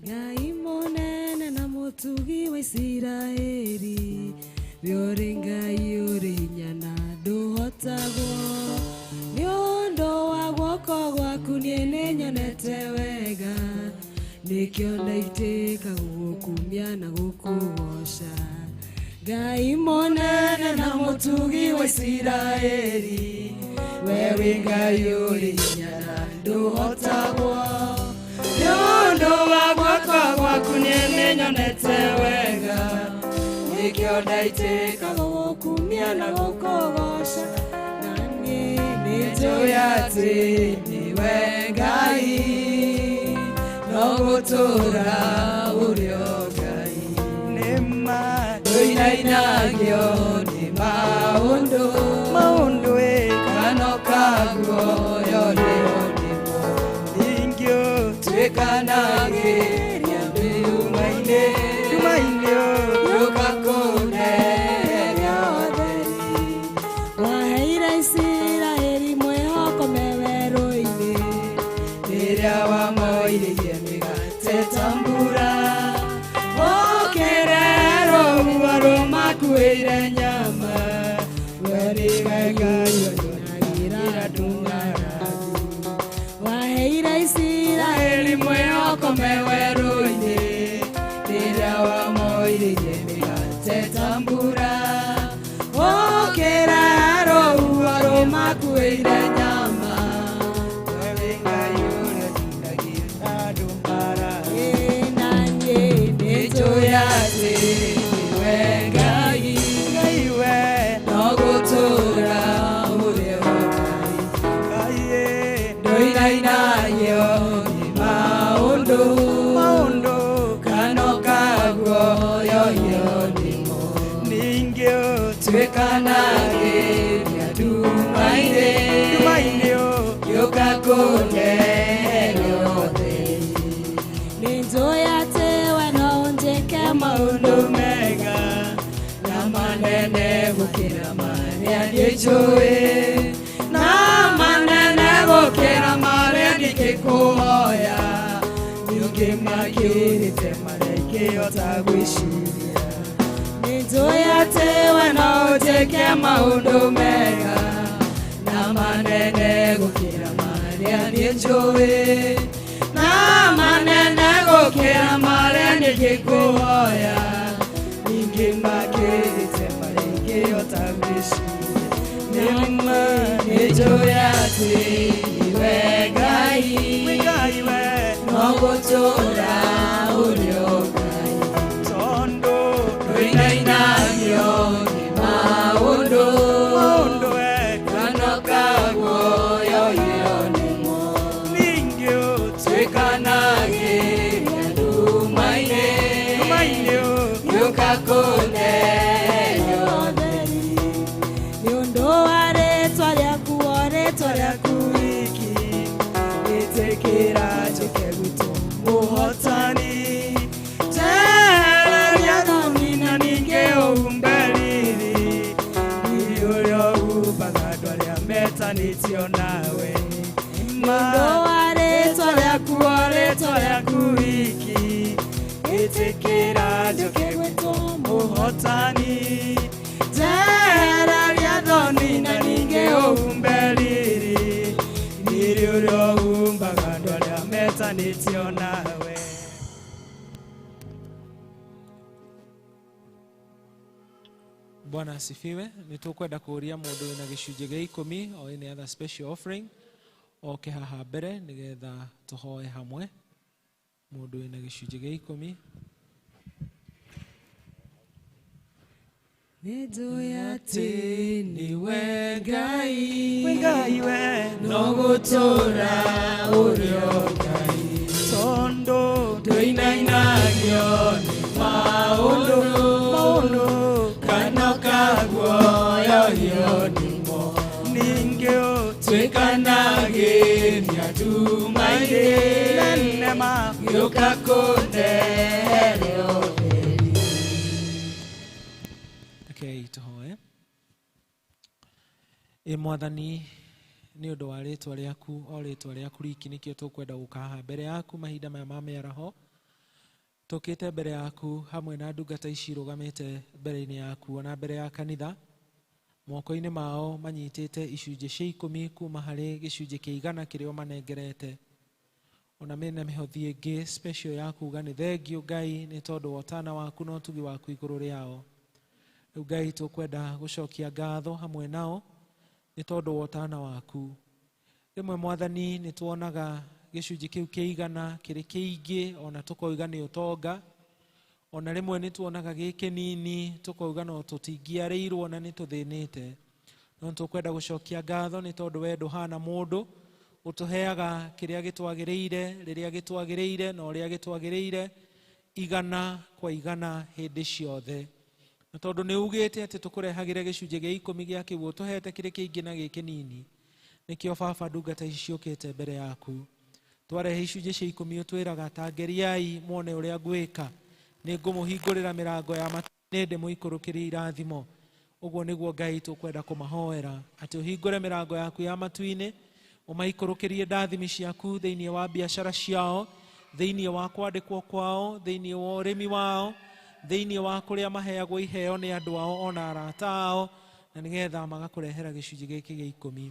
Ngai mũnene na mũtugi wa Isiraeli, we ũrĩ Ngai ũrĩ hinya na ndũhotagwo. Nĩ ũndũ wa guoko gwaku niĩ nĩnyonete wega, nĩkĩo ndaitĩka gũgũkumia na gũkũgoca. Ngai mũnene na mũtugi wa Isiraeli, we wĩ Ngai ũrĩ hinya na ndũhotagwo. Nĩ nĩnyonete wega nĩkĩo ndaitĩka gũgũkumia na gũkũgoca na niĩ nĩnjũĩ atĩ nĩwe Ngai no gũtũũra ũrĩ o Ngai nĩma ndũinainagio nĩ maũndũ maũndũ kano kaguoyo nĩo nĩmo ingĩũtuĩkanagĩria ndumainĩ ndumainĩ gĩũka kũneria ũtheri Waheire Isiraeli mwĩhoko me werũ-inĩ rĩrĩa wamoirĩrie mĩgate ta mbura Wokĩrerwo rũmakuĩire nyama we nĩwe Ngai ũnyonagĩra andũ ng'aragu Waheire Isiraeli Isiraeli mwĩhoko me werũ-inĩ rĩrĩa wamoirĩrie mĩgate ta mbura Wokĩrerwo rũmakuĩire nyama we nĩ Ngai ũrĩa ũnyonagĩra andũ ng'aragu na niĩ nĩnjũĩ atĩ nĩwe Ngai Ngai we no gũtũũra ũrĩ o Ngai Ngai ndũinainagio nĩ maũndũ maũndũ kano kaguoyohio nĩmo ningĩũtuĩkanagĩria ndumainĩ ndumainĩ gĩũka kũneria ũtheri nĩnjũĩ atĩ we no ũnjĩke maũndũ mega na manene gũkĩra marĩa niĩ njũĩ na manene gũkĩra marĩa ndingĩkũhoya ningĩ makĩrĩte marĩa ingĩhota gwĩciria Nĩnjũĩ atĩ we no ũnjĩke maũndũ mega na manene gũkĩra marĩa niĩ njũĩ na manene gũkĩra marĩa ndingĩkũhoya ningĩ makĩrĩte marĩa ingĩhota gwĩciria nĩma nĩnjũĩ atĩ nĩwe Ngai Ngai we no gũtũũra ũrĩ o Ngai tondũ ndũinainagio nĩ maũndũ maũndũ we kano kaguoyohio nĩmo ningĩũtuĩkanagĩria tuĩkanagĩria ndumainĩ ndumainĩ gĩũka kũneria ũtheri nĩ ũndũ wa rĩtwa rĩaku o rĩtwa rĩaku wiki ĩtĩkĩra njũke gwitũ mũhotani njehereria thoni na ningĩ ũhumbe riri riri ũrĩa ũhumbaga andũ arĩa metanĩtio nawe nĩ ũndũ wa rĩtwa rĩaku o rĩtwa rĩaku wiki ĩtĩkĩra njũke gwitũ mũhotani njehereria thoni na ningĩ ũhumbe riri riri ũrĩa ũhumbaga andũ arĩa metanĩtio nawe. Bwana asifiwe. Nĩtũkwenda kũũria mũndũ wĩna gĩcunjĩ gĩa ikũmi or any other special offering oke haha mbere nĩgetha tũhoe hamwe. Mũndũ wĩna gĩcunjĩ gĩa ikũmi. Nĩnjũĩ atĩ nĩwe Ngai We Ngai we no gũtũũra ũrĩ o Ngai tondũ ndũinainagio nĩ maũndũ maũndũ kano kaguoyohio nĩmo ningĩũtuĩkanagĩria tuĩkanagĩria ndumainĩ nenema gĩũka kũneria ũtheri Rekei tũhoe. Ĩ Mwathani, nĩ ũndũ wa rĩtwa rĩaku o rĩtwa rĩaku riki nĩkĩo tũkwenda gũka haha mbere yaku mahinda maya ma mĩaraho. Tũkĩte mbere yaku hamwe na ndungata ici irũgamĩte mbere-inĩ yaku ona mbere ya kanitha. Moko-inĩ mao manyitĩte icunjĩ cia ikũmi kuma harĩ gĩcunjĩ kĩa igana kĩrĩa ũmanengerete. Ona mena mĩhothi ĩngĩ special ya kuga nĩ thengiũ Ngai nĩ tondũ wa ũtana waku na ũtugi waku igũrũ rĩao. Rĩu Ngai tũkwenda gũcokia ngatho hamwe nao nĩ tondũ wa ũtana waku. Rĩmwe Mwathani nĩ tuonaga gĩcunjĩ kĩu kĩa igana kĩrĩ kĩingĩ ona tũkoiga nĩ ũtonga. Ona rĩmwe nĩ tuonaga gĩ kĩnini tũkauga no tũtingĩarĩirwo na nĩ tũthĩnĩte. No tũkwenda gũcokia ngatho nĩ tondũ we ndũhana mũndũ, ũtũheaga kĩrĩa gĩtwagĩrĩire, rĩrĩa gĩtwagĩrĩire na ũrĩa gĩtwagĩrĩire, igana kwa igana hĩndĩ ciothe. Na tondũ nĩ ugĩte atĩ tũkũrehagĩre gĩcunjĩ gĩa 10 gĩa kĩu ũtũhete kĩrĩ kĩingĩ na gĩ kĩnini, nĩkĩo baba ndungata ici ciũkĩte mbere yaku. Twarehe icunjĩ cia 10 ũtwĩraga ta ngeriai muone ũrĩa ngwĩka, nĩ ngũmũhingũrĩra mĩrango ya matu-inĩ ndĩmũikũrũkĩrie irathimo. Ũguo nĩguo Ngai tũkwenda kũmahoera atĩ ũhingũre mĩrango yaku ya matu-inĩ, ũmaikũrũkĩrie ndathimi ciaku thĩinĩ wa biacara ciao, thĩinĩ wa kwandĩkwo kwao, thĩinĩ wa ũrĩmi wao, thĩinĩ wa kũrĩa maheagwo iheo nĩ andũ ao ona arata ao, na nĩgetha magakũrehera gĩcunjĩ gĩkĩ gĩa 10.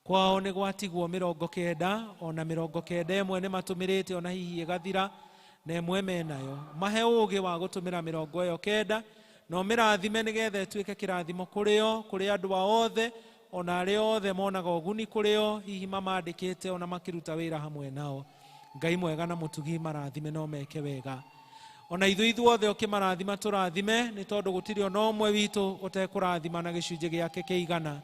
Kwao nĩ gwatigwo 90, ona 91 nĩ matũmĩrĩte ona hihi ĩgathira, na ĩmwe menayo. Mahe ũũgĩ wa gũtũmĩra 90, na ũmĩrathime nĩgetha ĩtuĩke kĩrathimo kũrĩ o, kũrĩ andũ ao othe, ona arĩa othe monaga ũguni kũrĩ o, hihi mamandĩkĩte ona makĩruta wĩra hamwe nao. Ngai mwega na mũtugi marathime no meke wega. Ona ithuĩ ithuothe ũkĩmarathima tũrathime, nĩ tondũ gũtirĩ ona ũmwe witũ ũtekũrathima na gĩcunjĩ gĩake kĩigana.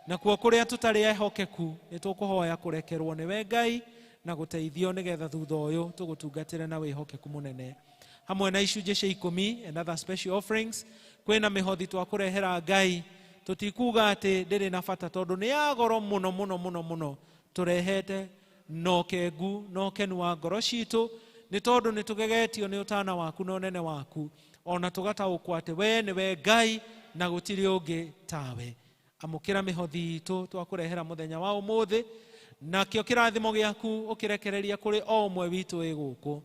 Nakuo kũrĩa tũtarĩ ehokeku nĩ tũkũhoya kũrekerwo nĩwe Ngai na gũteithio nĩgetha thutha ũyũ tũgũtungatĩre na wĩhokeku mũnene. Hamwe na icunjĩ cia 10 and other special offerings, kwĩna mĩhothi twakũrehera Ngai. Tũtikuga atĩ ndĩrĩ na bata tondũ nĩ ya goro mũno mũno mũno mũno, tũrehete no kengu no kenu wa ngoro citũ, nĩ tondũ nĩ tũgegetio nĩ ũtana waku na ũnene waku, ona tũgataũkwo atĩ we nĩwe Ngai na gũtirĩ ũngĩ tawe. Amũkĩra mĩhothi itũ twakũrehera mũthenya wa ũmũthĩ, nakĩo kĩrathimo gĩaku ũkĩrekereria kũrĩ o ũmwe witũ wĩ gũkũ.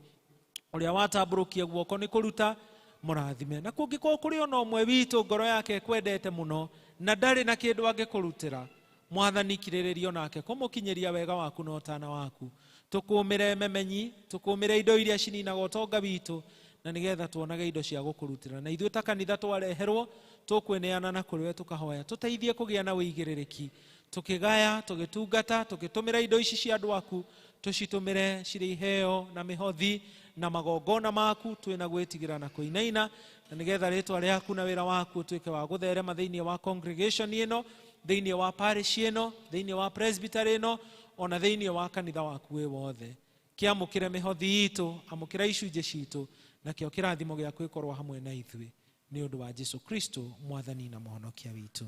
Ũrĩa watambũrũkia guoko nĩ kũruta mũrathime, na kũngĩkorwo kũrĩ ona ũmwe witũ ngoro yake ĩkwendete mũno na ndarĩ na kĩndũ angĩkũrutĩra, Mwathani kirĩrĩrio nake kũmũkinyĩria wega waku na ũtana waku. Tũkũmĩre memenyi, tũkũmĩre indo iria cininaga ũtonga witũ, na nĩgetha tuonage indo cia gũkũrutĩra. Na ithuĩ ta kanitha twareherwo tũkwĩneana na kũrĩ we tũkahoya tũteithie kũgĩa na wĩigĩrĩrĩki, tũkĩgaya, tũgĩtungata, tũgĩtũmĩra indo ici cia andũ aku, tũcitũmĩre cirĩ iheo na mĩhothi na magongona maku, twĩna gwĩtigĩra na kũinaina, na nĩgetha rĩtwa rĩaku na wĩra waku ũtuĩke wa gũtherema thĩinĩ wa congregation ĩno, thĩinĩ wa parish ĩno, thĩinĩ wa presbytery ĩno, ona thĩinĩ wa kanitha waku wĩ wothe. Kĩamũkĩre mĩhothi itũ, amũkĩra icunjĩ citũ, nakĩo kĩrathimo gĩaku gĩkorwo hamwe na ithuĩ, nĩ ũndũ wa Jesu Kristo Mwathani na Mũhonokia witũ.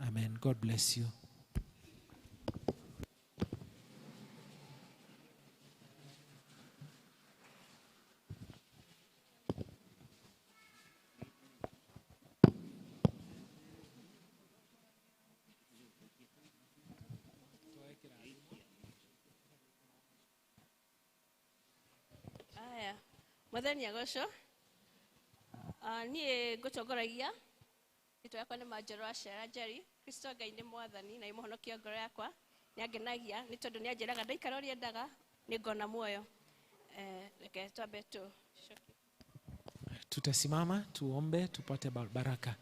Amen. God bless you. Aya, Mwathani agocwo. Niĩ ngũtongoragia, rĩtwa rĩakwa nĩ Manjoro Acera Njeri. Kristo Ngai nĩ Mwathani na nĩ mũhonokia ngoro yakwa, nĩ angenagia nĩ tondũ nĩ anjĩraga ndaikara ũrĩa endaga nĩ ngona muoyo. Reke twambe tũcokie. Tutasimama tuombe tupate baraka.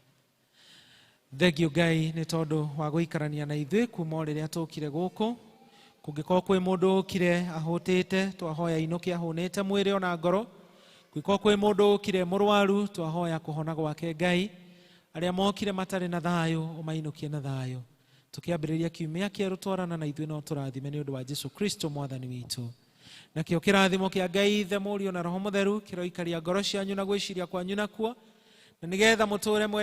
Thank you Ngai nĩ tondũ wa gũikarania na ithuĩ kuma o rĩrĩa tũkire gũkũ. Kũngĩkorwo kwĩ mũndũ ũkire ahũtĩte, twahoya inũke ahũnĩte mwĩrĩ ona ngoro. Kũngĩkorwo kwĩ mũndũ ũkire mũrwaru, twahoya kũhona gwake Ngai. Arĩa mokire matarĩ na thayũ, ũmainũkie na thayũ. Tũkĩambĩrĩria kiumia kĩerũ twarana na ithuĩ no tũrathime nĩ ũndũ wa Jesu Kristo Mwathani witũ. Nakĩo kĩrathimo kĩa Ngai Ithe, Mũriũ na Roho Mũtheru kĩroikaria ngoro cianyu na gwĩciria kwanyu nakuo, na nĩgetha mũtũre mwendete